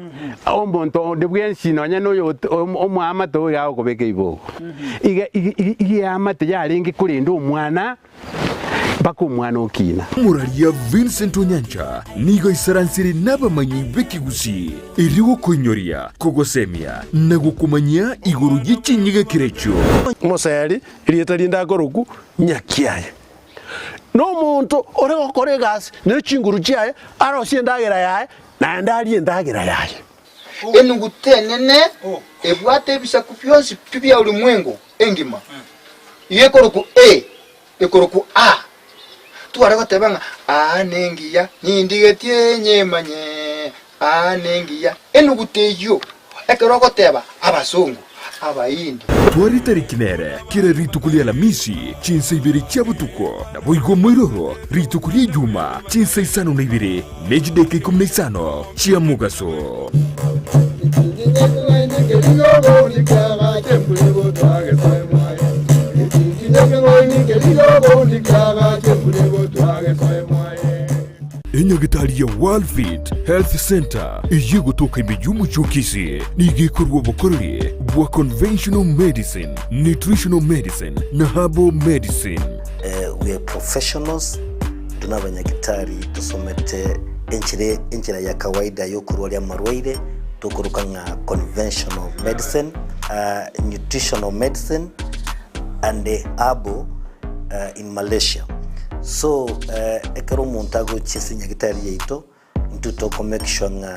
Omonto onde bwensi nonya noyo omoamate oyo iga agokobeka ibogo. Iga iga eamate yarenge korenda omwana mpaka omwana okina. Omoraria Vincent Onyancha nigo aisaransire nabamanyi b'ekegusii erio gokoinyoria, kogosemia na gokomanyia igoro ye chinyigekero echio. Moseri, erieta rinde akorokwa Nyakiaye, nomonto ore gokora egasi ne chinguru chiaye, arosie endagera yaye, naende arie endagera yaye. Enuguta enene ebwate ebisaku bionsi pi bia ulimwengu engima, igo ekorokwa A, ekorokwa A. Tware goteba ng'a aa nengiya, nindigetie nyemanye, aa nengiya. Enuguta eyio, ekero ogoteba abasongo, Abaindi. Tware tariki nere kera rituko ria Alamisi chinsa ibere chia botuko, naboigo moiroro rituko ria Ijuma chinsa isano na ibere ne chidakika ikomi na isano chia mogaso. Enyagitari ya Worldfit Health Centre eyio egotoka ime y'omochie o Kisii nigo ekorua obokoreri bwa conventional medicine, nutritional medicine na herbal medicine. We are professionals, intwe nabanyagitari tosomete enchera enchera ya kawaida yokorwaria amarwaire tokoroka ng'a conventional medicine, nutritional medicine and herbal in Malaysia. So ekero omonto agochia ase nyagitari yaito, intwe toko make sure ng'a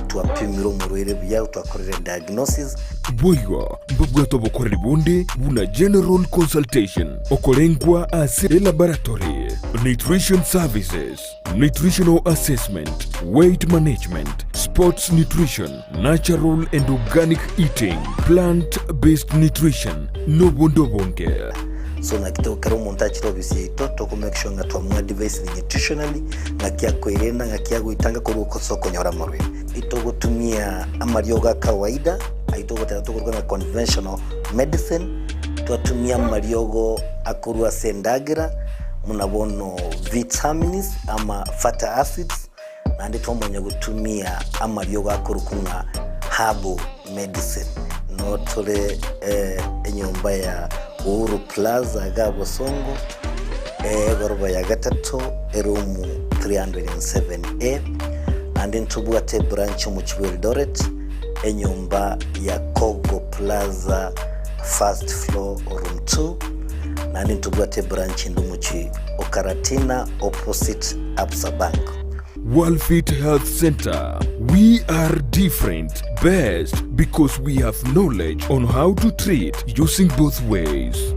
twapimire omorwaire buya, twakorire diagnosis. Boigo mbabwate obokoreri bonde buna general consultation, okorengwa ase elaboratory, nutrition services, nutritional assessment, weight management, sports nutrition, natural and organic eating, plant based nutrition, nobonde obonge. So naki to ekero omonto achire ofisi yaito toko make sure ng'a twamoadvisire nutritionally, ng'aki akoerenda, ng'aki agoitanga korwa ase okonyora amarwaire. Itogotumia amariogo a kawaida, ayio togoteba tokoruga ng'a conventional medicine, twatumia amariogo akorwa ase endagera, buna bono vitamins ama fatty acids, Naende twamanya gotumia amariogo akorokwa ng'a herbal medicine. Noo tore enyomba ya Uhuru Plaza iga Bosongo, egoroba ya gatato, eroom 307A. Naende ntobwate ebranch omochie bwa Eldoret, enyomba ya Kogo Plaza first floor room 2. Naende ntobwate ebranch ende omochie o Karatina opposite Absa Bank. Worldfit Health Center, we are different, best because we have knowledge on how to treat using both ways.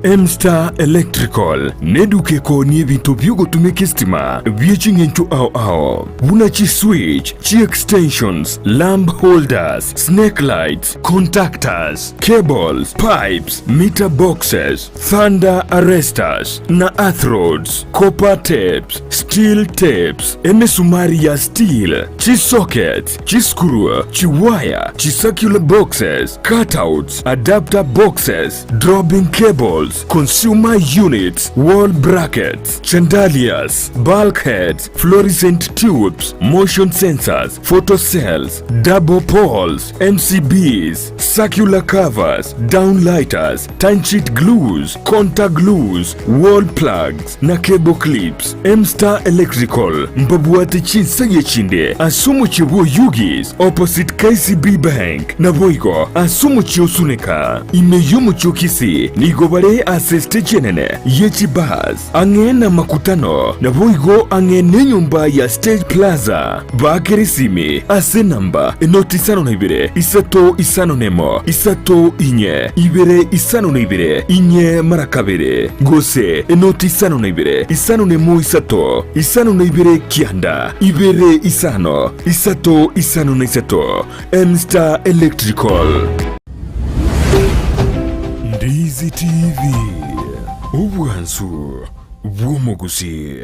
M-Star Electrical neduka ekoonia ebinto bi'ogotumeka esitima bie ching'encho ao ao, buna chiswitch, chiextensions, lamp holders, snake lights, contactors, cables, pipes, meter boxes, thunder arresters na earth rods, copper tapes, steel tapes, emesumari ya steel, chisockets, chiscrew, chiwaya, chicircular boxes, cutouts, adapter boxes, dropping cables, consumer units, wall brackets, chandeliers, bulkheads, fluorescent tubes, motion sensors, photocells, double poles, MCBs, circular covers, downlighters, timesheet glues, contact glues, wall plugs na cable clips. M-Star Electrical mbabwate chinsagia chinde ase omochie bw'Oyugis opposite KCB Bank naboigo ase omochie o Suneka. Ime y'omochie o Kisii nigo bare ase estage enene ye chibus ang'e namakutano naboigo ang'e nenyomba ya Stage Plaza. Baakere esimi ase enamba enoti 52 351 3 4 2 52 4 mara kabere, gose enoti 52 51 3 52 9 2 5 3 5 3. M-Star Electrical. Ndizi TV, obwansu bw'omogusii.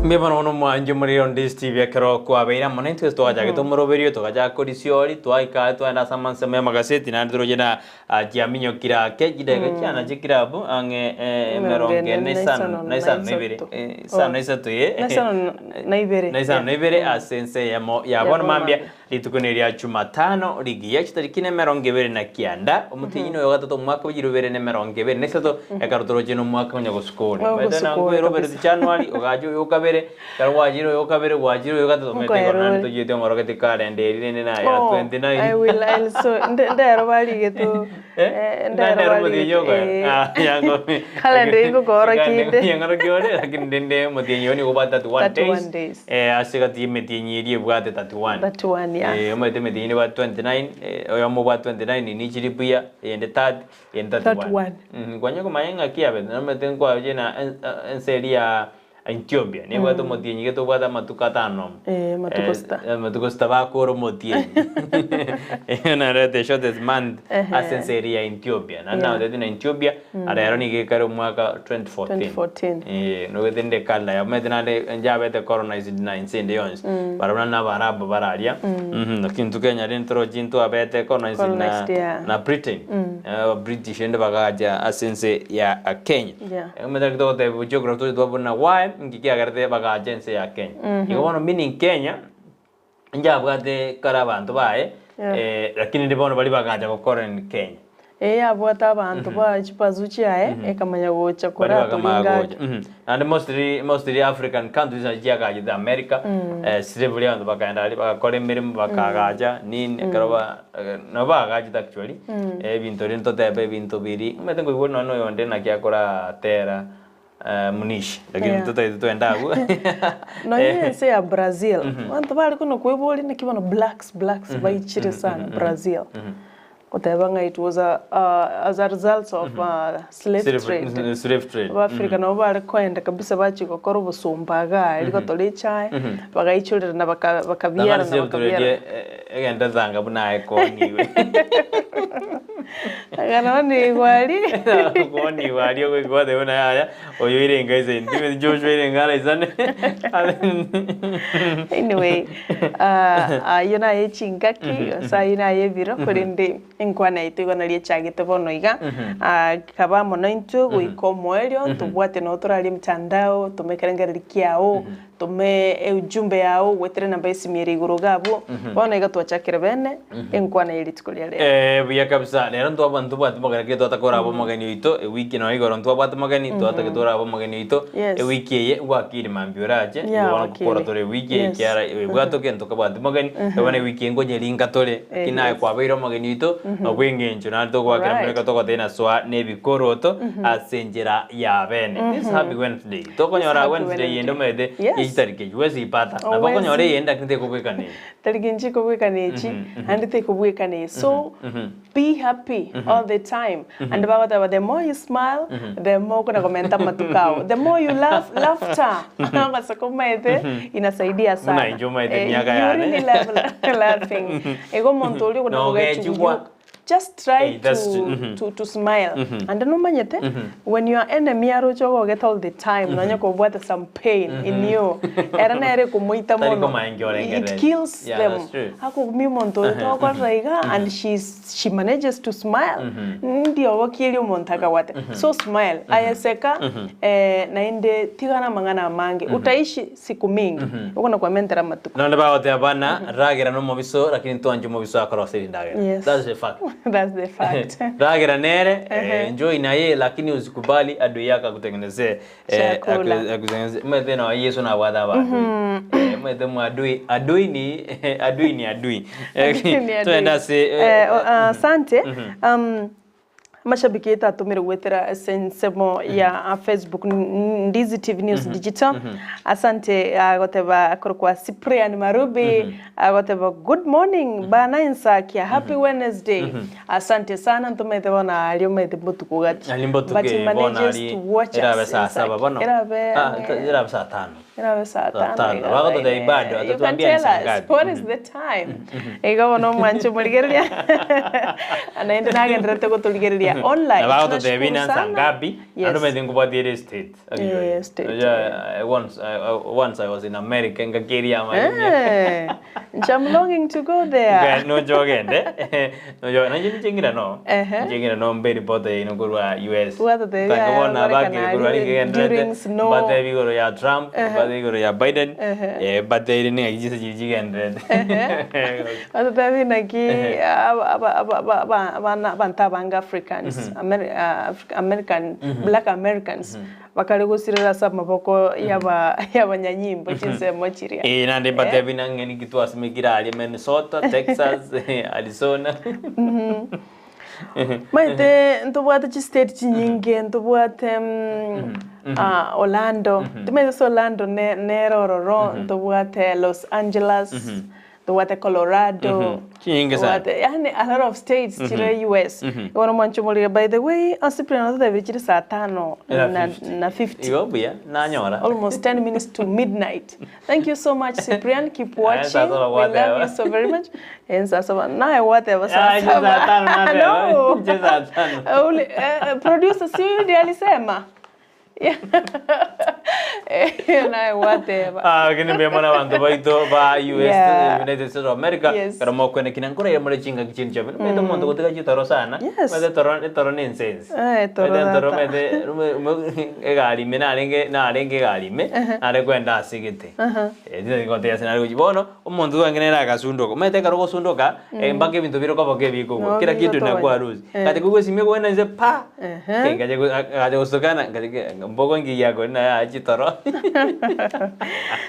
Mbuya mono mono mwanche omorero onde Steve ekero kwabeire amo naintwe twachagete omoroberio togachaka korisiori twaika twaenda ase amansemo y'amagaseti naende toroche na chiaminyokire ake chidakika chiana chikire abwo ang'e emerongo ene na isano na isano na ibere isano na isato eh Na isano na ibere na isano na ibere ase ense eyemo ya bono mambia rituko ne ria Jumatano rigiya chitariki na emerongo ebere na kianda omotienyi oyo gatato omwaka bwa chirobere na emerongo ebere na isato ekero toroche na omwaka onya gosukore Onya Omanyete gosukore nangwe robereti kabisa. January ogacha oyo kabere ekero gwachire oyo kabere gwachire oyo gatato omanyete igoro naende Nkoerore. tochiete ong'orogete kalenda eria rende naye ya Oh, 29 I will, I'll so, nde- ndero barigetwe eh, ndero Nandero omotienyi barigetwe okoera eh. Ah, yango Calendar igokorokia inde. Yang'orokia ore lakini rende omotienyi oyo nigo obwate 31 31 days days. eh, ase egati ya emetienyi eria ebwate 31 31, yeah. Eh, omanyete emetienyi nebwate 29 eh, oyomo obwate 29 nichiri buya eyende 30 eyende 31 31. Kwanya komanya ng'aki yabete nomanyete nkwaroche na ense eria ya Ethiopia nebwate omotienyi gete obwate amatuko atano nomo. Eh, amatuko sita. Amatuko sita bakora omotienyi. Eyo naro the shortest month ase ense eria ya Ethiopia. Naende naotebeti na Ethiopia arero nigo ekare omwaka 2014. 2014. Eh, nogete nde kalenda yabo omanyete naende njabete colonized na ense ende yonsi. Barabwo naende na Abaarabu bare aria. Lakini intwe Kenya rende torochi ntwabete colonized na Colonized, yeah. na Britain. Aba British rende bagacha ase ense ya Kenya. Yeah. Omanyete naki togoteba geography toche twabuna why inki kiagerete bagacha ense ya Kenya. Igo bono meaning Kenya njabwate kare abanto baye Yeah. lakini rende bono baria bagacha gokora in Kenya. Ee yabwate abanto ba chibazu chiaye ekamanya gocha Baria bakamanya koratoringa gocha. Naende mostly mostly African countries nachi chiagachete America slavery abanto bakaenda aria bagakora emeremo bakaagacha nini ekero ba nabo baagachete actually ebinto rende totebe ebinto biria omanyete nkoigwa nonye na oyonde naki akoratera munishi lakini totagete twende abwo. Nonye ense ya Brazil, abanto bare konya koeboria naki bono blacks blacks baichire sana Brazil. Goteba ng'a it was a as a results of slave trade. Slave trade. Abafrika nabo bare koenda kabisa bachia gokora obosomba igaa erio gotora echae, bagaichorerana baka bakabiarana Slave trade bakabiarana. egende tanga buna aye kooniwe. Agana bono igwa aria. Kooniwe aria ogoika gwateba buna yaya oyo oirenge ase intwe Joshua oirenge araisane. Anyway, ayio naye chingaki gose ayio naye ebiro korende enkwana yaito igo naria echagete bono iga. Kaba amo naintwe goika omoerio, tobwate nabo torarie mtandao, tome ekerengererio kiao. Tome eujumbe yao ogwetere enamba y'esimi ere igoro iga abwo. Bono iga twachakire bene enkwana ye rituko ria rero. Eh, buya kabisa. Rero ntwaba ntobwate mogeni lakini twatakora aba omogeni oito ewiki noyo igoro ntwabwate mogeni twatagete oraba omogeni oito Yes. ewiki eye wakili mambia orache Yeah, bono wakili. gokora tore ewiki eye Yes. ekiara ebwate okento kabwati mogeni bono ewiki eye nkonyeringa tore lakini naye yes. kwabeire omogeni oito obweng'encho naende togoakera Alright. muna ekero togotebia nasoa na ebikoroto ase enchera ya bene. This happy Wednesday. Tokonyora Happy Wednesday yende Wednesday. omanyete Yes. ye chitariki echio gwesipata. Oh, Nabo okonyora wesi. eyende lakini tekobwekana eye. Tariki nchi kobwekana echi naende tekobwekana eye. So be happy all the time. And bagoteba the more you smile, the more okona komenta amatuko ao. The more you laugh, laughter. Ogoseka omanyete inasaidia Buna sana. inche omanyete Eh, emiaka you yane. really love laughing. Igo omonto oria okona Nogechigwa. kogechigwa just try Hey, that's to, true. Mhm. to, to smile. And nomanyete when your enemy aroche ogogete all the time nonya kobwate some pain in you era nere komoita Tari mono komaengia orengereria. it kills Yeah, them that's true. akogumia omonto oyo togokorera iga and she's, she manages to smile ndio ogokiria omonto akabwate so smile ayeseka eh, naende tigana amang'ana amange utaishi siku mingi okona kwamentera amatuko Nonde bagoteba bana ragera nomobiso lakini twanche omobiso akoroseria endagera. Yes. That's the fact. that's the fact Ragera nere Ehe. eh, enjoy na ye lakini usikubali adui yako akutengenezee eh, Chakula. akutengenezee mwete na Yesu na wadha wa adui. Eh, mwete mwadui adui ni adui ni adui. Eh, Ni adui. Tuenda se Eh, o- asante mashabiki yetu atumire gwetera sensemo ya Facebook Ndizi TV News Digital asante agoteba korokwa Cyprian Marubi agoteba good morning bana insakia happy Wednesday asante sana ntumete bona alio mete mbutuku gati Ali mbotuke but he bona manages ali to watch irabe us saa saba Insaki. bono. Irabe Ah, irabe saa tano. Irabe saa Saa tano tano. iga Wako baine. tutai bado, You can atatuambia ni tell saa us ngapi. what is the time iga bono mwanche murigereria anaende nagenderete guturigereria online Na wako Tunashukuru tutebina saa sana. ngapi? Yes. Ando mete ngubatiere state. Eh, state, Unajua, once once I was in America ngakiria Eh, I'm longing to go there. nojogende nojo nanje nichengira no Ehe. nichengira no mbe report ino kurwa US Watotebia takabona aya, bakiri kurwa during rikigenderete snow. bate igoro ya Trump Ehe. bate igoro ya Biden Ehe. eh bate iri ni ngisi chigenderete Watotebia naki Ehe. abana abantu abanga Africans American Black Americans bakari gusirira ase amaboko y'abanyanyimbo chinsemo chiria Eh nande bate bina ngeni kitu asimikira ali Minnesota Texas Arizona maite ntobwate chistate chinyinge ntobwate Orlando timaite se Orlando nerororo ntobwate Los Angeles ntobwate Colorado Chinyinge sana. ntobwate yani a lot of states chire US ibono mwanchumurire by the way Cyprian atotebire chire saa tano Era na, 50. na 50 Igo buya nanyora almost 10 minutes to midnight. Thank you so much, Cyprian. Keep Eh, watching. saa saba We whatever. love you so very much. Eh, saa saba. Naye whatever, saa Ah, nje saa saba. tano na No. nje saa tano. Producer si huyu ndiye alisema? Yeah. Eh, naye whatever. Ah, lakini mbemona abantu baito ba US Yeah. United States of America Yes. pero mokwene kina nkora yamore chinga kichin chabe mete mondo gotiga chitoro sana Yes. mete toro toro ni nsense Eh, toro mete toro tata. mete egari me narenge narenge egari me nare kwenda asigete ngote ase nare gochi bono omonto twangene nagasundoka mete karo gosundoka mpaka ebinto biro koba kebikogwa No, kila kitu bigotonya. inakuwa ruzi Eh. kati kugwesimia kwenda nse pa Ehe. ngaje gusukana ngaje mbogo ngi yako na chitoro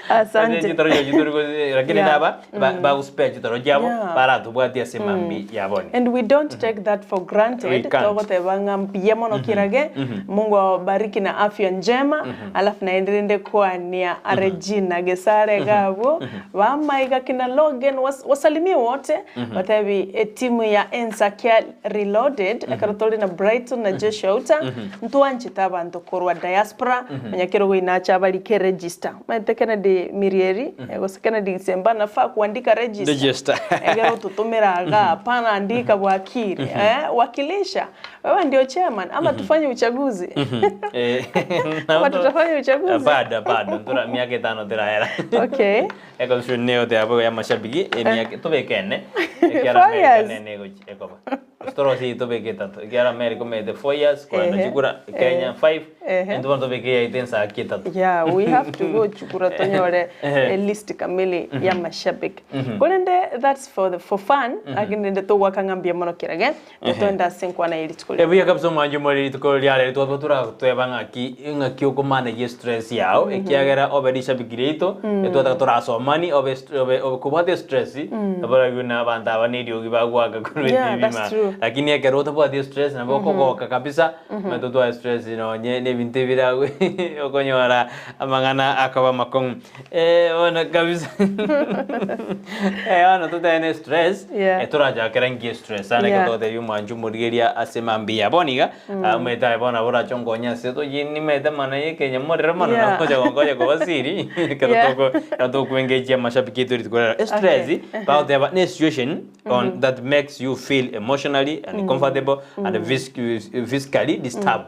Asante. chitoro yo chitoro lakini Yeah. naba baguspea chitoro jabo Yeah. baratubwatia ase mambi yabone And we don't take that for We granted. can't. Togotebanga mpiye mono kirage. Mungu awabariki na afya njema. Alafu naendelende kuania Regina Gesare gabo wamaiga kina Logan wasalimie wote watabi timu ya Ensakia Reloaded akarotoli na Brighton na Joshua Uta ntuanchita abantu korwa diaspora manyakero goinacha abalike register maite Kennedy Mirieri gose Kennedy Semba nafaa kuandika register Register. egera ututumiraga hapana andika bwakiri eh, wakilisha wewe ndio chairman ama tufanye uchaguzi Eh, ama tutafanya uchaguzi bado bado ntura miaka itano tirahera okay econstitution niyo te abo ya mashabiki emiaka tubekene Four years. nene ekoba Torosie tobeke etato ekiagera America omanyete 4 years kogenda chikura Kenya 5 intwe bono tobeke eyaito ensaki etato. Yeah, we have to go chikura tonyore a list kamili ya mashabiki. Korende that's for the for fun, lakini rende togoaka ng'a mbuya mono kerage, totoende ase enkwana ye rituko riria. Ebuya kabisa omwanchi omoriri rituko ria rero twaba torateba ng'aki ng'aki okomanage estress yao ekiagera obe rishabiki riaito etwataka torasomani obe obe kobwate estress nabarabwo na abanto aba na eriogi bagoaka korwa Yeah, etibi that's ma true. lakini ekero otabwati estress nabo okogoka kabisa omanyete otware stress nonye na ebinto ebire agwo okonyora amang'ana akaba amakong'u. Bono kabisa bono totebe na estress torachakera nki estress sana ekero togotebia omwanchi omorigereria ase mambia bono iga omanyete aye bono nabo orache onkonye ase tochi nimanyete amang'ana ya ekenyamorero mono nabo ogocha gonkonya koba siri ekero toko ekero tokoengage amashabiki aito rituko riarero. Estress bagoteba ne situation on that makes you feel emotionally uncomfortable and physically disturbed.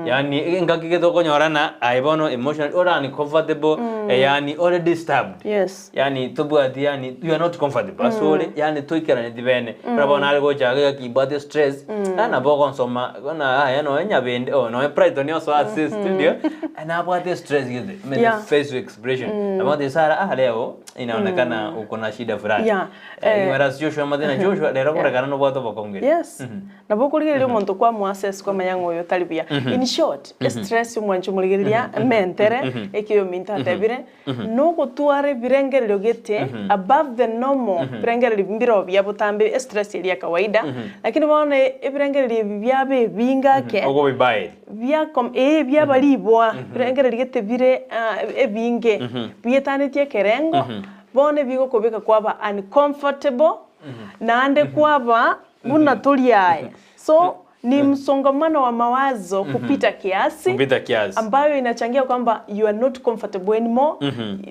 Yaani engaki gete okonyorana aye bono emotionally ore uncomfortable yaani ore disturbed. Yes. Yaani tobwati yaani you are not comfortable ase ore yaani toikeraneti bene. Buna bono nare gocha iga gaki mbwate stress yaani nabo ogonsoma buna aye nonye nyabende oh nonye Brighton osoa ase studio nabwate stress gete face expression. Nabo ngotebi Sarah ah leo inaonekana uko na shida fulani. Yeah. Eh. Whereas Joshua amate na Joshua rero korekana nobwate obokong'u. Yes. Nabo okorigereria omonto kwamoassess kwamanya ng'a oyo tari buya. In short, estress omwanche omorigereria ementere, eki oyominto atebire, nogotwara ebirengererio gete above the normal, ebirengererio mbiroo buya botambe estress eria ya kawaida, lakini bono ebirengererio ebi biaba ebinge ake, Okobibaeria. biakom ee biaba riboa, ebirengererio gete bire ebinge, bietanetie ekerengo, Bono ebigokobeka kwaba uncomfortable naende kwaba buna tori aye. So ni msongamano wa mawazo kupita kiasi Kupita kiasi. ambayo inachangia kwamba you are not comfortable anymore,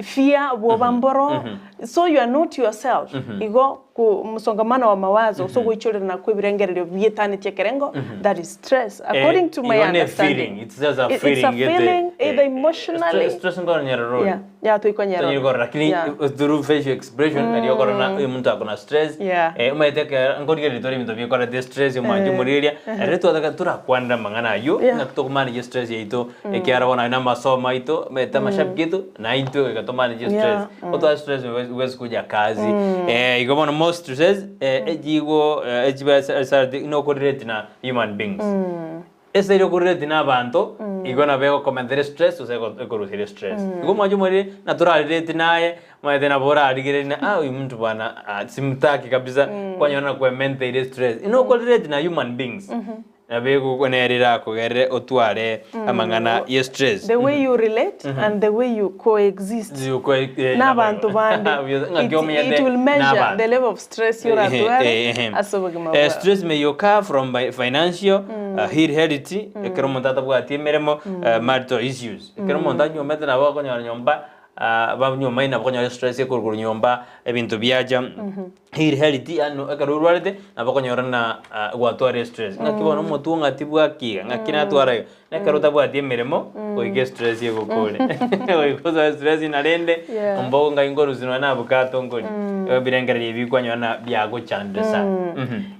fear bwoba mboro, so you are not yourself. Igo ku msongamano wa mawazo ase ogoichorerana kwa ebirengererio bietanetie ekerengo, that is stress according to my igo ne understanding. feeling, it's just a It- it's feeling a gete. feeling either emotionally Stress nkonyerera ore. Yeah. Yeah, toikonyerora. Tonyiri korora lakini Yeah. through facial expression nari okorora na oyo omonto akona stress Yeah. omanyete ekero nkorigereria tore ebinto bikorete stress omwanche omorigereria ere twataka torakwanera amang'ana aywo Yeah. ng'a tokomanage stress yaito ekiagera bono aye na amasomo aito omanyete amashabiki aito naintwe goika tomanage stress Yeah. Otware stress huwezi kuja kazi igo bono most stress echigo echiba nokorelate na human beings Ase erio okorereti na abanto, igo nabo egokomentera estress gose ekoruseria estress. Igo omwancha omoriri na torarereti naye, omanyete nabo orarigererie na ah huyu mtu bwana ah simtaki kabisa, kwanyora nakwementeire estress. Inwe okorereti na human beings, nabo ego nere erakogerere otware amang'ana ya estress. The way you relate and the way you coexist You co- na abanto bande Ng'aki it, omenyete it will measure n'abanto. the level of stress yoratware ase obogima bwao. Stress may occur from financial, ill health, ekero omonto atabwati emeremo, marital issues. Ekero omonto anyuomete nabo akonyora nyomba, banyuomaine nabo okonyora stress ekorwa korwa nyomba, ebinto biacha. Ill health yaani ekero orwarete nabo okonyora ng'a gwatwarire stress. Ng'aki bono omotwe ong'ati bwaki iga, ng'aki natwara iga. Na ekero otabwati emeremo, goika estress egokore. Goika osoe stress na rende, Yeah. ombogo ngai nkorusia nonya na avocado nkori. Ebirengererio ebi kwanyora na biagochandire sana.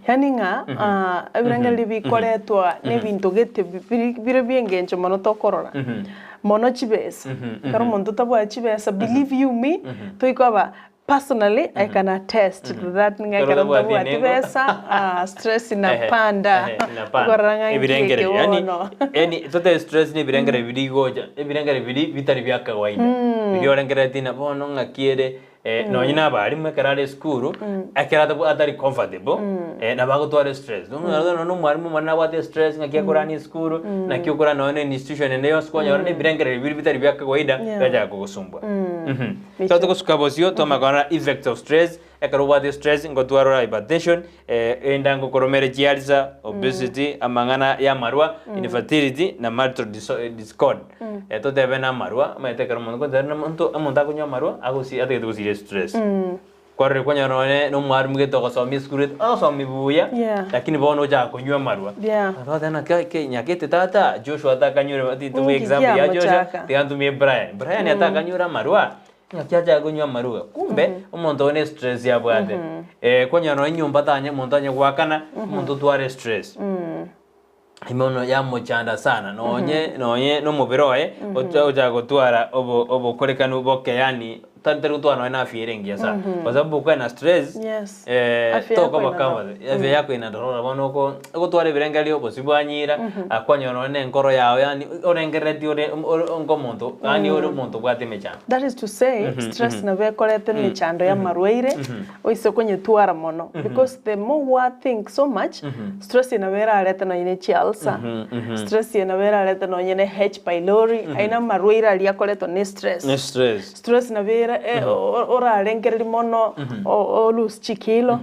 Yaani ng'a ebirengererio bikoretwa na ebinto gete biri bire bia engencho mono tokorora, mono chibesa. Ekero omonto otabwati chibesa, believe you me, toikoba Personally, I can attest to that ng'a Ekero ekero otabwati ntabwati enengo. besa, ah, stress inapanda. Ehe, inapanda. Okorora ng'a inki eke Ebirengererio, yani, bono. yani tote stress na ebirengererio biria bigocha, ebirengererio biria bitari bia kawaida. Biria orengereretie ng'a bono ng'aki ere, nonye na abalimu ekero are esukuru, ekero atabwa atari comfortable, nabo agotwara estress. Nonye na omwalimu omonene nabwate estress ng'aki akorania esukuru, naki okorania nonye na institution ende yonsi kwanyora na ebirengererio biria bitari bia kawaida, biachaka kogosumbua. Ekero togosuka bosio twamanya korora effects of stress, ekero obwate stress ngotwarora hypertension, enda ngokoromere chialsa, obesity, amang'ana ya amarwa, infertility na marital discord. Totebe na amarwa, omanyete ekero omonto kwanza na omonto omonto akonywa amarwa agosi atagete gosiria estress. Kwarorire kwanyora nonye na omwalimu gete ogosomia esukuru gete, ogosomia buya, lakini bono ochaka konywa amarwa. Toteba naki ki nyagete tata, Joshua atakanyure ati tumie Ninki example ya Joshua, kiamochaka? tiga ntumie Brian. Brian atakanyure amarwa. Ng'aki achake konywa amaruga, kumbe omonto oyo ne stress abwate. Kwanyora nonya enyomba tanya omonto tanya goakana, omonto otware stress. Bono yamochanda sana, nonye nonye na omobere oye, ocha ochaka gotwara obo obokorekanu boke yaani tari tari gotwara nonye na afya ere engiya sana. Kwa sababu okoe na stress, Yes. Afya yako tokoba inadorora. comfortable, afya yako inadorora bono oko ogotwara ebirengererio obosio bwanyira, kwanyora nonye na enkoro yago yaani orengereretie ore ore onga omonto yaani ore omonto obwate emechando. That is to say, stress nabo ekoreta emechando ya amarwaire, oise konyetwara mono. Because the more wa think so much, stress eye nabo erarete nonye ne chiulcer, stress eye nabo erarete nonye ne H pylori, ayio na amarwaire aria akoretwa ne stress. Ne stress. Stress nabo ere orarengererie mono o lose chikilo,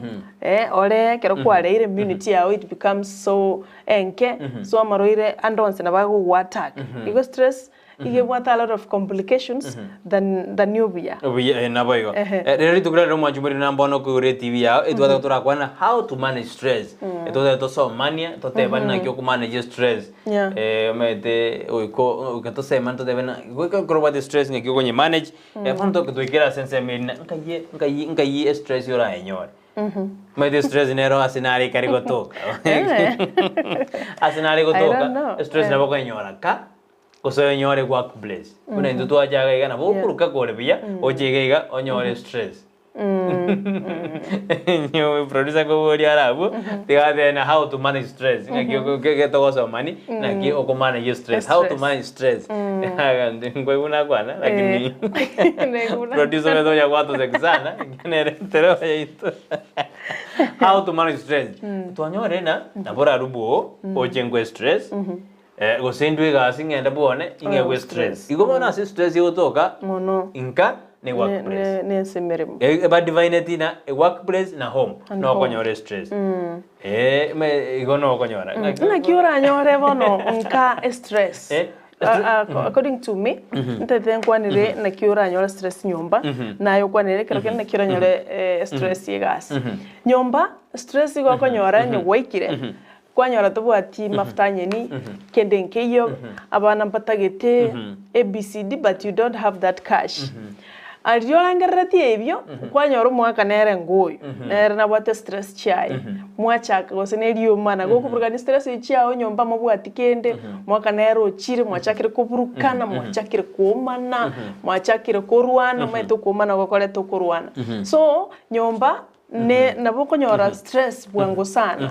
ore ekero kwareire immunity yago it becomes so enke, so amarwaire ande onsi nabo agogo attack. Igo stress iga ebwate a lot of complications than than obuya. Obuya, eh, naboigo. Ehe. Eh, rero rituko riarero omwanchi omoriri na mbono okoigora etv yao, etwataka torakwana how to manage stress. Etwataka tosomanie, totebane naki okomanage estress. Yeah. Eh, omanyete goika goika tosemane totebe na goika ekero obwate stress ng'aki okonye manage, eh, bono toke toikere ase ensemo eria na nkaye nkaye nkaye estress orayenyore. Omanyete estress nero ase nare ekare gotoka. Ase nare I don't gotoka, know. estress Eh. nabo okoyenyora ka, gose onyore workplace. Buna intwe twacha iga iga nabo okoruka kore buya, oche iga iga onyore stress. Nyowe producer nkoboria are abwo, tiga atebe na how to manage stress, ng'aki oko- ke- ke togosomani, naki okomanage stress, how to Stress. manage stress. Nkoigwa nakwana, lakini Naigwa producer omanyete onya gwatoseki sana, nere tereba yaito. How to manage stress. Twanyorire na, nabo orarwe bwogo, oche nkwe stress, Gose indwe egasi ng'ende bwone ing'egwe stress. Igo bono ase stress egotoka Mono. inka ne Ne- workplace. ne- nense emeremo. E- eba divided na workplace na home And nokonyora stress. Eh, me- igo nokonyora. Ng'aki- Naki oranyore bono nka estress. Eh, According to me, ntete nkwanire naki oranyore stress nyomba, naye okwanire ekero kende naki oranyore stress ya egasi. Nyomba, stress igo okonyora onye gwaikire, Kwanyora tobwati mafuta anyeni, kende nkeiyo, abana mbatagete ABCD but you don't have that cash. Riria orengereretie ebio, kwanyora omwaka nere ngoyo, nere nabwate stress chiaye, mwachaka gose ne riomana, gokoburukania stress echi chiago nyomba mobwati kende, omwaka nere ochire mwachakire koburukana, mwachakire koomana, mwachakire korwana, omanyete okoomana gokoreta okorwana. So, nyomba Ne nabo okonyora stress bwango sana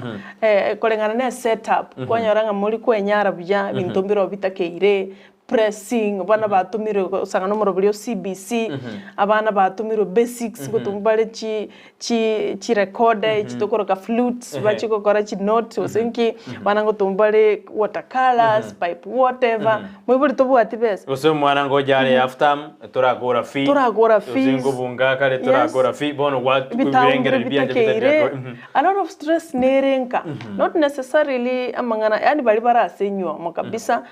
koreng'ana ne setup kwanyora ng'a mori kwenyara buya ebinto mbirobio bitakeire pressing abana batomirwe gosang'a na omorobori o CBC abana batomirwe basics gotomwa bare chi chi chirecorder echi tokoroka flutes bachie gokora chinotes gose nki abana ngotomwa bare water colours pipe whatever moibori tobwati besa. Gose omwana ngocha are half term Torakora fee. Torakora Gose fees. nkobunga kare torakora fee. Bono gwa Ebitabu ebirengererio biancha bitakeire. bitari biakora. A lot of stress nere nka. Not necessarily amang'ana yaani baria bare ase enywomo kabisa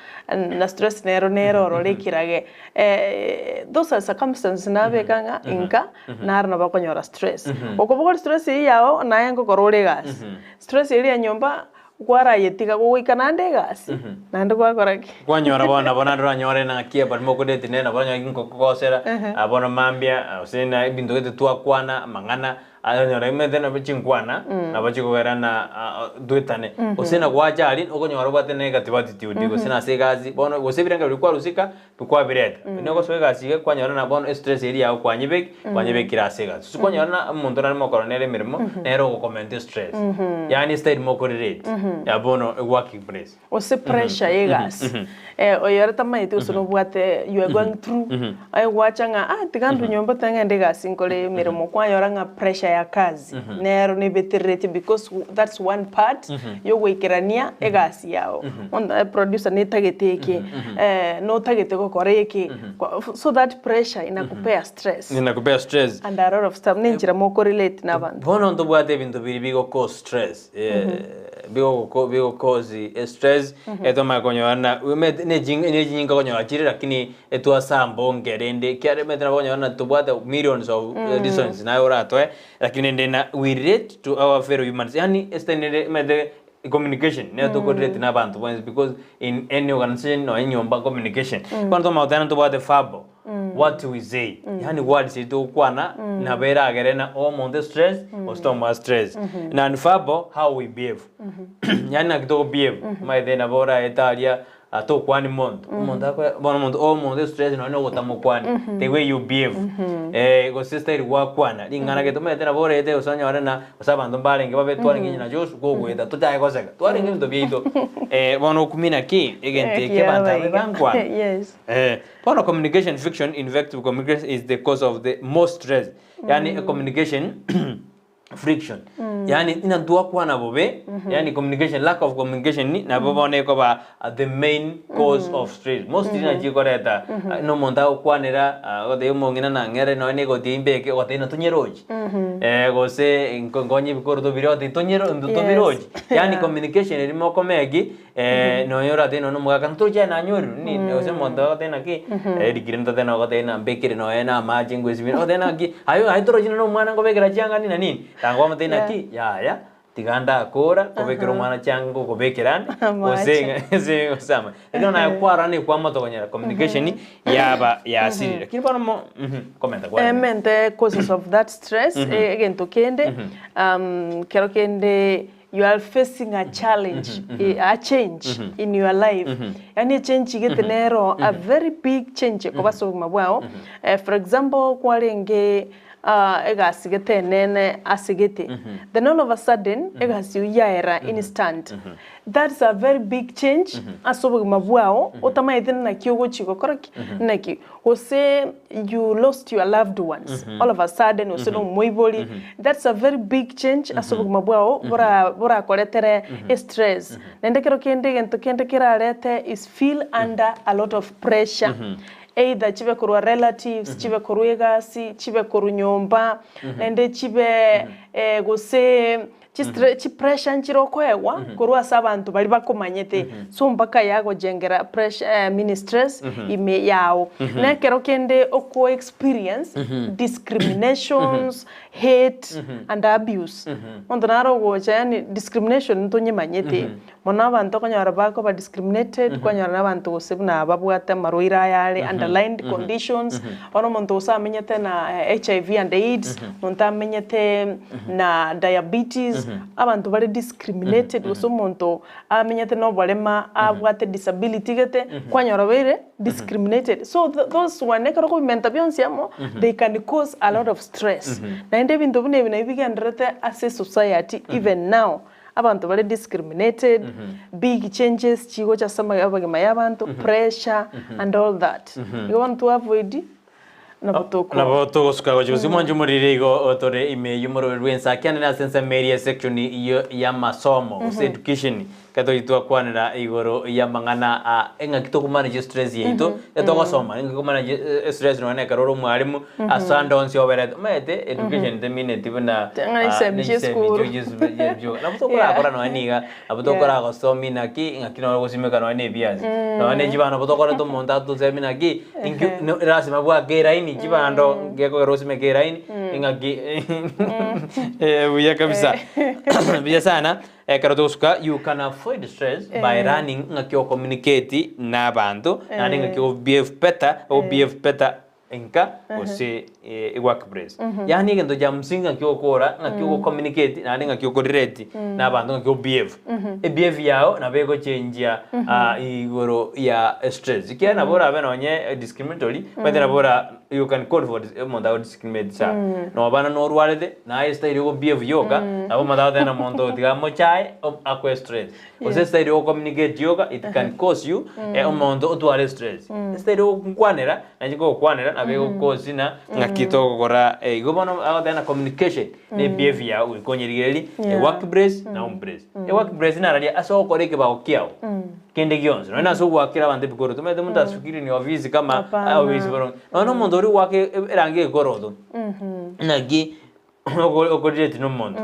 na stress nero nere orore ekirage. Those are circumstances nabeka ng'a inka naro nabo okonyora stress. Okobogori stress eyio yago naye nkokora ore egasi. Stress eria ya nyomba Kwarayetiga gogoika naende egasi, naende gwakora ki? Kwanyora bono nabo naende oranyore naki abare mokoreti nere nabo oranyore nkokogosera, ah, bono mambia gose na ebinto gete twakwana amang'ana, aye onyore omanyete nabo chinkwana, nabo chikogera na toetane. Gose na gwacha aria, okonyora obwate negative attitude gose nase egasi, bono gose ebirengererio kwarusika, Bikwabireta. Onye ogosoa egasi iga kwanyora na bono estress eria yago kwanyebek kwanyebekire ase egasi. Gose kwanyora na omonto nare mokoro nere emeremo nere ogokomenta estress. Yaani estyle mokorereti ya bono working place. Gose pressure ya egasi. Oyore tamaeti gose nobwate you are going through aye gwacha ng'a ah tiga ndwe nyomba tiga ng'ende egasi nkore emeremo kwanyora ng'a pressure ya kazi nero nebetereretie because that's one part yogoikerania egasi yao. Bono producer netagete eke, notagete gokora eke, so that pressure inakupea stress. Inakupea stress. And a lot of stuff, nenchera mokorelate na abanto. Bono ntobwate ebinto biria bigo cause stress, bigo bigo cause stress, etomanye konyora na omanyete ne chinyinga okonyora chire lakini etwasamba onge rende ekiagera omanyete nabo okonyora ng'a tobwate millions of reasons naye oratoe, lakini rende na we relate to our fellow humans yaani esitari nere omanyete Communication nero tokorelate na abanto bonsi because in any organization nonye nyomba communication. Bono tomanye goteba tobwate verbal. What we say, yaani words eria togokwana nabo eragere na omonto stress gose tomoa stress. Non verbal, how we behave, yaani naki togo behave, omanyete nabo oraete aria tokwani monto, omonto akoe bono omonto oe omonto estress nonye na ogotamokwani, the way you behave, gose style gwakwana ring'ana gete omanyete nabo oraete gose onyore na gose abanto mbarenge babe twarenge inye na Josh gogoeta tochake goseka, twarenge ebinto biaito bono okumia naki egento eke abanto aba bankwana. Yes. Bono communication friction in effective communication is the cause of the most stress. Yaani communication friction. Yaani ng'a twakwana bobe, yaani communication, lack of communication ni nabo bono ekoba the main cause of stress. Mostly nachi ekoreta na omonto agokwanera agotebia omong'ina nang'ere nonya na egoti eywo mbeke ogotebia ng'a tonyerochi. Gose nkonye ebikoroto biria ogotebia tonyero tobirochi. Yaani communication eria mokomeki Nonya oratebe nonya omogaka ntoroche aye nanyorire nini gose omonto agoteba naki erikire ntote nogoteba ng'a mbekere nonya na amache ngwesibie ogoteba naki aye aye torochi nonya omwana nkobekera chianga nini na nini tanga kwamotebia naki yaya tiga ndakora kobekera omwana chianga ngokobekera ande gose ng'a gose gose amache. Ekero naye kwarora nigo kwamotogonyera communication yaba yasirire lakini bono mo komenta kwarenge. Emente causes of that stress, egento kende, kero kende You are facing a challenge, a change in your life. Yaani echange gete nero a very big change ekoba ase obogima bwao. For example, kwarenge egasi gete enene ase gete, then all of a sudden egasi eyio yaera instant. That's a very big change ase obogima bwao otamaete naki ogochi gokora ki, naki. Gose you lost your loved ones all of a sudden gose na omoibori, that's a very big change ase obogima bwao bora borakoretere estress. Naende ekero kende egento kende kerarete is feel under a lot of pressure, either chibe korwa relatives, chibe korwa egasi, chibe korwa nyomba, naende chibe gose Chistre chipressure nchire okoegwa korwa ase abanto baria bakomanyete, so mpaka yagojengera pressure I mean stress ime yao. Na ekero kende oko experience discriminations, hate and abuse. Omonto naro ogocha yaani discrimination ntonyemanyete, mono abanto okonyora bakoba discriminated, kwanyora na abanto gose buna babwate amarwaire aya are underlined conditions, bono omonto gose amenyete na HIV and AIDS, omonto amenyete na diabetes, abanto bare discriminated gose omonto amenyete na oborema abwate disability gete, kwanyora obeire discriminated. So those one ekero okobimenta bionsi amo, they can cause a lot of stress. Naende ebinto buna ebi nabio bigendererete ase esociety even now. Abanto bare discriminated, big changes chigocha ase amagima ya abanto, pressure and all that. Igo bono to avoid nabo toko. Nabo togosuka gochia gose mwanche omorire igo tore ime y'omoroberi bw'ense akianere ase ensemo eria esection eyio y'amasomo gose education ekero togochia twakwanera igoro y'amang'ana a eng'aki tokomanage stress yaito etogosoma eng'aki tokomanage stress nonya na ekero ore omwalimu Ase ande onsi oberete, omanyete education temineti buna Ng'a chisemi chia esukuru. Nabo tokorakora nonya niga, nabo tokoragosomia naki, ng'aki noro ogosimeka nonya na ebiasi. Nonya na echibando nabo tokoreta omonto atosemi naki, inki no lasima bwake eraini chibando gekogera osimeke eraini, eng'aki buya kabisa. Buya sana, ekero togosuka you can avoid stress by learning ng'aki o communicate na abanto, naende ng'aki o behave better, o behave better Enka gose workplace. Yaani egento kia msingi ng'aki ogokora, ng'aki ogo communicate naende ng'aki oko relate na abanto ng'aki o behave. E behavior yao nabo egochengia igoro ya stress. Ekiagera nabo orabe nonye discriminatory, omanyete nabo ora you can call for omonto ago discriminate sana. Noba buna norwarete, naye estyle ogo behave yoka, nabo omonto agoteba ng'a omonto oyo tiga amochae akoe stress. Gose estyle yo communicate yoka it can cause you omonto otware stress. Estyle yo gokwanera nainche nkogokwanera nabo ego cause ng'a ng'aki togokora igo bono agoteba ng'a communication ne behavior yago goika onyerigererie work place na home place. Ework place nararia ase ogokora ekebago kiago kende gionsi nonye nase ogoakera abanto ebikoroto omanyete omonto asifikiri ni ofisi kama ofisi boronge. Nonye na omonto oria ogoaka erangi egekoroto naki okorelate na omonto.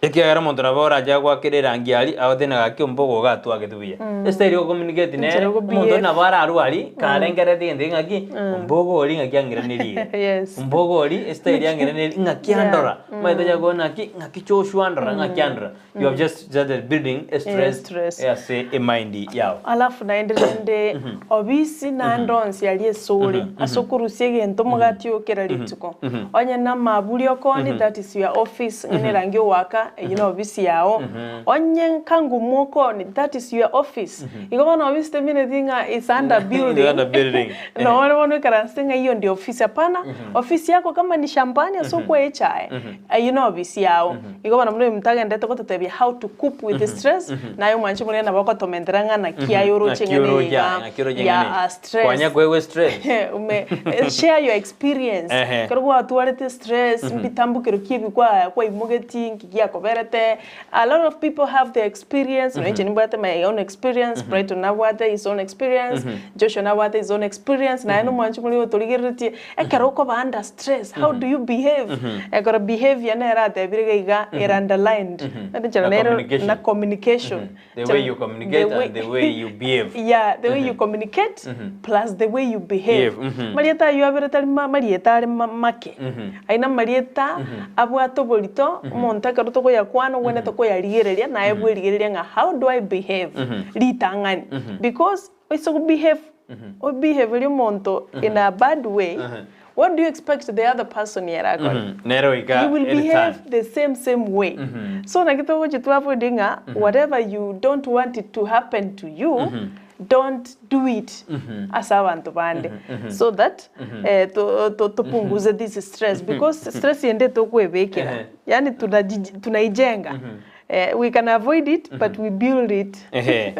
Ekiagera omonto nabo orache agoakere erangi aria, agotebie ng'a gaki ombogo iga atwagete buya. Estyle ya okomunicate nere, Enchera omonto okobehave. nabo ararwe aria, karengerereti egento eke ng'aki, ombogo oria ng'aki ang'iranerie iga. Yes. Ombogo oria, estyle ang'iranerie, ng'aki Yeah. andora. Omanyete onya kobua ng'aki, ng'aki Joshua andora, ng'aki andora. You have just started building a stress stress. ase emind yao. Alafu naende rende obisi naende onsi aria esore ase okorusia egento omogati oyo kera rituko. Onye namaburi okoonia that is your office onye nerangi ogoaka eyio na obisi yao. Onye nkangumu okoonia that is your office. Igo bono obisi temineti ng'a is under building Is under building. Nore bono oikaransete ng'a eyio ndio ofisi hapana. Ofisi yako kama ni shambani ase okoa echae Eyio nobisi yao. Igo bono buna omonto agenderete gototebia how to cope with stress, naye omwanche omonene nabo ogotomentera ng'a naki aye oroche Naki ng'a oroche niga aye, naki oroche ya ng'a a stress. Kwanya koegwa estress. Ume share your experience. Ehe. Ekero gwatwarete stress, mbitambukero ki ebi kwa kwaimogetie, nki giakoberete. A lot of people have their experience, nonya inche nimbwate my own experience, Brighton nabwate his own experience, Joshua nabwate his own experience, naye nomwanchi omonene otorigereretie, Ekero okoba under stress, how do you behave? Ekero behavior nere atebire iga iga ere underlined. Enchera Na nere communication. na communication. The way you communicate and the way you behave. Yeah, the way you communicate plus the way you behave. Behave, mhm. Marieta ayio abere tari ma- marieta are ma- make. Ayio namarieta abwate oborito, omonto ekero tokoyakwana ogwenerete koyarigereria naye bwerigereria ng'a how do I behave ritang'ani. Because Oise go behave, o behave omonto in a bad way, what do you expect the other person ere akore? Nere goika He will return. behave the same same way. So naki togochia to avoid ng'a whatever you don't want it to happen to you, don't do it ase abanto bande. So that eh, to- to- topunguze this stress because stress ende tokoebekera, yaani tunajij- tunaijenga. Eh, we can avoid it but we build it. Ehe.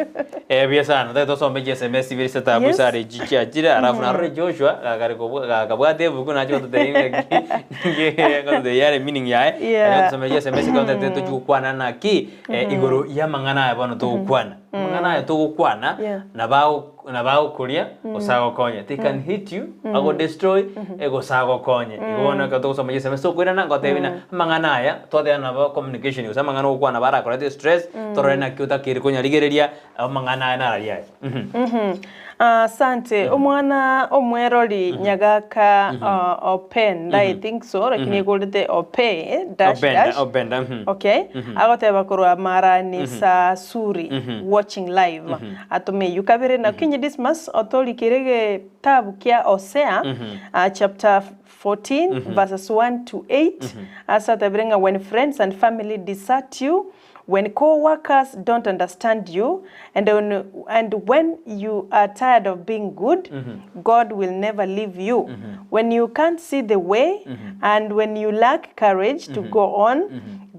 Eh, buya sana. Tari tosome chi SMS ibere ase tabu Yes. sare echi chiachire alafu narore Joshua gakare kobwa gakabwata ebuku nache gototebia ng'aki ng'aki gototebia yare meaning yaye. Yeah. Aye gotosomera chi SMS ekero tochi gokwana naki eh, igoro ya amang'ana aya bono togokwana. Amang'ana aya togokwana Yeah. nabo nabo agokoria gose agokonye. They can hit you, ago destroy, gose agokonye. Igo bono ekero togosoma chi SMS tokoirana ngotebia buna amang'ana aya twateba nabo communication gose amang'ana ogokwana barakorete stress, torore naki otakeire konyarigereria amang'ana aya nararia aya. Asante. Omwana omwerori Nyagaka Openda, I think so, lakini egorete Ope dash Openda, dash. Openda, Okay. Agoteba korwa Marani Sasuri watching live. Atome eyio kabere na Kinyi Dismas otorikire egetabu kia Hosea chapter 14 verses 1 to 8 ase atebire ng'a when friends and family desert you When co-workers don't understand you and and when you are tired of being good, God will never leave you. When you can't see the way and when you lack courage to go on,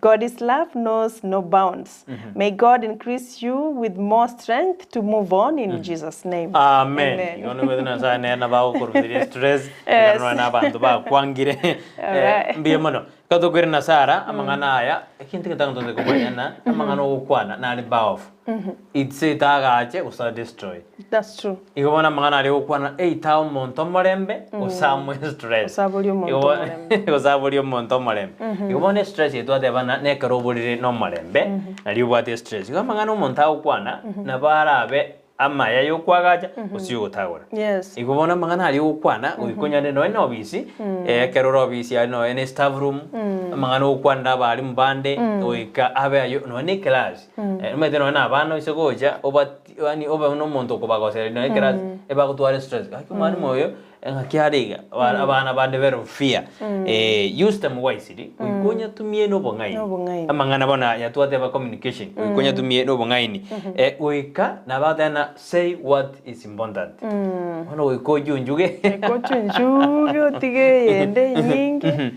God's love knows no bounds. May God increase you with more strength to move on in Jesus' name. Amen. Igo nigo Nyasaye nere nabo agokoruseria stress, Yes. ekero nonye na abanto bakwangire. Alright. Mbuya mono. Ekero tokoirana na Sara, amang'ana aya, ekinto egetang'ani togocha komanya ng'a amang'ana ogokwana nare powerful. It's either agache gose a destroy. That's true. Igo bono amang'ana aria ogokwana either ae omonto omorembe gose amoe stress. Gose aborie omonto Igo bo- omorembe. Gose aborie omonto omorembe. Igo bono estress eye twateba ng'a nekero oborire na omorembe, nario obwate estress. Igo amang'ana omonto agokwana, nabo arabe amaya y'okwagacha gose y'ogotagora. Yes. Igo bono amang'ana aria ogokwana goika onyare nonya na obisi, ekero ore obisi aria nonya na estaff room, amang'ana ogokwanera abalimu bande, goika abe aywo nonya na eclass. Omanyete nonya na abana oise gocha obati yaani obe buna omonto okobagosereria nonya eclass, ebagotwara estress, gaki omwalimu oyo ng'aki are iga, abana bande bere fear. Use them wisely, goika onyatumie na obong'aini. Obong'aini. Amang'ana bono aya twateba communication, goika onyatumie na obong'aini. Goika nabo agoteba ng'a say what is important. Bono goika ojunjuge. Goika ochunchuge otige eyende enyinge,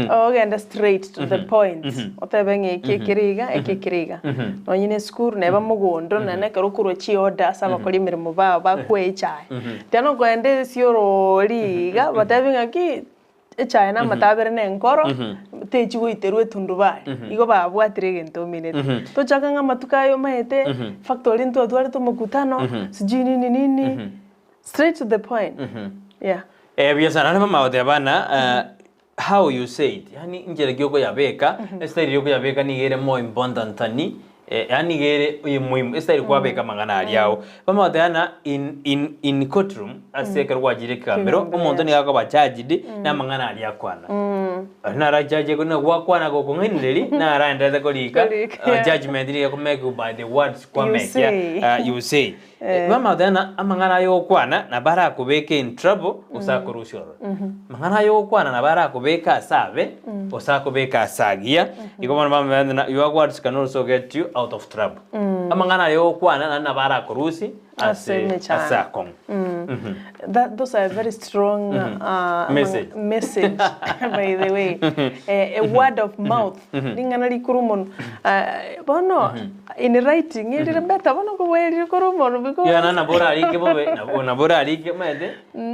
ogende straight to the point. Otebe ng'a eke ekere iga, eke ekere iga. Nonye na esukuru neba mogondo, naende ekero okorwa chiorder ase abakori emeremo bao bakoe echae. Tiga nokoenda esiorori iga, batebi ng'aki echae na amatabere na enkoro, techi goiterwa etundubari. Igo babwatire egento ominete. Tochaka ng'a amatuko aya omanyete, factory ntwatwarete omokutano, sijui nini nini, straight to the point, yeah. Ebiasara naende mama goteba ng'a. how you say it, yaani inchera ki okoyabeka, estyle ya okoyabeka nigo ere more important than eh, yaani nigo ere eye muhimu, estyle kwabeka amang'ana aria ao. Bamagoteba ng'a in in in court room, ase ekero gwachire ekegambero, Ekegambero, omonto yes. nigo akoba charged na amang'ana aria akwana. Aria naro achache na gwakwana gokong'ainereria, naro aenderete korika, Korika, yeah. judgement nigo ekomekwa by the words kwamekia, say. you say. Eh. Bamagoteba ng'a amang'ana aya ogokwana nabo arakobeke in trouble gose akorusie ororo. Amang'ana aya ogokwana nabo arakobeke ase abe gose akobeke ase agiya. Igo bono bamobebia ng'a your words can also get you out of trouble. Amang'ana aya ogokwana naende nabo arakorusie Ase ase emechando. ase akong'u. That, those are very strong Message. message by the way. Eh, a word of mouth ring'ana rikuru mono. Ah, bono in writing erire better bono kobua erire korwa omonwa because Yana nabo orarike bobe, nabo nabo orarike omanyete,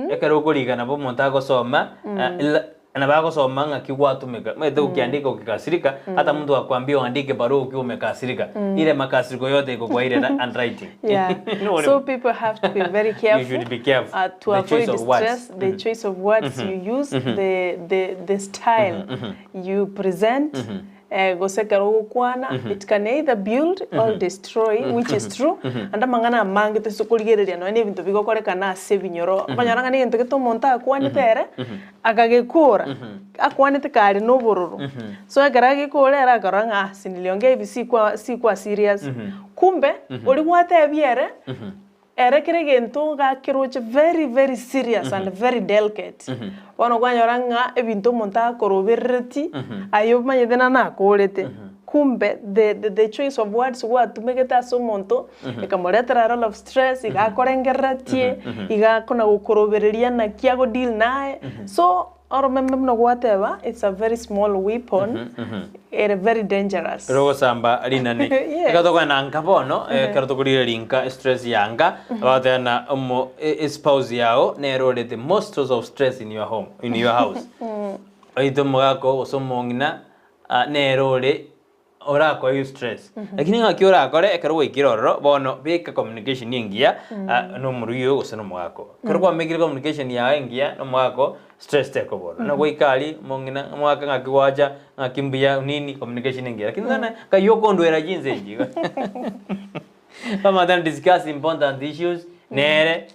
ekero okorika nabo omonto agosoma, ah, ila nabo agosoma ng'aki gwatumeka, omanyete okiandika okikasirika, hata mtu akwambia uandike barua ukiwa umekasirika, ile makasiriko yote iko kwa ile handwriting. Yeah. Nore- So people have to be very careful. You should be careful. To The avoid choice of words. stress, the choice of words you use, the style you present. Eh, gose ekero ogokwana it can either build or destroy which is true ande amang'ana amange toise korigereria nonya na ebinto bigokorekana ase ebinyoro okonyora ng'a na egento gete omonto akwanete ere akagekora akwanete kare na obororo so ekero agekora ere akarora ng'a ah siniliongea hivi sikwa sikwa serious kumbe oria gwatebia ere Ere kera egento gakeroche very very serious and very delicate. Bono kwanyora ng'a ebinto omonto akoroberereti aye omanyete na nakorete, kumbe the the the choice of words gwatumegete ase omonto ekamoretera a lot of stress, iga akorengereretie, iga akona gokorobereria naki ago deal naye, so Oromeme buna gwateba it's a very small weapon ere very dangerous. Rogosamba rinani. Yes. Ekero tokogenda nka bono, ekero tokorire nka stress ya nka, bagoteba na omo e- espouse yao nere ore the most source of stress in your home, in your house. Oite omogaka oo gose omong'ina ah, nere ore orakoe stress. Lakini ng'aki orakore ekero gwaikire ororo, bono beka communication engiya ah, na omorugi oyo gose na omogaka oo. Ekero kwamekire communication yago engiya na omogaka oo, stress tekoba ororo. Na goika aria, omong'ina, omogaka ng'aki gwacha, ng'aki mbuya nini, communication engiya. Lakini sana, nkai okondwera chinsa echi igo. Bamanyete discuss important issues, nere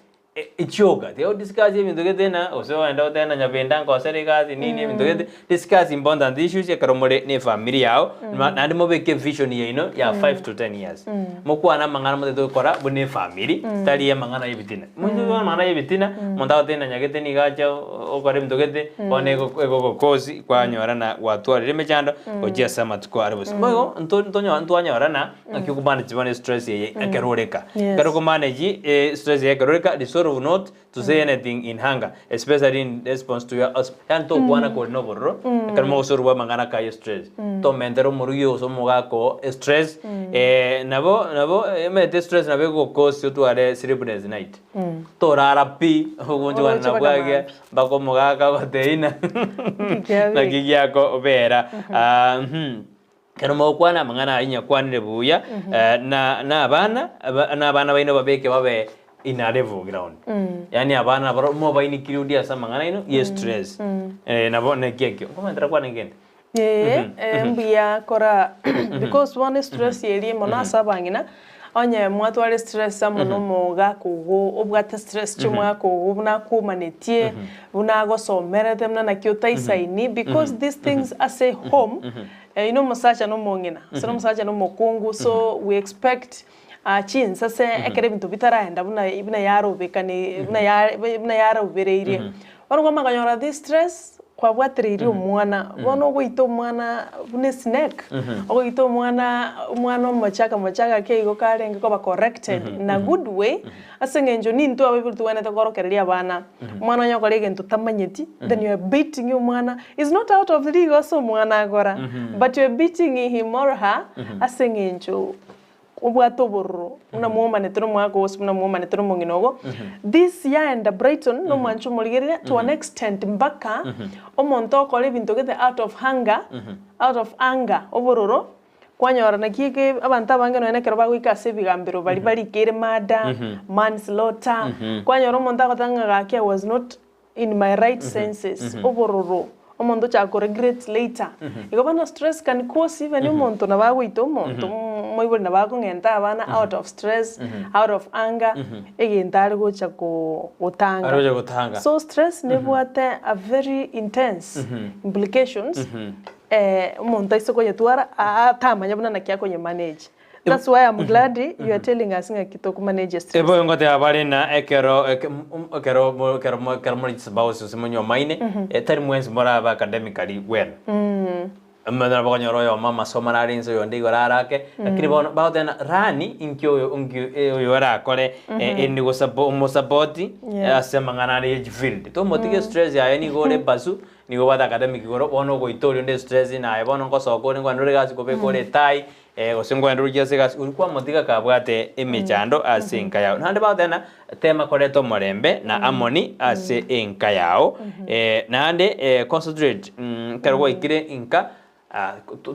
Chioka, tiga godiscuss ebinto gete na gose ogende otebe na nyabenda nkosere egasi nini ebinto gete, discuss important issues ekero more na efamiri yao, ma naende mobeke evision yaino ya 5 to 10 years. Mokwane amang'ana motagete gokora buna efamiri, tari amang'ana ya ebitina. Moise gokwana amang'ana ya ebitina, omonto agotebia na nyagete nigo acha okore ebinto gete, bono ego egogokosi kwanyora na gwatwarire emechando gochia ase amatuko are bosio. Boigo nto ntonyo ntwanyorana. Naki okomanage bono estress eye ekero ore eka. Ekero okomanage estress eye ekero ore eka, resolve not to say anything in anger, especially in response to your husband. Yaani tokwana kore na obororo, ekero mogosorwa amang'ana aka ya estress. Tomentera omorugi gose omogaka oo estress, nabo nabo omanyete estress nabo egokosi otware sleepless night. Torara pi, ogochwana Oroche nabwo mpaka agiya, mambia. mpaka omogaka agotebia ng'a naki giakobera. Ekero mogokwana amang'ana ayio nyakwanire buya, na na abana aba na abana baino babeke babe in a level ground. Yaani abana nabaro mobainikirie undi ase amang'ana aino ye stress. Nabo naki ekio. Nkomentera kwane kende? Ee, mbuya kora because bono estress eria mono ase abang'ina, onye mwatwara estress amo na omogaka ogo, obwate stress chia omogaka ogo buna akomanetie, buna agosomerete, buna naki otaisaini, because these things ase home, Inwe omosacha na omong'ina, gose omosacha na omokungu, so we expect chinsase ekero ebinto bitaraenda buna buna yarobekani buna ya buna yarobereirie. Bono kwamanya konyora this stress, kwabwatereirie omwana, bono ogoita omwana buna esnake, ogoita omwana omwana omochaka mochaka ake igo karenge koba corrected in a good way, Ase eng'encho nintwe abaibori togwenerete korokereria abana, omwana onye okora egento tamanyeti, then you are beating omwana, is not out of league ase omwana akora, but you are beating him or her ase eng'encho obwate obororo buna mwomanete na omwaka gose buna mwomanete na omong'ina ogo. This yaenda Brighton na omwancho omorigereria to an extent mpaka omonto okora ebinto gete out of hunger, out of anger, obororo. Kwanyora naki eke abanto abange nonya nekero bagoika ase ebigambero baria barikeire murder, manslaughter, kwanyora omonto agoteba ng'a gaki I was not in my right senses, obororo, Omonto ochaka ko regret later. Igo bono stress can cause even omonto nabo agoita omonto, omoibori nabo akong'enta abana out of stress, out of anger, egento are gocha ko gotanga. Are gocha gotanga. So stress nebwate a very intense implications, omonto aise koyetwara atamanya buna naki akoye manage. That's why I'm glad you are telling us ng'aki toko manage stress. Eboyo ngoteba bare na ekero eke- m- ekero mo- ekero mo- ekero more chispouse gose monyomaine, tari mwensi morabe academically well. Omanyete nabo okonyora oyomo amasomo arare inse oyonde igoro arake, lakini bono bagoteba ng'a rani inki oyo inki oyo orakore ende gosapo omosapoti ase amang'ana are ye chifield. Tomotige stress yaye nigo ore basu, nigo obwate academic igoro, bono ogoita oria onde estress naye bono ngosoka ore nkogenda ore egasi kobeka ore etai, Gose nkoenda oroche ase egasi, oria kwamotiga kabwate emechando ase enka yao. Naende bagoteba ng'a tema koreta omorembe na harmony ase enka yao. Naende concentrate ekero gwaikire inka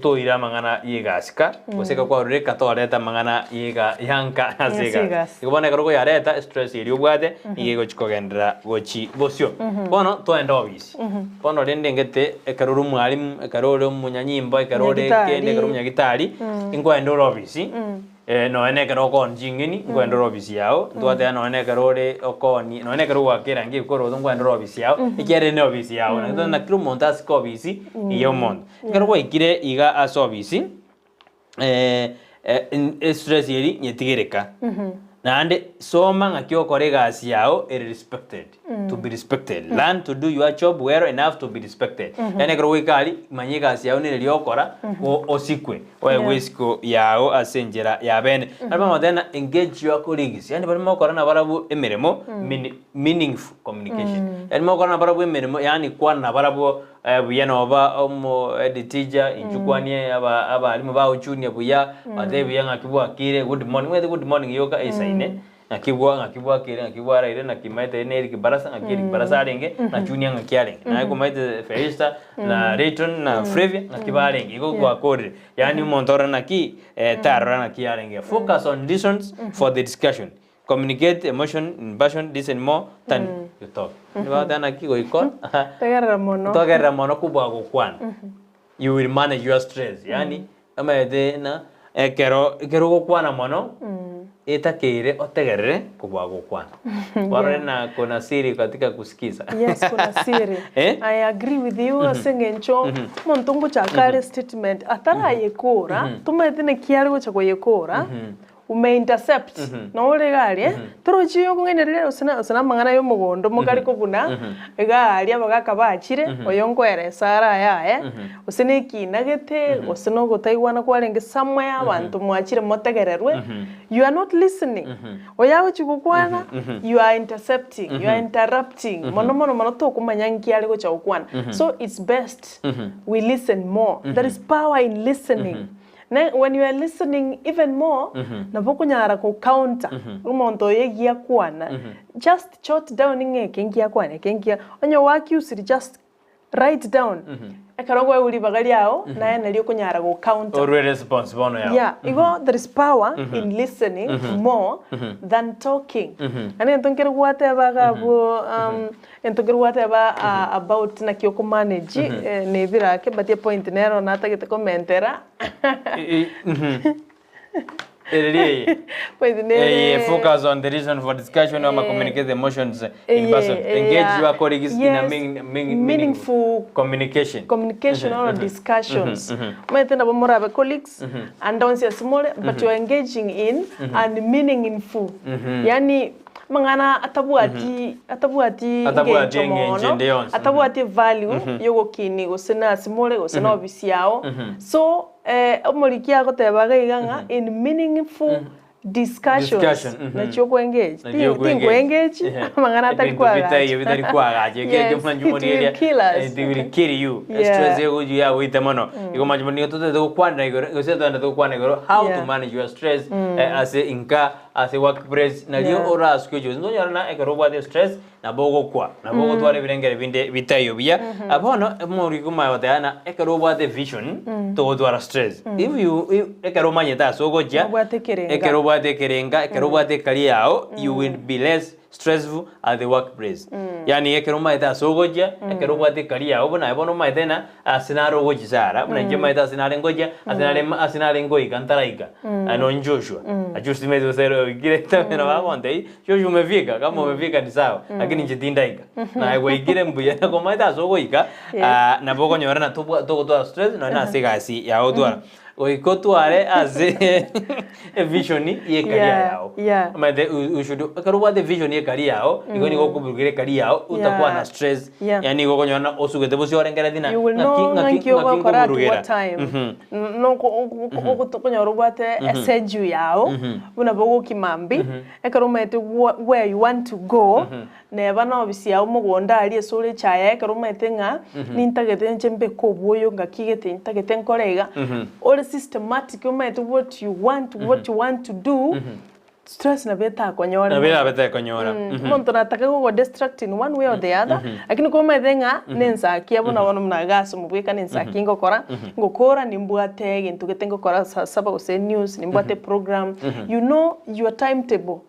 toire amang'ana y'egasi ka, gose ekero kwarure eka toreta amang'ana y'ega ya nka ase egasi. Igo bono ekero okoyareta estress eria obwate nigo egochi kogenderera gochi bosio. Bono toende ofisi. Bono rende ngete ekero ore omwalimu, ekero ore omonyanyimbo, ekero ore Nyagitari. kende, ekero omonyagitari, nkoenda ore ofisi, nonya na ekero okooni ching'eni, nkoenda ore ofisi yao, ntwateba nonya na ekero ore okooni, nonya na ekero ogoaka erangi ebikoroto nkoenda ore ofisi yao, ekiagera ere ne ofisi yao. Naki toteba kera omonto asike ofisi ya omonto. Ekero gwaikire iga ase ofisi, estress eria nyetigereka. Naende soma ng'aki okora egasi yao ere respected, to be respected. Learn to do your job well enough to be respected. Yaani ekero goika aria, manya egasi yao nere eria okora, o- osikwe, oegwe esiko yao ase enchera ya bene. Naende bagoteba ng'a engage your colleagues, yaani baria mogokora nabarabwo emeremo, meani- meaningful communication. Yaani mogokora nabarabwo emeremo, yaani kwana nabarabwo Buya noba omo head teacher, inchuo kwanie aba abalimu bagochunia buya, batebie buya ng'aki bwakire, good morning, omanyete good morning yoka eisaine, ng'aki bwa ng'aki bwakire ng'aki bwaraire naki maete na Eric Barasa ng'aki Eric Barasa arenge, nachunia ng'aki arenge. Naye komaete Felista na Rayton na Flavia ng'aki barenge, igo gwakorire. Yaani omonto orore naki tarora naki arenge. Focus on reasons for the discussion. Communicate emotion in passion, listen more than you talk. Nigo bagoteba naki goika Tegerera mono. togerera mono kobua gokwana. You will manage your stress. Yaani omanyete na ekero ekero ogokwana mono etakeire otegerere kobua gokwana. Warore na kuna siri katika kusikiza. Yes, kuna siri. Eh? I agree with you ase eng'encho omonto ngochaka are statement atarayekora, tomanyete naki are gocha koyekora, U may intercept, noo ore iga aria, torochi okong'ainereria gose na gose na amang'ana ya omogondo mokare kobuna, iga aria abagaka bachire, oyo nkoeresa are ayaye, gose na ekina gete, gose na ogotaigwana kwarenge somewhere, abanto mwachire motegererwe, you are not listening. Oyo agochia gokwana, you are intercepting, you are interrupting, mono mono mono tokomanya nki are gocha gokwana. So it's best we listen more, there is power in listening. Ne when you are listening even more, nabo okonyara go counter omonto oyo egiya akwana, just jot down ng'a eke ngiya akwana, eke ngiya, onye oaccused just write down, ekero kwaigwa ribaga riago, naye nario okonyara go counter. Orwe response bono yao. Yeah, igo there is power in listening more than talking. Naende egento nkere gwateba iga abwo Egento keria gwateba about naki oko manage nebire ake but epoint nero natagete komentera Ereri eye. Point nere Eye focus on the reason for discussion ama communicate the emotions in person. Engage your colleagues in a meaning, meaningful communication. communication or discussions. Omanyete nabo morabe colleagues ande onsi ase more but you are engaging in and meaningful. Yaani Amang'ana atabwati atabwati Atabwati engencho engencho mono, ende yonsi. atabwati evalue yogokinia gose nase more gose na obisi yao. So omoriki agoteba iga iga ng'a in meaningful discussions Discussion, mhm. nachio okoengage. Nachio Ti okoengage. tinkoengage Ehe. amang'ana atari Ebinto koagacha. bitaiyo bitari koagacha. Ekio Yes, ekio mwanchi it will morigereria, kill us. It will kill you. Yeah. Stress egochia yagoita mono. Igo mwanchi nigo totagete gokwanera igoro gose togende gokwana igoro how to Yeah. manage your stress ase inka Ase workplace nario Yeah. orasuke oche gose ntonyora na ekero obwate stress nabo ogokwa nabo ogotwara ebirengere binde bitaiyo buya. Ah, Bono omorwiko omanye goteba ng'a ekero obwate vision togotwara stress. If you if ekero omanyete ase ogochia Obwate ekerenga. ekero obwate ekerenga ekero obwate ecareer yao you will be less. stressful at the workplace. Yaani ekero omaete ase ogochia, ekero obwate ecareer yago buna aye bono omaete ng'a ase nare ogochia sara, buna inche maete ase nare ngochia, ase nare ase nare ngoika ntaraika, aye nonye Joshua, Joshua timanyeti gose ere oikire nabo agontebia, Joshua umefika, kama umefika ni sawa, lakini inche tindaika. Naye gwaikire mbuya, nakomaete ase ogoika, nabo okonyora na tobwa togotwara stress nonye na ase egasi yago otwara. Goika otware ase evision ye ecareer Yeah, yago. yeah. Omanyete u- u should ekero obwate evision ye ecareer yago, igo nigo okoburugeria ecareer yago, otakwana Yeah. stress, Yeah. yaani nigo okonyora ng'a osugete bosio orengeretie ng'a You will ng'aki know ng'aki ng'aki ng'aki ogokora at nkoburugera. what time. Mhm. Okonyora obwate eschedule yao, buna bogokima mbi, ekero omanyete where you want to go, neba na ofisi yao mogondo aria ase ore echae ekero omanyete ng'a nintagete inche mbeke obwoyo ngaki gete ntagete nkore iga, ore systematic omanyete what you want, what you want to do, Stress nabo etakonyore Nabo mono. erabe tekonyora. Omonto natake gogo distract in one way or the other, lakini komanyete ng'a nensaki abwo na bono buna iga ase omobwekano ensaki ngokora, ngokora nimbwate egento gete ngokora saa saba gose news, nimbwate program, you know your timetable.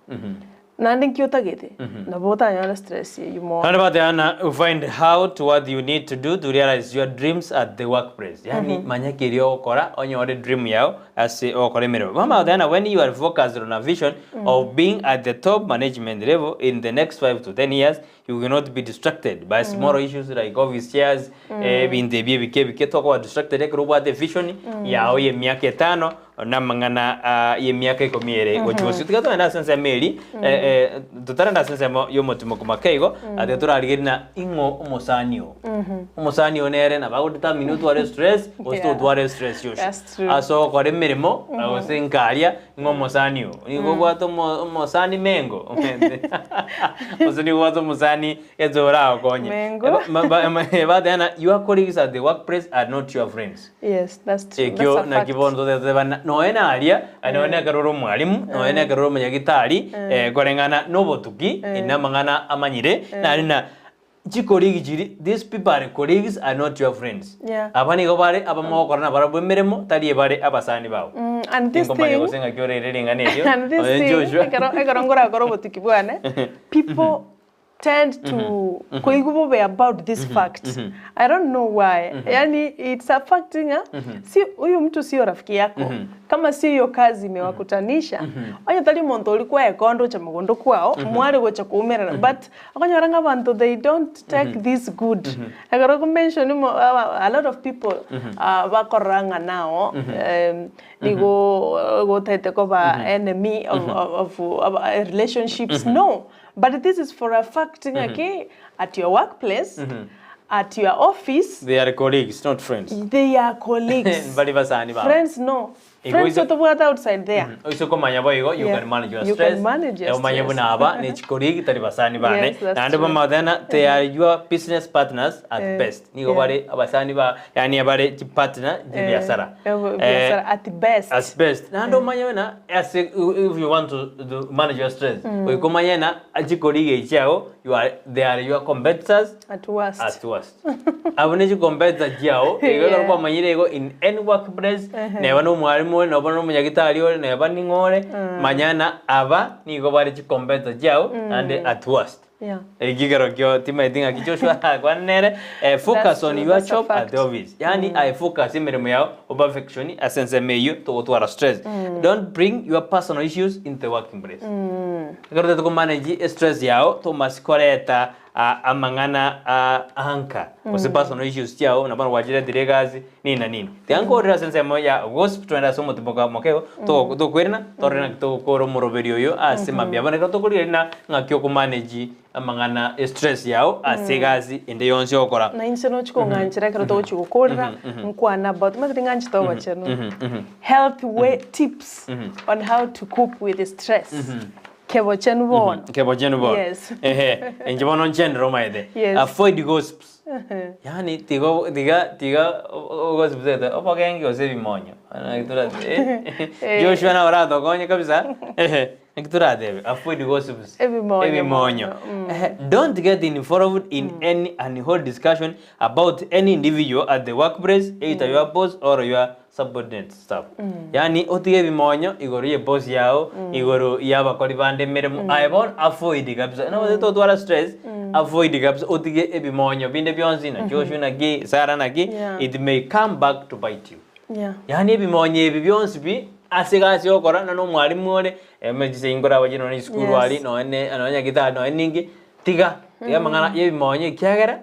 Naende nki otagete, nabo otanyore stress eywo mono. Naende bateana find out what you need to do to realize your dreams at the workplace. Yaani manya keria ogokora onyore dream yao ase ogokora emeremo. Mama agoteba when you are focused on a vision of being at the top management level in the next 5 to 10 years, you will not be distracted by small issues like office chairs, ebinto ebi ebike ebike tokoba distracted ekero obwate vision yao ya emiaka etano na amang'ana ah, ya emiaka ikomi ere gochia bosio. Tiga togende ase ensemo eri, eh, eh, totarenda ase ensemo ya omotimoku make igo, atiga torarigerie na ing'o omosani oo. Omosani oo nere nabo agodetermine otware stress gose Yeah. totware stress yosio. That's true. Ase ogokora emeremo, gose nkaria, ng'a omosani oo. Nigo obwate omo omosani mengo, gose nigo obwate omosani gese oragokonye. Mengo. Bateba ng'a your colleagues at the workplace are not your friends. Yes, that's true. Ekio That's a naki fact. bono toteba na nonya na aria, nonya na ekero ore omwalimu, nonya na ekero ore omonyagitari, koreng'ana na obotuki, na amang'ana amanyire, naende na Chicolleague chiri, these people are colleagues are not your friends. Yeah. Aba nigo bare abamogokora nabarabwo emeremo, tari ebare abasani bao. And this Tinkomanya thing, gose ng'aki oreire ring'ana erio, and this oye thing, Joshua. ekero ekero ngorakore obotuki bwane, people tend to koigwa bobe about this fact. I don't know why. Yaani it's a fact ng'a si huyu mtu sio rafiki yako. Kama sio hiyo kazi imewakutanisha, onye tari omonto oria kwaekonda ocha mogondo kwao, mware gocha koumerana but Okonyora ng'a abanto they don't take this good. Ekero oko mention mo a lot of people bakorora ng'a nao nigo otaete koba enemy of of of relationships no. But this is for a fact ng'aki at your work place, at your office, They are colleagues not friends. they are colleagues. Mbari basani bao. Friends no. Igo Friends oise- otobwate outside there. Oise komanya boigo you Yeah. can manage your You can stress. manage your Eh, omanye stress. buna aba ne chicolleague tari basani bane. Yes, that's Naende true. bamanyete they are your business partners at Eh, best. Nigo yeah. bare abasani ba yaani abare chipartner Eh, chibiasara. eh, biasara at best. At best. Naende omanye buna ase if you want to, to manage your stress, goika omanye na chicolleague echi chiago you are they are your competitors At worst. at worst. Abwo ne chicompetitor chiao, igo ekero Yeah. kwamanyire igo in any workplace, neba na omwalimu ore, neba na omonyagitari ore, neba ning'o ore, manya ng'a aba nigo bare chicompetitor chiao, naende at worst. Yeah. Ekio kerokio timaeti ng'aki Joshua arakwane nere, eh, focus That's on true, your that's a job at fact. the office. Yaani aye focus emeremo yao, operfection ase ensemo eyio togotwara stress. Don't bring your personal issues into the working place. Ekero otagete komanage estress yao, tomasi koreta amang'ana a anka gose personal issues chiao buna bono gwachiretire egasi nini na nini. Tiga nkorere ase ensemo ya gossip twende ase omotimboka moke igo, tokwerena torore naki togokora omoroberi oyo ase mambia. Bono ekero tokorigereria ng'aki okomanage amang'ana estress yao ase egasi ende yonsi ogokora. Na inche nochi kong'anchera ekero togochi gokorera, nkwane about, omanyete ting'anchete obochenu, health way tips on how to cope with stress. Kebochenu bono. Kebochenu bono. Yes. Ehe, inche bono nchendere omaete. Yes. Avoid gossips. Yaani tiga tiga tiga ogosibisete obogenge gose ebimonyo. Naki toratebe Joshua nabo oratokonye kabisa naki toratebe avoid gossips. Ebimonyo Ebimonyo. mono, Don't get involved in any unholy discussion about any individual at the workplace, either your boss or your subordinate staff. Yaani otige ebimonyo igoro ye boss yao, igoro ya abakori bande emeremo, aye bono avoid kabisa. Nabo totwara stress, avoid kabisa otige ebimonyo binde bionsi na Joshua naki, Sarah naki, Yeah. it may come back to bite you. Yeah. Yaani ebimonyo ebi bionsi pi, ase egasi ogokora na nomwalimu ore, emechise nkoraba chire nonye esukuru Yes. aria, nonye nonye nyagetari nonye ninki, tiga, tiga amang'ana ya ebimonyo ekiagera,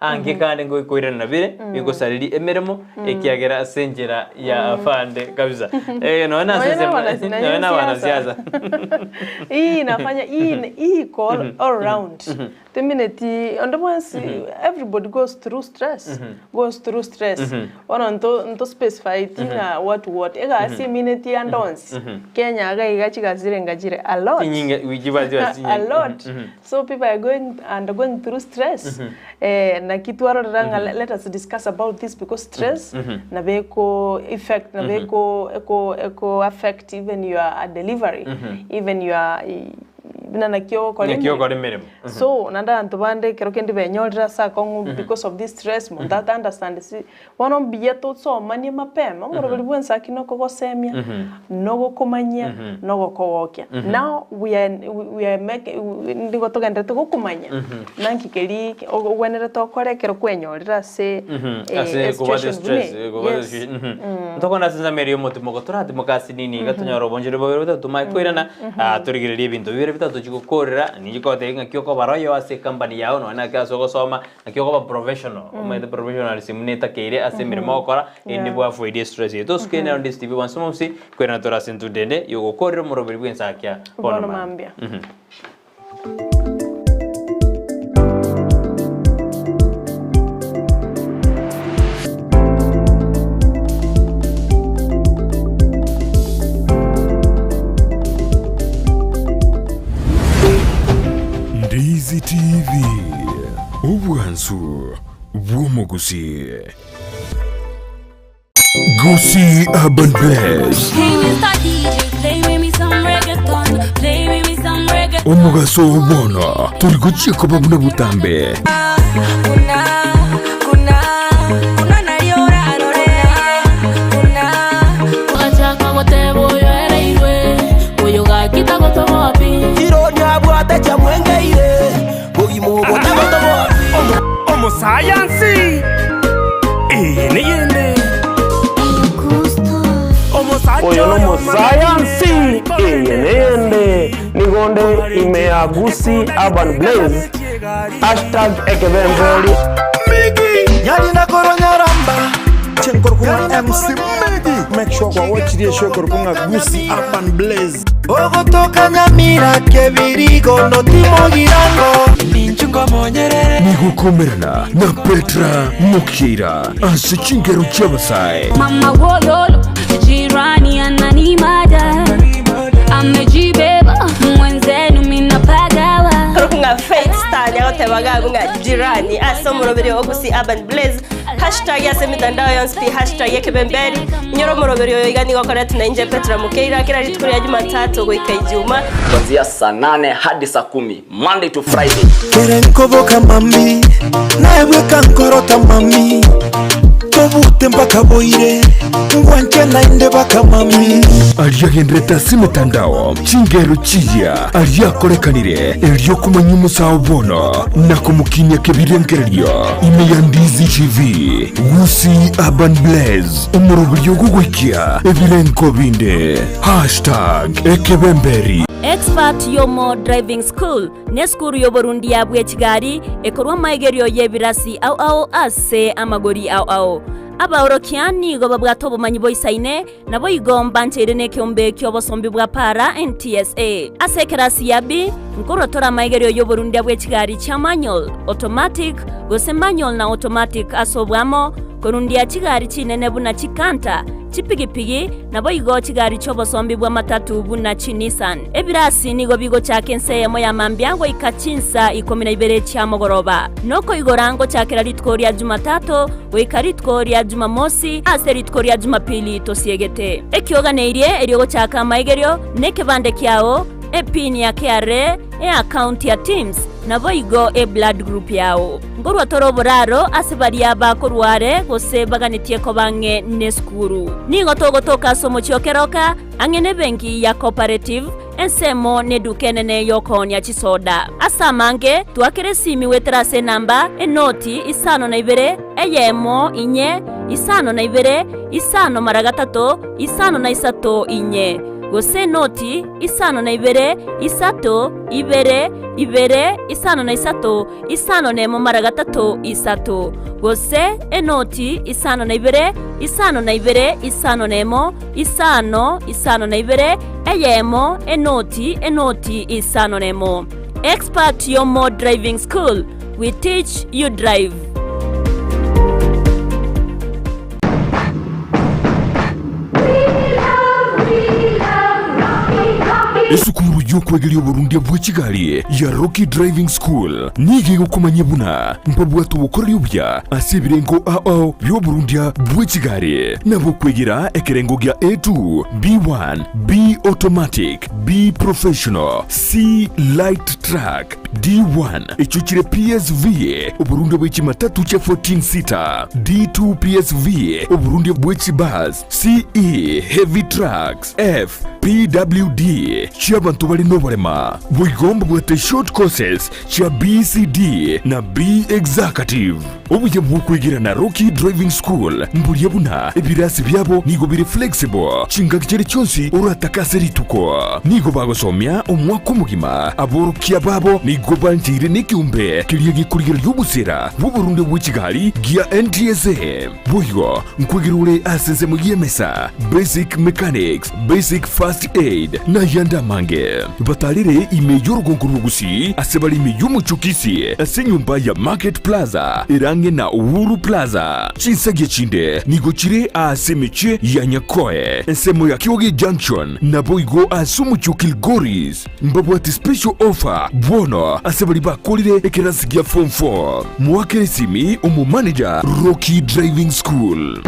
ange kande ngokoirana bire bigosaririe emeremo ekiagera ase enchera ya afande kabisa. Eh, nonya na Nonya ase na wana- na nonya na wanasiasa. Hii inafanya hii ni- hii iko all, all round. The minute onde bwensi everybody goes through stress. Goes through stress. Bono nto nto specify ti ng'a what what. Egasi emineti ande onsi. Kenya iga iga chigasi chire chire a lot. Chinyinge chiba chiba A chinyinge. lot. So people are going undergoing through stress. Eh, naki twarorera ng'a let us discuss about this because stress nabo eko effect nabo eko eko eko affect even your delivery even your buna naki ogokora Naki emeremo. ogokora emeremo. So naende abanto bande ekero kende benyorire ase akong'u because of this stress monto ata understand si bono mbuya tosomanie mapema omoroberi bwa ensaki nokogosemia nogokomanyia nogokogokia. Now we are we are making nigo togenderete gokomanya nanki keria ogwenerete okore ekero kwenyorire ase Ase kobwata esituation buna stress, eye. kobwata Yes. stress, Ntokona ase ensemo eria y'omotimoko toratimoke ase nini iga tonyore obonchore bobere bitato tomanye koirana torigererie ebinto bibere bitato chigokorera ninche kogotebia ng'aki okobara oyo ase ecompany yago nonye naki ase ogosoma naki okoba professional omanyete professionalism netakeire ase emeremo ogokora erinde bwafoirie estress eye. Tosuke nero ndisi TV bwansi momsi koirana tore ase entudo ende yogokorera omoroberi bw'ensakia bono Bono mambia. mambia. Ndizi TV, obwansu bw'omogusii. Gusii Urban Blaze. Hey, Mr. DJ, play with me some reggaeton. Play with me some reggaeton. Omogaso oo bono tori gochia koba buna botambe. Omosayansi eye neyende Oyo nomosayansi eye neyende nigo nde ime ya Gusii Urban Blaze hashtag ekebemberi. Nyarina koronyaramba Chenkorokung'a MC Medi Make sure kwa watch the show korokung'a Gusii Urban Blaze Ogotoka Nyamira kebirigo notimogirango Nigokomerana na Petra Mokira ase chingero chi'abasae. Mama wololo, jirani ananimada, amejibeba mwenzenu minapagawa. Korokung'a Faith Star nyagotebaga abwo ng'a jirani ase omoroberi o Gusii Urban Blaze hashtag ase emitandao yonsi pi hashtag ekebemberi inyore omoroberi oyo iga nigo okoretwe na inche Petra Mokeira kera rituko ria Jumatatu goika Ijuma. Kuanzia saa nane hadi saa kumi Monday to Friday. Kere nkoboka mami naebweka nkorota mami tobute mpaka boire ngwanche nainde baka mami Aria agenderete ase emetandao, chingero chiya aria akorekanire erio komanya omosao bono na komokinia kebirengererio ime ya Ndizi TV, Gusii Urban Blaze, omoroberio ogogoikia ebirengo binde. Hashtag ekebemberi. Expert Yomo Driving School nesukuru y'oborundia bwe chigari ekorwa amaigerio y'ebirasi ao ao ase amagori ao ao. Abaorokia nigo babwate obomanyi boisaine, naboigo mbancheire nekeombe ki'obosombi bwa para NTSA. Ase ekerasi ya B, nkorwa tore amaigerio y'oborundia bwe chigari chia manual, automatic, gose manual na automatic ase oboamo. Korundia chigari chinene buna chikanter, chipigipigi, naboigo chigari chi'obosombi bw'amatatu buna chiNissan. Ebirasi nigo bigochaka ensa eyemo ya mambia goika chinsa ikomi na ibere chia mogoroba. Nokoigora ngochakera rituko ria Jumatato goika rituko ria Jumamosi ase rituko ria Jumapili tosiegete. Ekioganeirie erio gochaka amaigerio nekebande kiao, epin ya KRA, eaccount ya TIMS, naboigo eblood group yao. Nkorwa tore oboraro ase baria bakorwa are gose baganetie koba ang'e nesukuru. Nigo togotoka ase omochie o Keroka, ang'e nebenki ya Cooperative, ensemo neduka enene y'okoonia chisoda. Ase amange, twakera esimi goetera ase enamba, enoti, isano na ibere, eyemo, inye, isano na ibere, isano mara gatato, isano na isato, inye, gose enoti, isano na ibere, isato, ibere, ibere, isano na isato, isano nemo mara gatato, isato, gose enoti, isano na ibere, isano na ibere, isano nemo, isano, isano na ibere, eyemo, enoti, enoti, isano nemo. Expert Yomo Driving School, we teach you drive. Esukuru y'okwegeria oborundia bwe chigari ya Rocky Driving School nigo egokomanyia buna mbabwate obokoreri obuya ase ebirengo ao bi'oborundia bwe chigari nabo okwegera ekerengo gia A2, B1, B Automatic, B Professional, C Light Truck, D1 echio chire PSV, oborundia bwe chimatatu chia 14 seater, D2 PSV, oborundia bwe chibus, CE Heavy Trucks, F PWD chi'abanto bare noborema. Boigo mbabwate short courses chia BCD na B Executive. Obuya bw'okwegera na Rocky Driving School mboria buna ebirasi biabo nigo bire flexible chingaki chiria chionsi oratake ase rituko. Nigo bagosomia omwaka omogima, aborokia babo nigo bancheire nekeombe keria gekorigereria obosera bw'oborundia bwe chigari gia NTSA. Boigo nkwegera ore ase ensemo y'emesa, basic mechanics, basic first aid, na ayande amange. Batarire ime y'orogongo rw'Ogusii ase bare ime y'omochie o Kisii ase enyomba ya Market Plaza ere ang'e na Uhuru Plaza. Chinsagia chinde nigo chire aase emechie ya Nyakoe, ensemo ya Kioge Junction, naboigo ase omochie o Kilgoris. Mbabwate special offer bono ase baria bakorire ekerasi gia form 4. Moakere esimi omomanager Rocky Driving School.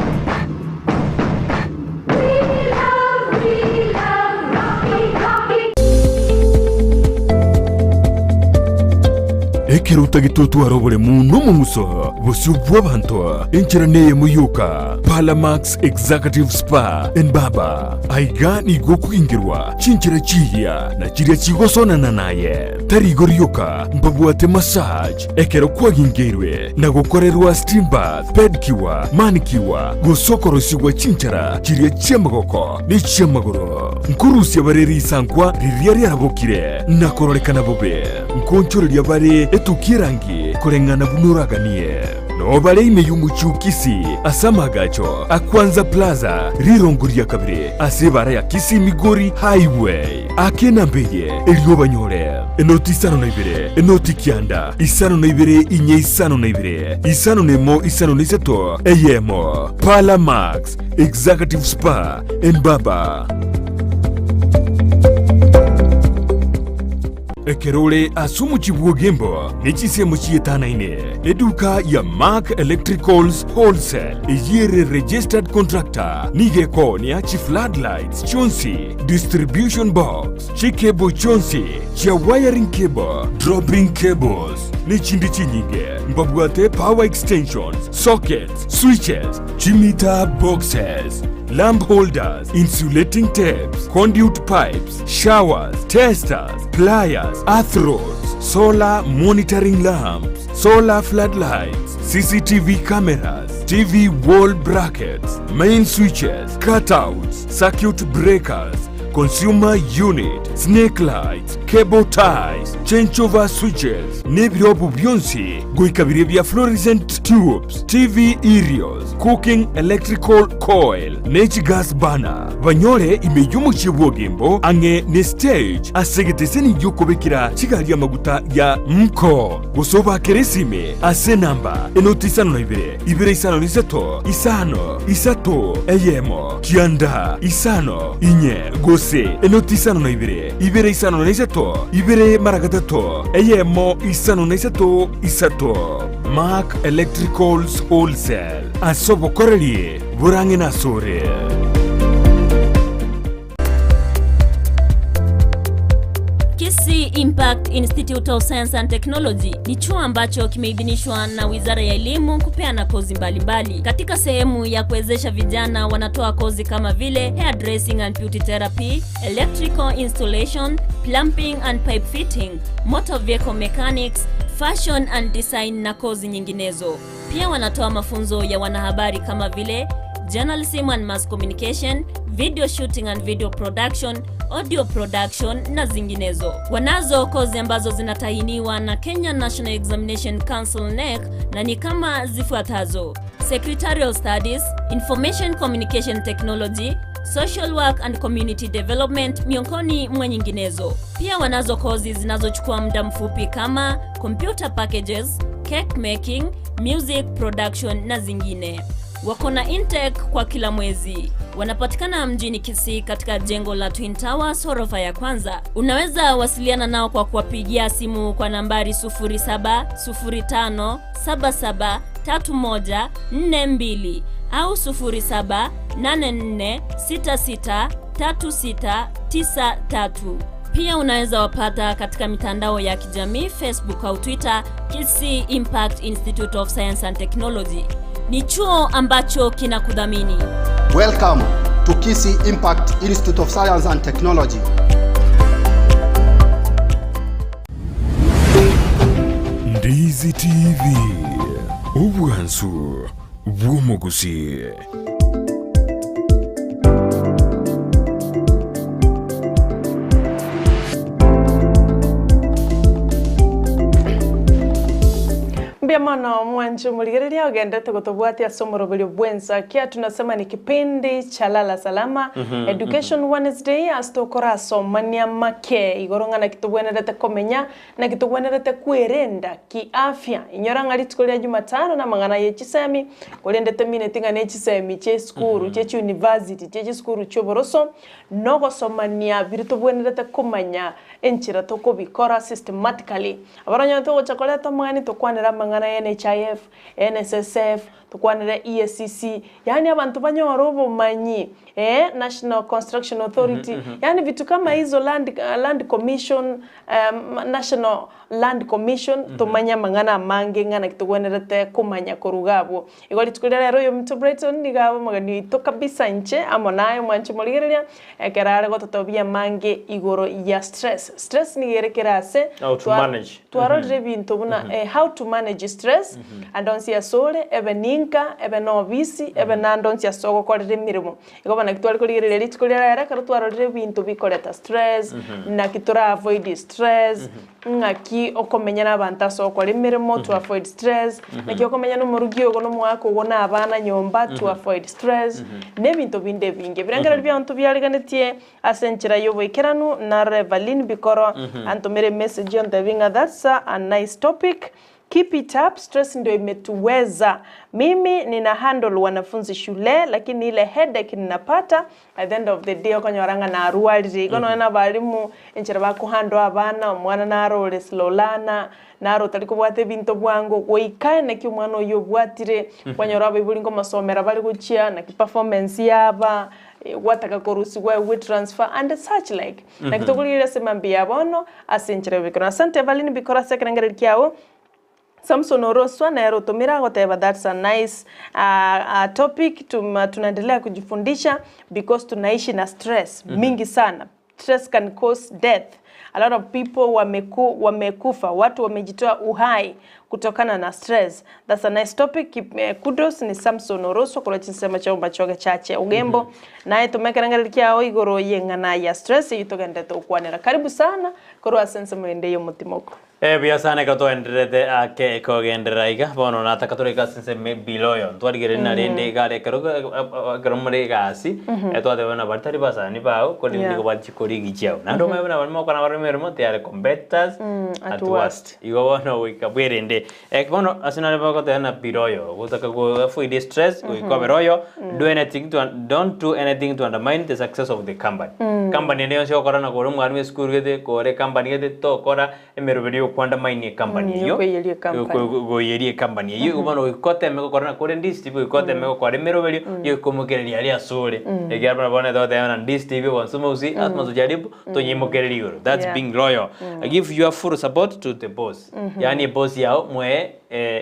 Ekero otagete otware oboremu nomong'uso bosio bw'abanto, enchera neyemo yoka, Palamax Executive Spa and Barber. Aiga nigo okogingerwa chinchera chiiya na chiria chigosonana naye. Tari igo rioka, mbabwate massage ekero kwagingeirwe na gokorerwa steam bath, pedicure, manicure, gose okorosigwa chinchera chiria chi'amagoko ne chi'amagoro. Nkorusia bare risankwa riria riarabokire na kororekana bobe. Nkoonchoreria bare etukia erangi koreng'ana buna oraganie. Noo bare ime y'omochie o Kisii ase amaagacho a Kwanza Plaza, rirongo ria kabere ase ebara ya Kisii Migori Highway. Aka enamba eye erio obanyore, enoti isano na ibere, enoti kianda, isano na ibere inye isano na ibere, isano na emo isano na isato, eyemo. Parlour Max, Executive Spa and Barber. Ekero ore ase omochie bw'Ogembo ne chinsemo chietanaine, eduka ya Mark Electricals Wholesale eyio ere registered contractor nigo ekoonia chi floodlights chionsi, distribution box, chicable chionsi chia wiring cable, dropping cables ne chinde chinyinge. Mbabwate power extensions, sockets, switches, chimeter boxes, lamp holders, insulating tapes, conduit pipes, showers, testers, pliers, earth rods, solar monitoring lamps, solar floodlights, CCTV cameras, TV wall brackets, main switches, cutouts, circuit breakers, consumer unit, snake lights, cable ties, changeover switches, na ebirobu bionsi goika biria bia fluorescent tubes, TV aerials, cooking electrical coil, ne chigas burner. Banyore ime y'omochie bw'Ogembo ang'e ne stage ase egeteseni gi'okobekera chigari amaguta ya Mko. Gose obakere esime ase enamba enoti 52 253 5 3 1 9 5 4 gose enoti 52 253 2 mara gatato 1 53 3. Mark Electricals Wholesale ase obokoreri borang'e nasore. Kisii Impact Institute of Science and Technology ni chuo ambacho kimeidhinishwa na Wizara ya Elimu kupeana kozi mbalimbali. Katika sehemu ya kuwezesha vijana, wanatoa kozi kama vile hairdressing and beauty therapy, electrical installation, plumbing and pipe fitting, motor vehicle mechanics, fashion and design na kozi nyinginezo. Pia wanatoa mafunzo ya wanahabari kama vile journalism and mass communication, video shooting and video production, audio production na zinginezo. Wanazo kozi ambazo zinatahiniwa na Kenya National Examination Council NEC na ni kama zifuatazo: Secretarial Studies, Information Communication Technology, Social Work and Community Development miongoni mwa nyinginezo. Pia wanazo kozi zinazochukua muda mfupi kama computer packages, cake making, music production na zingine. Wako na intake kwa kila mwezi. Wanapatikana mjini Kisii katika jengo la Twin Towers ghorofa ya kwanza. Unaweza wasiliana nao kwa kuwapigia simu kwa nambari 0705773142 au 0784663693. Pia unaweza wapata katika mitandao ya kijamii Facebook au Twitter, Kisii Impact Institute of Science and Technology. Ni chuo ambacho kinakudhamini. Welcome to Kisii Impact Institute of Science and Technology. Ndizi TV, obwansu bw'omogusi. Mbuya mono mwanche omorigereria ogenderete gotobwatia ase omoroberio bw'ensakia tunasema ni kipindi cha lala salama Education Wednesday ase tokorasomania make igoro ng'a naki tobwenerete komenya naki tobwenerete kwerenda kiafya. Inyora ng'a rituko ria Jumatano namang'ana ye chisemi korende temineti ng'a ne chisemi chie esukuru chie chiuniversity chie chisukuru chi'oboroso nogosomania biria tobwenerete komanya enchera tokobikora systematically. Abaranyore togocha koreta omogani tokwanere amang'ana ya NHIF, NSSF, tokwanere EACC, yaani abanto banyore obomanyi eh, National Construction Authority, yaani vitu kama hizo land, land commission, National Land Commission, tomanye amang'ana amange ng'a naki togwenerete komanya korwa iga abwo. Igo rituko riria rero oyominto Brighton nigo abe omogeni oito kabisa inche amo naye omwanche morigereria, ekero are gototobia amange igoro ya stress. Stress nigo ere kera ase, How to twa- manage. twarorire ebinto buna how to manage stress, ande onsi asore, ebe ninka, ebe na obisi, ebe nande onsi ase ogokorera emeremo. Igo bono naki tware korigereria rituko riria rero ekero twarorire ebinto bikoreta stress, naki tora avoid stress, ng'aki okomenya na abanto ase ogokora emeremo to avoid stress, naki okomenya na omorugi ogo na omogaka ogo na abana nyomba to avoid stress, na ebinto binde ebinge. Ebirengererio biaonto biariganetie ase enchera y'oboikeranu naro Evaline Bikoro antomere emessage ontebie ng'a that's a nice topic, keep it up, stress ndio imetuweza, mimi nina handle wanafunzi shule lakini ile headache ninapata at the end of the day okonyora ng'a narwarire. Igo nonya na abalimu enchera bakohandle abana, omwana naro ore slow learner, naro otari kobwata ebinto bwango, goika naki omwana oyio obwatire, kwanyora abaibori nkomosomera bare gochia, naki performance yaba, gwataka korusigwa ewe transfer and such like. Naki tokorigereria ase mambia ya bono ase enchera y'oboikeranu. Asante Evaline Bikoro ase ekerengererio kiao. Samson Oroswa nere otomire agoteba that's a nice topic tunaendelea kujifundisha because tunaishi na stress mingi sana. Stress can cause death. A lot of people wameku, wamekufa, watu wamejitoa uhai kutokana na stress. That's a nice topic. Keep, eh, kudos ni Samson Oroso korwa chinsemo chia Omachoge Chache Ogembo. Naye tomekerengereria kiao igoro y'eng'ana ya stress eyio togenderete gokwanera. Karibu sana korwa ase ensemo ende y'omotimoko. Eh, buya sana ekero togendererete ake kogenderera iga, bono nataka toreke ase ensemo ebilo oyo, ntwarigereria narende iga are ekero ekero more egasi, twateba buna baria tari basani bao, korende nigo bachia korigi chiao. Naende omanye buna baria mogokora nabarabwo emeremo, they are competitors at worst. Igo bono goika bwerende. Bono ase nare bagoteba na bila oyo, gotaka go avoid stress, goika obere oyo, do anything to don't do anything to undermine the success of the company. Company ende yonsi ogokora na kore omwalimu esukuru gete, kore company gete, tokora emeroberi ya okoundermine ecompany eyio, Yokoiyeria ecompany. goiyeria ecompany eyio, igo bono goika oteme gokora na kore ndisi goika oteme gokora emeroberio yokoimokereria aria asore. Ekiagera buna bono togoteba buna ndisi tv ogonsoma gose lazima tujaribu tonyeimokererie igoro. That's being loyal. Give your full support to the boss. Yaani eboss yao moe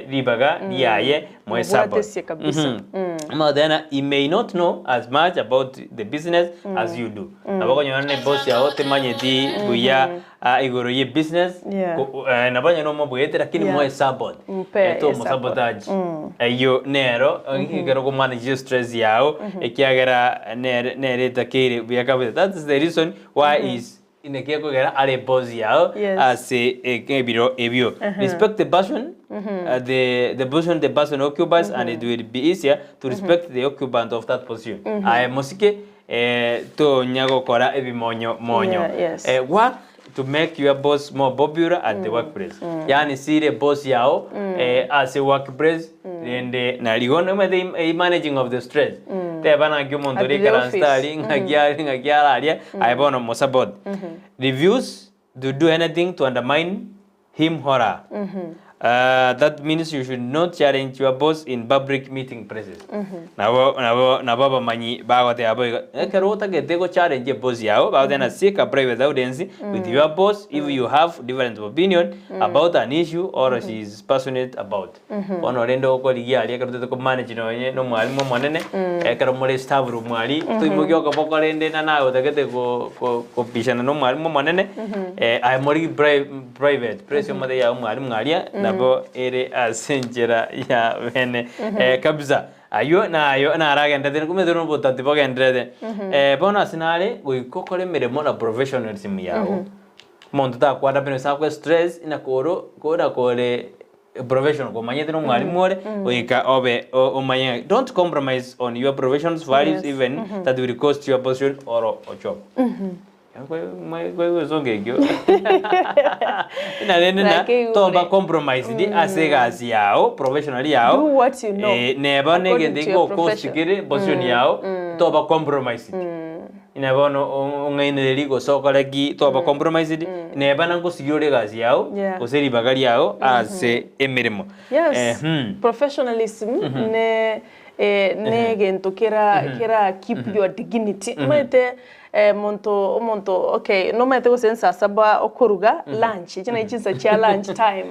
ribaga riaye moe support. Mobwatesie kabisa. Omogotebia ng'a he may not know as much about the business as you do. Nabo okonyora na eboss yao temanyeti buya igoro ye business nabo onye nomobuete lakini moe support. Mpe Eh, tomosabotage. Eyio nero ekero okomanage stress yao ekiagera nere nere etakeire buya kabisa. That is the reason why is Inaki ekogera are boss yao Yes. ase ebiro ebio. Respect the person, the the position the person occupies and it will be easier to respect the occupant of that position. Aye mosike eh, tonya gokora ebimonyo monyo. Yeah, yes. Eh, work to make your boss more popular at the workplace. Yaani sire boss yao eh, ase workplace rende narigo nomanyete i managing of the stress. Teba naki omonto At ore the ikaranse office. aria ng'aki are ng'aki araria aye bono mosupport. Refuse to do anything to undermine him or her. That means you should not challenge your boss in public meeting places. Nabo nabo nabo abamanyi bagoteba boigo, ekero otagete go challenge eboss yago, bagoteba na seek a private audience with your boss if you have different opinion about an issue or she is passionate about. Bono rende okorigia aria ekero tote komanage nonye na omwalimu omonene, ekero more staff room aria, toimokie okoboko rende na naye otagete ko- ko- kopishana na omwalimu omonene, aye morigie pri- private, place omote ya omwalimu aria, nabo ere ase enchera ya bene kabisa. Ayio nayo naragenderete, omanyete buna obotati bogenderete. Bono ase nare, goika okore emeremo na professionalism yago, omonto takwana buna ase akoe stress, ng'a koro kore kore professional komanyete na omwalimu ore goika obe omanye ng'a don't compromise on your profession's values even that will cost your position or job. Kwaigwa esonga ekio naende na Like toba compromised ase egasi yao professional yao Do what you know neba according negento to your egokost profession. kere position yao toba compromised. Inee bono ong'ainererie gose okore ki toba compromised, neba nangosigie ore egasi yao, Yeah. gose ribaga riao ase emeremo. Yes, Eeh. professionalism ne eh, ne egento kera kera keep your dignity. Omanyete monto omonto okay, nomanyete gose nsaa saba okoruga lunch, echi nachi chinsa chia lunch time.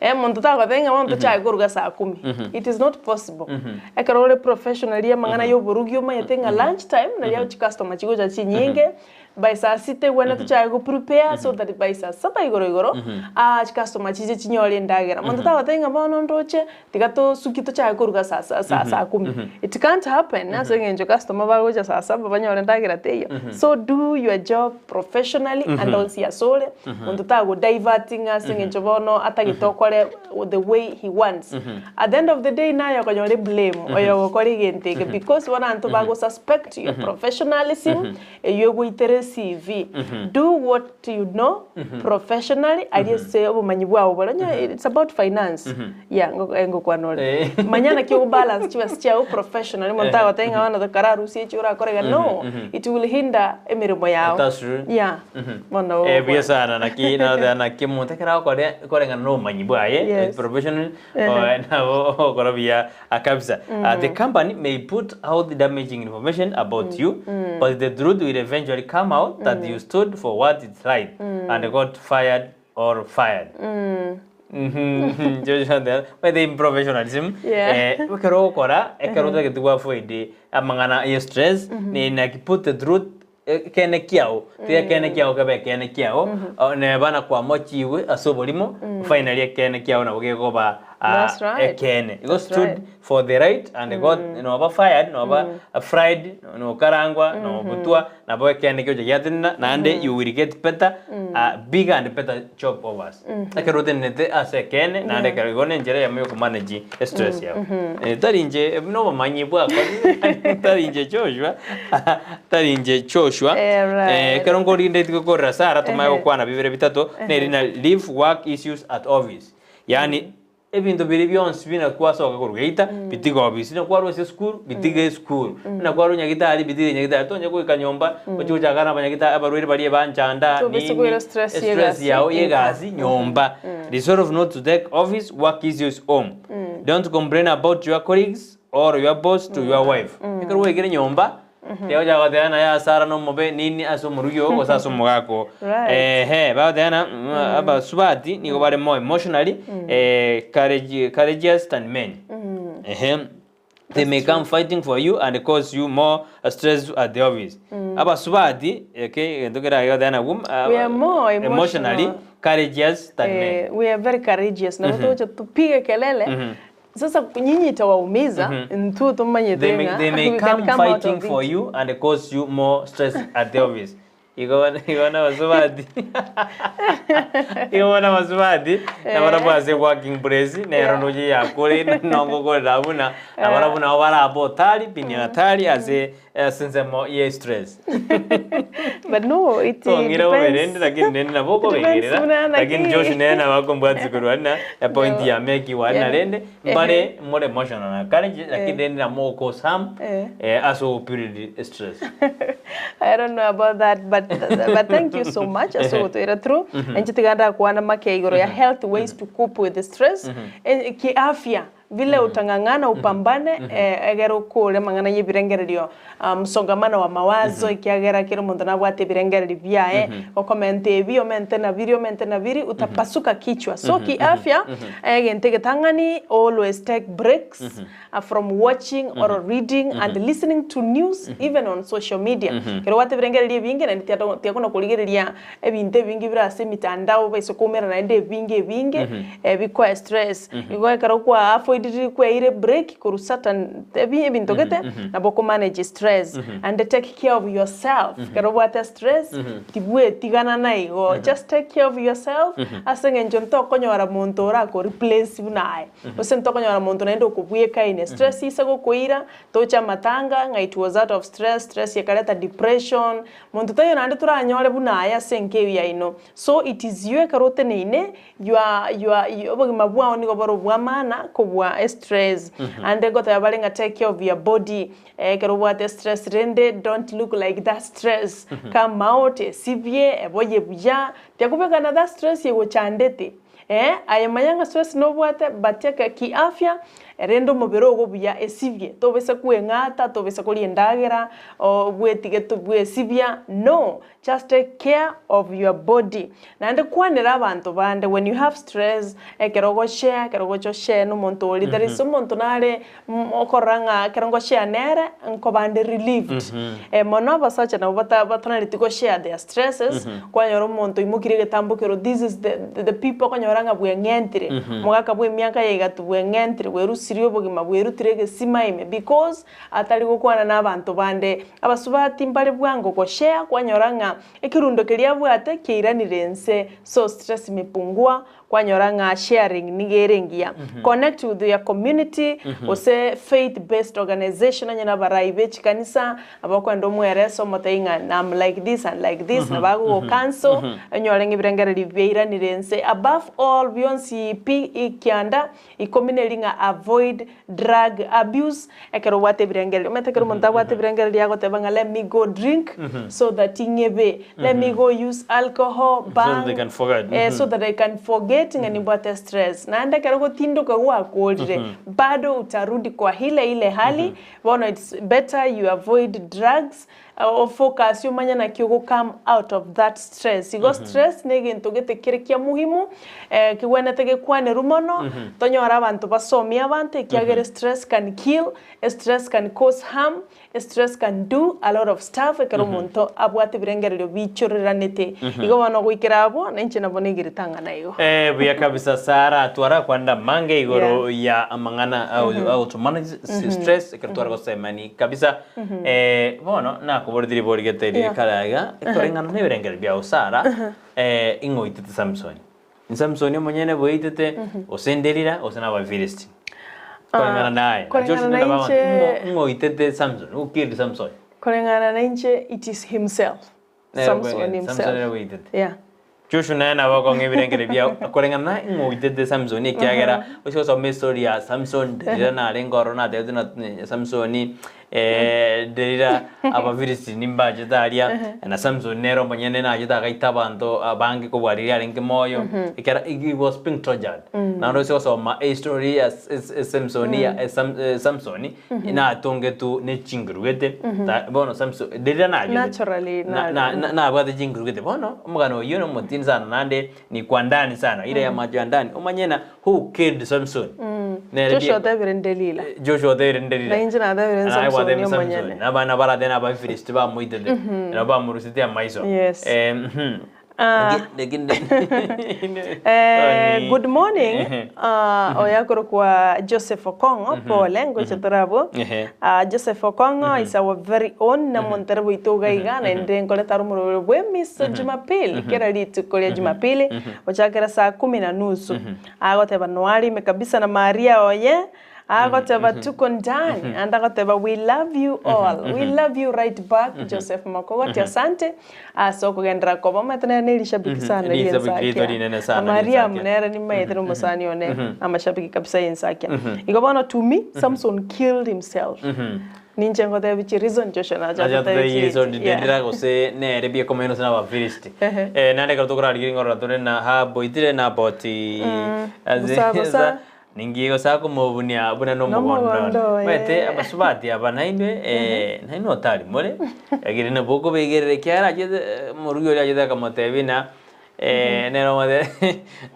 Omonto tagoteba ng'a bono tochake koruga saa kumi, it is not possible. Ekero ore professionally amang'ana ya oborugi omanyete ng'a lunch time naria chicustomer chigocha chinyinge, by saa sita igwene tochake go prepare so that by saa saba igoro igoro, chicustomer chiche chinyore endagera. Omonto tagoteba ng'a bono ndoche tiga tosukie tochake koruga saa saa saa saa kumi, it can't happen ase eng'encho customer bagocha saa saba banyore endagera teiyo. So do your job professionally and onsi asore, monto tago diverting ase eng'encho bono atagete okore the way he wants. At the end of the day naye okonyora eblame oyo ogokora egento eke because bono abanto bago suspect your professionalism eywo egoitera ecv. Do what you know professionally aria ase obomanyi bwao bore onye it's about finance yeah ngokwana ore. Manya naki ogo balance chibesa chiago professionally omonto tagotebia ng'a bono kararusie echi orakore iga no it will hinder emeremo yao. That's true. Yeah bono Eh, buya sana naki naroteba naki omonto ekero agokora koreng'ana na obomanyi bwaye Yes. professionally nabo ogokora buya kabisa. The company may put out damaging information about you but the truth will eventually come out that you stood for what is right and got fired or fired. By professionalism Yeah. ekero ogokora ekero otagete gwa avoid amang'ana ya stress naki put the truth. Ekeene kiao, tiga ekeene kiao kebe ekeene kiao, neba na kwamochigwe ase oborimo, finally ekeene kiao nabo gekoba That's right. ekeene. Igo That's stood right. for the right and got noba fired, noba fried, nokarangwa, nobutwa, nabo ekeene kiocha giatenena, naende you will get better, bigger and better job offers. Ekero otenenete ase ekeene, naende ekero igo nenchera eyemo ya okomanage estress yao. Tari inche nobomanyi bwakwa, tari inche Joshua, Tari inche Joshua, Eh, right. ekero nkorinde tigokorera Sara tomanye Ehe. gokwana bibere bitato, neri na leave work issues at office. Yaani ebinto biria bionsi buna kwasoka korwa geita, bitiga office, buna kwarwa ase esukuru, bitiga esukuru, buna kwarwa nyagitari, bitiga nyagitari, tonya goika nyomba, oche gochaka na abanyagitari abarwaire baria ebanchanda, Tobisa nini, koira stress estress y'egasi yao inka. y'egasi nyomba. Resolve not to take office work issues home. Don't complain about your colleagues or your boss to your wife. Ekero gwaikire nyomba, tiagochaka goteba naye ase ara nomobe nini ase omorugi oo gose ase omogaka oo. Right. Ehe, bagoteba ng'a abasubati nigo bare more emotionally courageous than men. Ehe. They may come fighting for you and cause you more stress at the office. Abasubati, okay, egento kere age goteba nabwo, We are more emotionally emotional. courageous than men. We are very courageous. Nabo togocha tupige kelele. Sasa nyinyi itawaumiza intwe tomanyete They may, ng'a they may we can come come out fighting of for it. you and cause you more stress at the office. Igo igo nabasubati igo bono abasubati nabarabwo ase working place nero ndoche yakore nongokorera buna nabarabwo nabo barabe otari bini hatari ase ase ensemo ye stress. But no, it Tong'ira bobe depends. rende lakini rende nabo It depends okobegerera buna lakini naki. Josh nere nabo akombwatisia korwa aria na epoint No. ya meki wane Yeah. narende mbare more emotional na courage lakini rende namo cause harm Eh. ase ogobuild stress. I don't know about that, but thank you so much. Ase ogotoira through. Inche tiga ndakwana make igoro ya health ways to cope with the stress. Kiafya vile utang'ang'ana upambane egere okore amang'ana ya ebirengererio msongamano wa mawazo ekiagera kera omonto nabwate ebirengererio biaye okomenta ebi omente na biri omente na biri utapasuka kichwa so kiafya egento egetang'ani always take breaks from watching or reading and listening to news even on social media. Ekero obwate ebirengererio ebinge naende tiakona korigereria ebinto ebinge bire ase emitandao obaise koumera naende ebinge ebinge bikoe stress. Igo ekero kwa avoidire kweire break korwa certain ebinto gete nabo oko manage stress. And take care of yourself. Ekero obwate stress tibwetigana na igo just take care of yourself ase eng'encho ntokonyora monto orako replace buna aye. Gose ntokonyora monto naende okobwekaine. Stress ise gokoira, toche amatanga ng'a it was out of stress, stress ekareta depression, monto taiyo naende toranyore buna aye ase enka eywo yaino. So it is you ekero oteneine, your your obogima bwao nigo bore obw'amaana kobua estress. Ande ngoteba bare ng'a take care of your body, ekero obwate stress rende don't look like that stress, come out, esibie, eboyie buya, tiakobekana that stress egochandete. Ee, aye manya ng'a stress nobwate, but eke kiafya, renda omobere ogo buya, esibie, tobaisa kweng'ata, tobaisa koria endagera, bwetige tobwesibia, no, just take care of your body. Naende kwanera abanto bande, when you have stress, ekero ogoshare, ekero ogocha oshare na omonto oria, there is omonto nare okorora ng'a ekero ngoshare nere, nkoba nde relieved. Mono abasacha nabo batanareti goshare their stresses, kwanyora omonto oimokirie egetambo kero this is the people okonyora ng'a bweng'entire, omogaka bwa emiaka ya igatwa bweng'entire, bwerusirie obogima, bwerutire egesima ime because atari gokwana na abanto bande. Abasubati mbare bwango goshare kwanyora ng'a ekerundo keria abwate kiairanire inse, so stress imepungua, Kwanyora ng'a sharing nigo ere engiya. Connect with your community gose faith based organization onye nabarai be chikanisa abakwenda omwerese omotebi ng'a I'm like this and like this nabo agogo counsel onyore ng'a ebirengererio biairanire inse. Above all bionsi pi ekianda ikomi neri ng'a avoid drug abuse ekero obwate ebirengererio. Omanyete ekero omonto abwate ebirengererio agoteba ng'a let me go drink so that ing'ebe, let me go use alcohol, So that bang, they can forget. eh, so that I can forget ng'a nimbwate stress. Naende ekero gotindoka gwakorire, bado utarudi kwa ile ile hali, bono it's better you avoid drugs. Ofocus omanye naki ogo come out of that stress. Igo stress na egento gete kere kia muhimu, kegwenerete gekwanerwe mono, tonyore abanto basomie abanto ekiagera estress can kill, estress can cause harm, estress can do a lot of stuff ekero omonto abwate ebirengererio biichoreranete. Igo bono goikera abwo, na inche nabo naigerete ang'ana igo. Buya kabisa Sarah, twarakwanera amange igoro ya amang'ana how to manage stress ekero tware gosemani kabisa. Eh, bono nakoboretie ribori gete rire kare aiga, ekoreng'ana nebirengererio biao Sara, eh, ing'o oitete Samsoni? Samsoni omonyene bweitete, gose Delila, gose n'Abafilisti? Koreng'ana naye, na Koreng'ana Joshua nende nainche- abaanto, ing'o ing'o oitete Samson? Who killed Samson? Koreng'ana nainche it is himself. Nere Samson bwegete, himself. Samson nere bweitete. Yeah. Joshua naye nabo okong'a ebirengere biao, koreng'ana naye ng'o oitete Samson ekiagera oise gosoma estory ya Samson, Delila narenge ororo natebete ng'a Samsoni Delila Abafilisti nimbachete aria, na Samson nere omonyene nachete agaita abanto abange kobua riria arenge moyo, ekero he was being tortured. Naende oise gosoma estory ya Samson ya Samson, natongetwe ne chinguru gete, ta bono Samson riria nachete Naturally, na- na- na- nabwate chinguru gete bono omogano oyio nomotini sana naende ni kwa ndani sana ire ya macho ya ndani omanye na who killed Samson Nere Joshua bie- otebire Delila. Joshua otebire Delila Na inche natebire Naye Samson gwatebire omonyene. Samson nabana barate na Abafilisti bamoitete nabo bamorusete amaiso Yes. Ah. Eh, good morning Ah, oyo akorokwa Joseph Okong'o pole ngocha tore abwo Ehe. Ah, Joseph Okong'o is our very own na omontere bwaito iga iga naende nkoreta are omoroberi bwe misa Jumapili kera rituko ria Jumapili gochakera saa kumi na nusu agoteba noarime kabisa na Maria oye Agoteba tuko ndani and agoteba we love you all we love you right back Joseph Makogoti asante ase okogenderera koba omanyete nere ne rishabiki sana ria Rishabiki riaito Ensakia rinene sana na Mariam ria Ensakia. nere nimaete na omosani one amashabiki kabisa ya Ensakia igo bono to me Samson killed himself ninche ngotebi chi reason Joshua nache Nache atotebi atotebi chi reason yeah. Delila gose nere biekomenya gose na Abafilisti. Eh, naende ekero tokorarigereria ngorora tore na Ahabu oitire Naboti. Ase- Bosa, bosa. Ninki gose akomobunia buna nomogondo one? Nomogondo oye. Omanyete abasubati aba nainwe eh, nainwe otari more, lakini nabo okobaigerera ekiagera achete eh, omorugi oria achete akamotebia ng'a eh, nere omote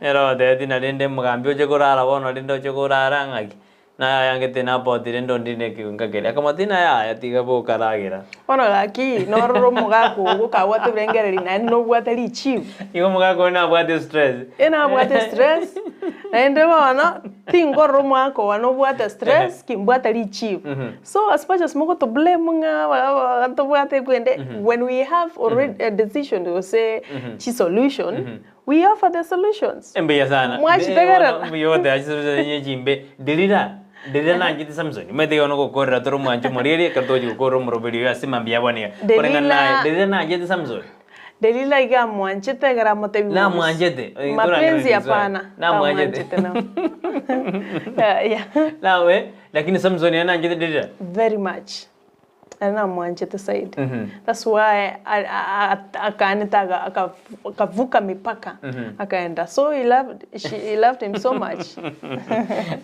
nere omotebetie ng'a rende omogambi oche korara bono rende oche korara ng'aki, nayangete naboti rende ondine ekeunga keria. Akamotebia ng'a yaya tiga bokaragera. Bono gaki, norore omogaka ogo kabwate ebirengererio naende nobwate richibu. Igo omogaka oyo nabwate stress. Ee nabwate stress, naende bono tinkorora omogaka one obwate stress, kimbwate richibu. So as much as mogoto blame ng'a aba ntobwate ekwende, when we have already a decision gose chisolution, we offer the solutions. Mbuya sana. Mwachitegerera? Mbuya ogoteba chisolution enye chimbe. Delila, Delila nanchete Samson. Omanyete igo nogokorera tore omwancho omoriri ekero togochia gokorera omoroberi oyo ase mambia abwo niga. Koreng'ana naye, Delila- Delila nanchete Samson. Delila iga amwanchete ekero amotebi bobe. Namwanchete. Eh, Mapenzi torangereria hapana. Namwanchete. Tamwanchete no. Yeah, yeah. Nawe, lakini Samson ere nanchete Delila. Very much. Ere namwanchete zaidi. That's why akanete akavuka mipaka akaenda. So he loved, she, he loved him so much.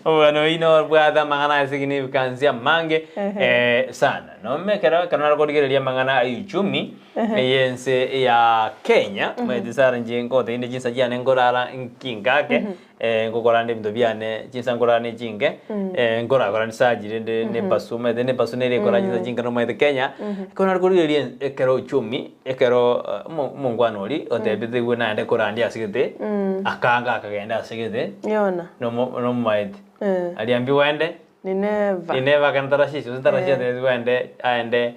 Omogano oyio nobwate amang'ana aye significance amange eh, sana. Nome ekero ekero nare korigereria amang'ana a uchumi eye ense ya Kenya, omanyete sana inche ngotebi inde chinsa chiane nkorara nkinkake Ngokora nde ebinto biane, chinsa nkorara ne chinke, nkorakora research rende ne epasu, omanyete ne epasu nere ekora chinsa chinke nomanyete Kenya, ekero nare korigereria ekero uchumi, ekero omo omongwana oria otebete igwe naende korandia ase gete, akaanga akagenda ase gete, Yona. nomo nomomaete. Aliambiwa oende, Nineva. Nineva akagenda Tarashishi, gose Tarashishi atebetigwe aende aende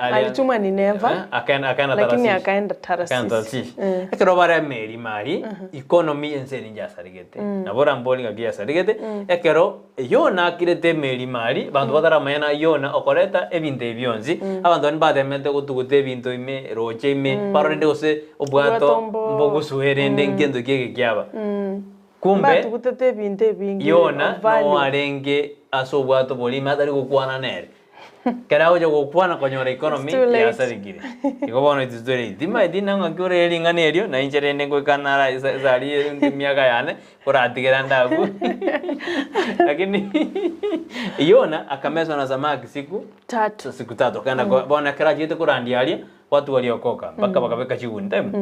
Alitumwa Nineva, Eh, akaenda akaenda lakini Tarashishi. akaenda Akaenda Tarasisi. Tarashishi. Eh. Ekero bare emeri mari, economy ense eri njasarigete. Nabo orambori ng'aki yasarigete, ekero Yona akirete emeri mari, abanto bataramanya na Yona okoreta ebinto ebi bionsi, abanto baria mbatemete gotuguta ebinto ime, roche ime, barorende gose obwato Obwato mbo- mbogosoe rende nkento ki eke kiaba. Kumbe, Mbatugutete ebinto ebinge Yona of value. nogo arenge ase obwato boria ime atari gokwana nere. Ekero agocha gokwana konyora economy It's too late. yasarigire. Igo bono it is too late. Timanyeti nang'aki ore ring'ana erio, na inche rende ngoika nara esa esari emiaka yane, koratigera nde abwo. Lakini Yona akamezwa na samaki siku tatu, siku tatu akaenda bono ekero achiete korandia aria watu waliokoka mpaka bakabeka chiguni taibo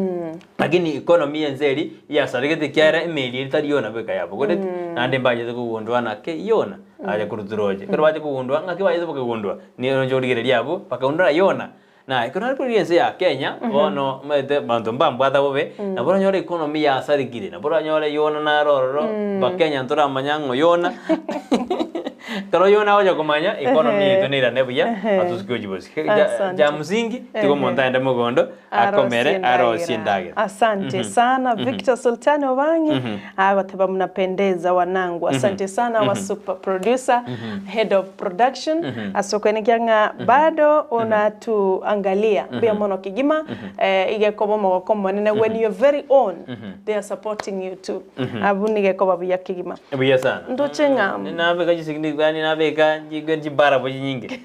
lakini economy yense eri yasaregete ekiagera emeri eri tari Yona bweka yabogoreti naende mbachete kogundua nake Yona aye korwa roche ekero bache kogundua ng'aki bachete bakagundua nigo inche origereria abwo bakagundua Yona na ekero nare korigereria ense ya Kenya bono omanyete abanto mbambwata bobe nabo oranyore economy yasarekire nabo oranyore Yona naro ororo bakenya ntoramanya ng'o Yona ekero Yona agocha komanya economy yaito neirane buya atosuke gochia bosio. Asante. Ja msingi tiga omonto aende mogondo akomere arosie endagera. Asante sana Victor Sultani Obangi agoteba mnapendeza wanangu. Asante sana our super producer, head of production ase okwenekia ng'a bado onatuangalia mbuya mono kegima eh, igekoba omogoko omonene when your very own they are supporting you too. Abwo nigo ekoba buya kegima. Buya sana. Ndoche ng'a Nabeka chisigni yani nabeka chigwe chibarabu chinyinge.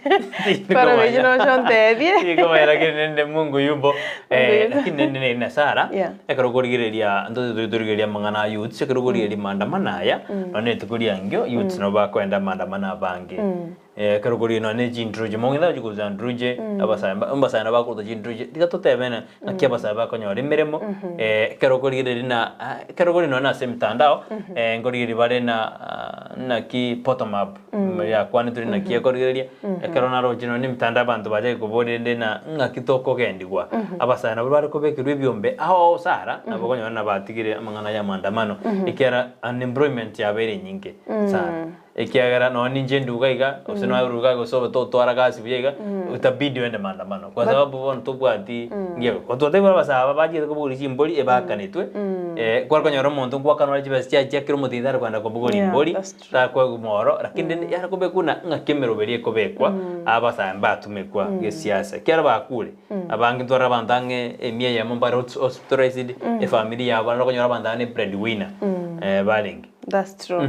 Barabu echi noche ontebie. Chikomanya lakini nende Mungu yupo. Eh, Mungu yupo. lakini nende nende na Sara ekero okorigereria ntoche tore torigereria amang'ana a youths ekero okorigereria maandamano aya nonye rituko riangio youths nabo bakoenda maandamano abange. Ekero okorigereria nonye ne chinduruje mong'ina tagochi korusa nduruje abasae mba abasae nabo bakoruta chinduruje tiga totebene ng'aki abasae bakonyora emeremo ekero okorigereria na ekero okorigereria nonye ase emitandao nkorigereria bare na naki bottom up yakwanetwe naki ekorigereria ekero naroche nonye na emitandao abanto bachake koboria rende na ng'aki tokogendigwa abasae nabo bare kobekerwa ebiombe ao ao sara nabo okonyora na batigire amang'ana ya maandamano ekiagera unemployment yabeire enyinge sana. Ekiagera nonya ninche nduga iga, gose nonya oruga gose obe totwara gasi buya iga, itabidi oende maandamano. Kwa sababu bono tobwati ngiya ko twatebire abasae aba bachiete kobogoria chimbori ebakanetwe, kware konyora omonto ngoakanwa are chibesa chiaye chia kera omotienyi tari kogenda kobogoria Yeah, embori, that's true. takoegwa omoro, lakini rende yare kobekwa buna ng'aki emeroberi ekobekwa, abasae mbatumekwa gesiasa. Ekiagera bakure, abange ntware abanto ang'e emia eyemo mbare hospitalized, efamiri yabo naende okonyora abanto aba ne breadwinner barenge. That's true.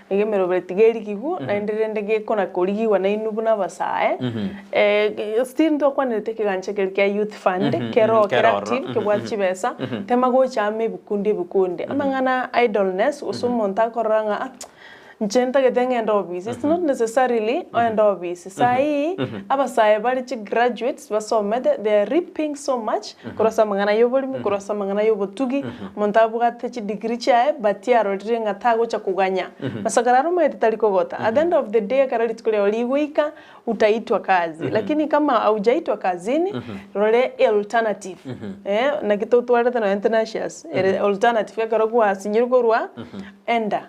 Iga emeroberi tiga erigigwe, naende rende gekona korigigwa nainwe buna abasae, still ntwakwanerete ekegancha keria kia youth fund, kero kere Kero ororo. active, kebwate chibesa, tema gocha amo ebikundi ebikundi. Amang'ana a idleness, gose omonto akorora ng'a ah inche ntagete ng'ende ofisi, it's not necessarily oende ofisi. Saii, abasae bare chigraduates basomete, they are reaping so much, korwa ase amang'ana ya oboremi, korwa ase amang'ana ya obotugi, omonto abwate chidegree chiaye but arorire ng'a tagocha koganya. Masakara aro omanyete tari kogota. At the end of the day ekero rituko riao rigoika, utaitwa kazi. Lakini kama haujaitwa kazini, rore alternative. Naki totwarete nonya Tenacious, ere alternative ekero gwasinyirwe korwa enda.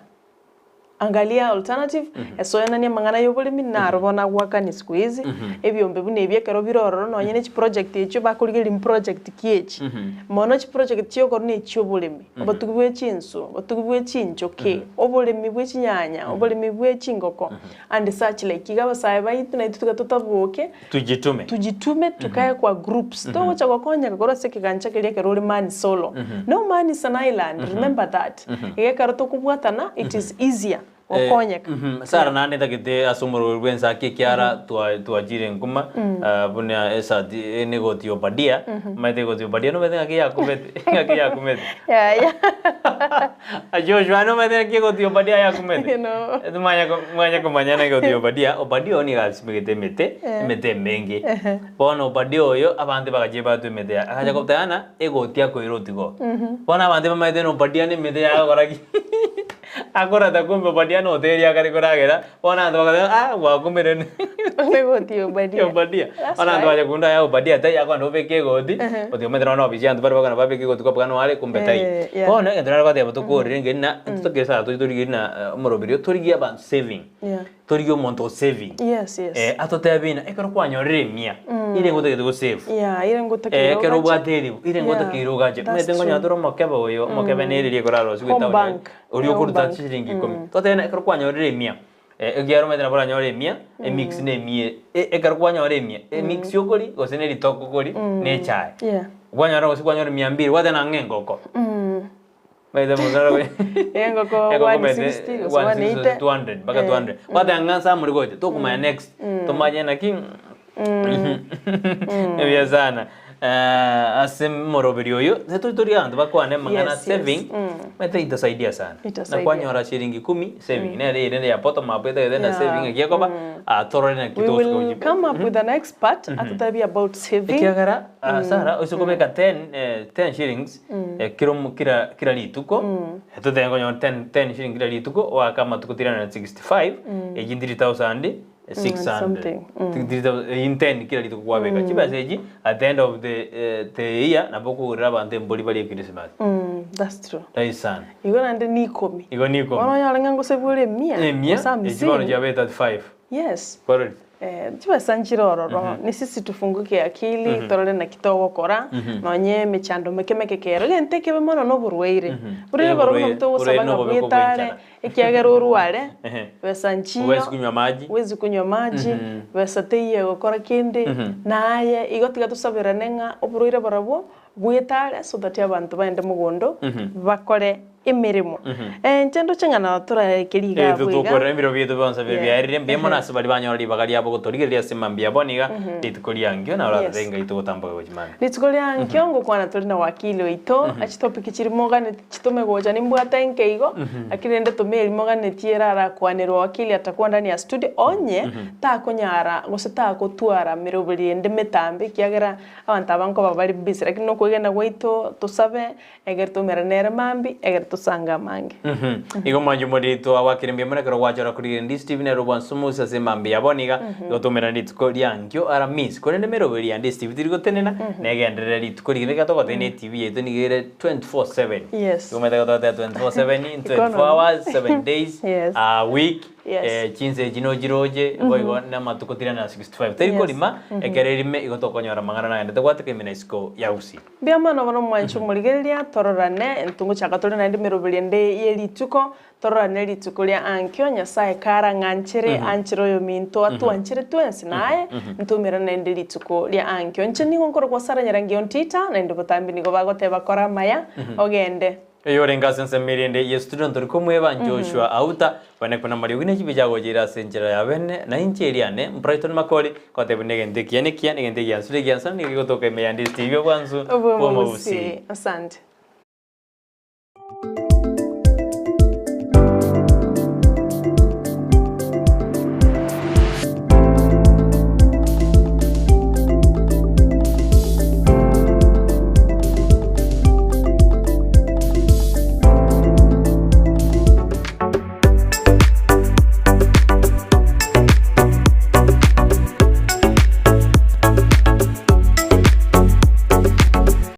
Angalia alternative, esoenanie amang'ana y'oboremi naro bono agoakania siku hizi, ebiombe buna ebi ekero bire ororo nonye ne chiproject echio bakorigereria mproject ki echi. Mono chiproject chiokorwa na echioboremi, obotugi bwe chinsu, obotugi bwe chinchoki, oboremi bwe chinyanya, oboremi bwe chingoko and such like. Iga abasae baito naintwe tiga totaboke, Tujitume. tujitume tukae kwa groups togocha gokonyeka korwa ase ekegancha keria ekero ore man solo no man is an island remember that iga ekero tokobwatana it is easier gokonyeka Sara naende ntagete ase omorweri bw'ensaki ekiara twachire nkuma buna esati negoti Obadia omanyete egoti Obadia nomanyete ng'aki yakumete ng'aki yakumete Yaya. Joshua nomanyete ng'aki egoti Obadia yakumete No. Mwanya mwanya komanya na egoti Obadia Obadia oyo nigo asimegete emete emete emenge bono Obadia oyo abanto bagachia batwa emete yaye agacha gotebana egoti akoira otigo bono abanto bamaete na Obadia na emete yaye agokora ki akorata kumbe Obadia noteria akare koragera bono abanto bagateba ah gwakumire Egoti Obadia. Obadia That's bono abanto right. bacha kunda aya Obadia taiyo akogenda obeke egoti oti omanyete nonya na ofisi abanto bare bakogenda babeke egoti kwabeka noare kumbe taiyo. Eh, yeah. Bono egento nare goteba tokorire nge na intwe tokere saga toche torigie na omoroberio torigie abantu saving Yeah. torigie omonto o saving Yes, yes. Atotebie ng'a ekero kwanyorire emia ire ngotagete go save Yeah, ire ngotakeire ekero ogache. obwate eribu ire Yeah, ngotakeire ogache that's omanyete nkonye true. tore omokebe oyo omokebe nere riria ekorarosiwa Home etown bank. oria Home okoruta bank. chiringi ikomi totebe ng'a ekero kwanyorire emia ekiagera omanyete nabo oranyore emia emix na emia ekero kwanyora emia emix okoria gose na eritoke okoria na echae Yeah. kwanyora gose kwanyora mia mbiri gwateba ng'a engoko Omanyete omonto naro Engoko Engoko omanyete 160 gose 160 180. 200 mpaka Eh. 200 gwateba ng'a nsa amore gocha tokomanya next tomanye naki ebuya sana. Ase moroberi oyo, tori tori abanto bakwane amang'ana Yes, yes. saving, Omanyete itasaidia sana. Itasaidia. Na kwanyora shilingi kumi saving. Nere ere ya bottom up etagete na Yeah. saving egekoba torore naki We togosuka will gochia. come up with an expert atotebie about saving. Ekiagera Sarah ose kobeka 10 10 shillings kira omo kira kira rituko totebe konyora 10 10 shilling kira rituko oake amatuko 365 eywo 3600 Something. Eywo 10 kira rituko kwabeka chibesa echi at the end of the the year nabo okogorera abanto embori barie Christmas. That's true. Rahisi sana. Igo naende ni ikomi. Igo ni ikomi. Bono onyore ng'a ngose bore emia, Emia, gose echi bono hamsini. chiabeire 35. Yes. Kwarorire? Chibesa nchire ororo, ni sisi tufunguke akili, torore naki togokora, nonye emechando meke meke kero, egento ekebe mono na oborwaire. Borwaire barobwo Oborwaire, nabo togosaba oborwaire ng'a nobobe bwetare, kobwenchara. ekiagera orware, besa nchiyo, Huwezi kunywa maji. huwezi kunywa maji, besa teiyo egokora kende, naye igo tiga tosaberane ng'a oborwaire barobwo bwetare so that abanto baende mogondo bakore emeremo. Inche ndoche ng'a nabo torarekerie iga abwo iga. Tokore ebiro biaito bionsi biria biarire mbuya mono ase baria banyora ribaga riabo gotorigereria ase mambia bono iga rituko ria nkio nabo oratotebie ng'ai togotamboka gochia mambia. Rituko ria nkio ngokwana tore na wakili oito, chitopic chiria moganeti chitome gocha nimbwate nke igo, lakini rende tome eria moganeti ere arakwanerwe wakili atakuwa ndani ya studio onye takonyara gose tagotwara meroberi ende metambe ekiagera abanto aba nkoba bare busy lakini nokwegena gwaito tosabe Egere toumera nere mambia, egere tosange amange. Igo mwanche omoriri twagwakire mbuya mono ekero gwachora korigereria Ndisi TV nere obwansu Musa ase mambia ya bono iga igo toumerane rituko ria nkio Aramisi korende emeroberi ya Ndisi TV teri gotenena negenderere rituko rigima ekero togoteba ne TV yaito nigo ere 24/7 Yes. igo omanyete ekero togoteba 24/7 in 24 Economy. hours 7 days Yes. a week Yes. Chinsa echi nochiroche, boigo namatuko 365. Teri Yes. korima, ekero erime igo tokonyora amang'ana nagende tobwate kegima na isiko ya Gusii. Mbuya mono bono omwanchi omorigereria, tororane, ntogochaka tore naende emeroberi ende ye rituko, tororane rituko ria ankio, Nyasae karang'anchere, anchere oyominto, atwanchere twensi naye, ntoumerane naende rituko ria ankio. Inche nigo nkorokwa Sarah Nyarangi Ontita, naende botambe nigo bagoteba kora amaya, ogende. Oyorenge ase ensemo eria ende Yesu tiri ntori komweba Joshua Auta, bane buna amariogi ne chibi chiagocha ire ase enchera ya bene, na inche eriane, Brighton Makori, ngotebia buna egento ekiya nekiya, na egento egiansu negiansu, na nigo gegotoka ime ya Ndisi TV obwansu bw'omogusii. Asante.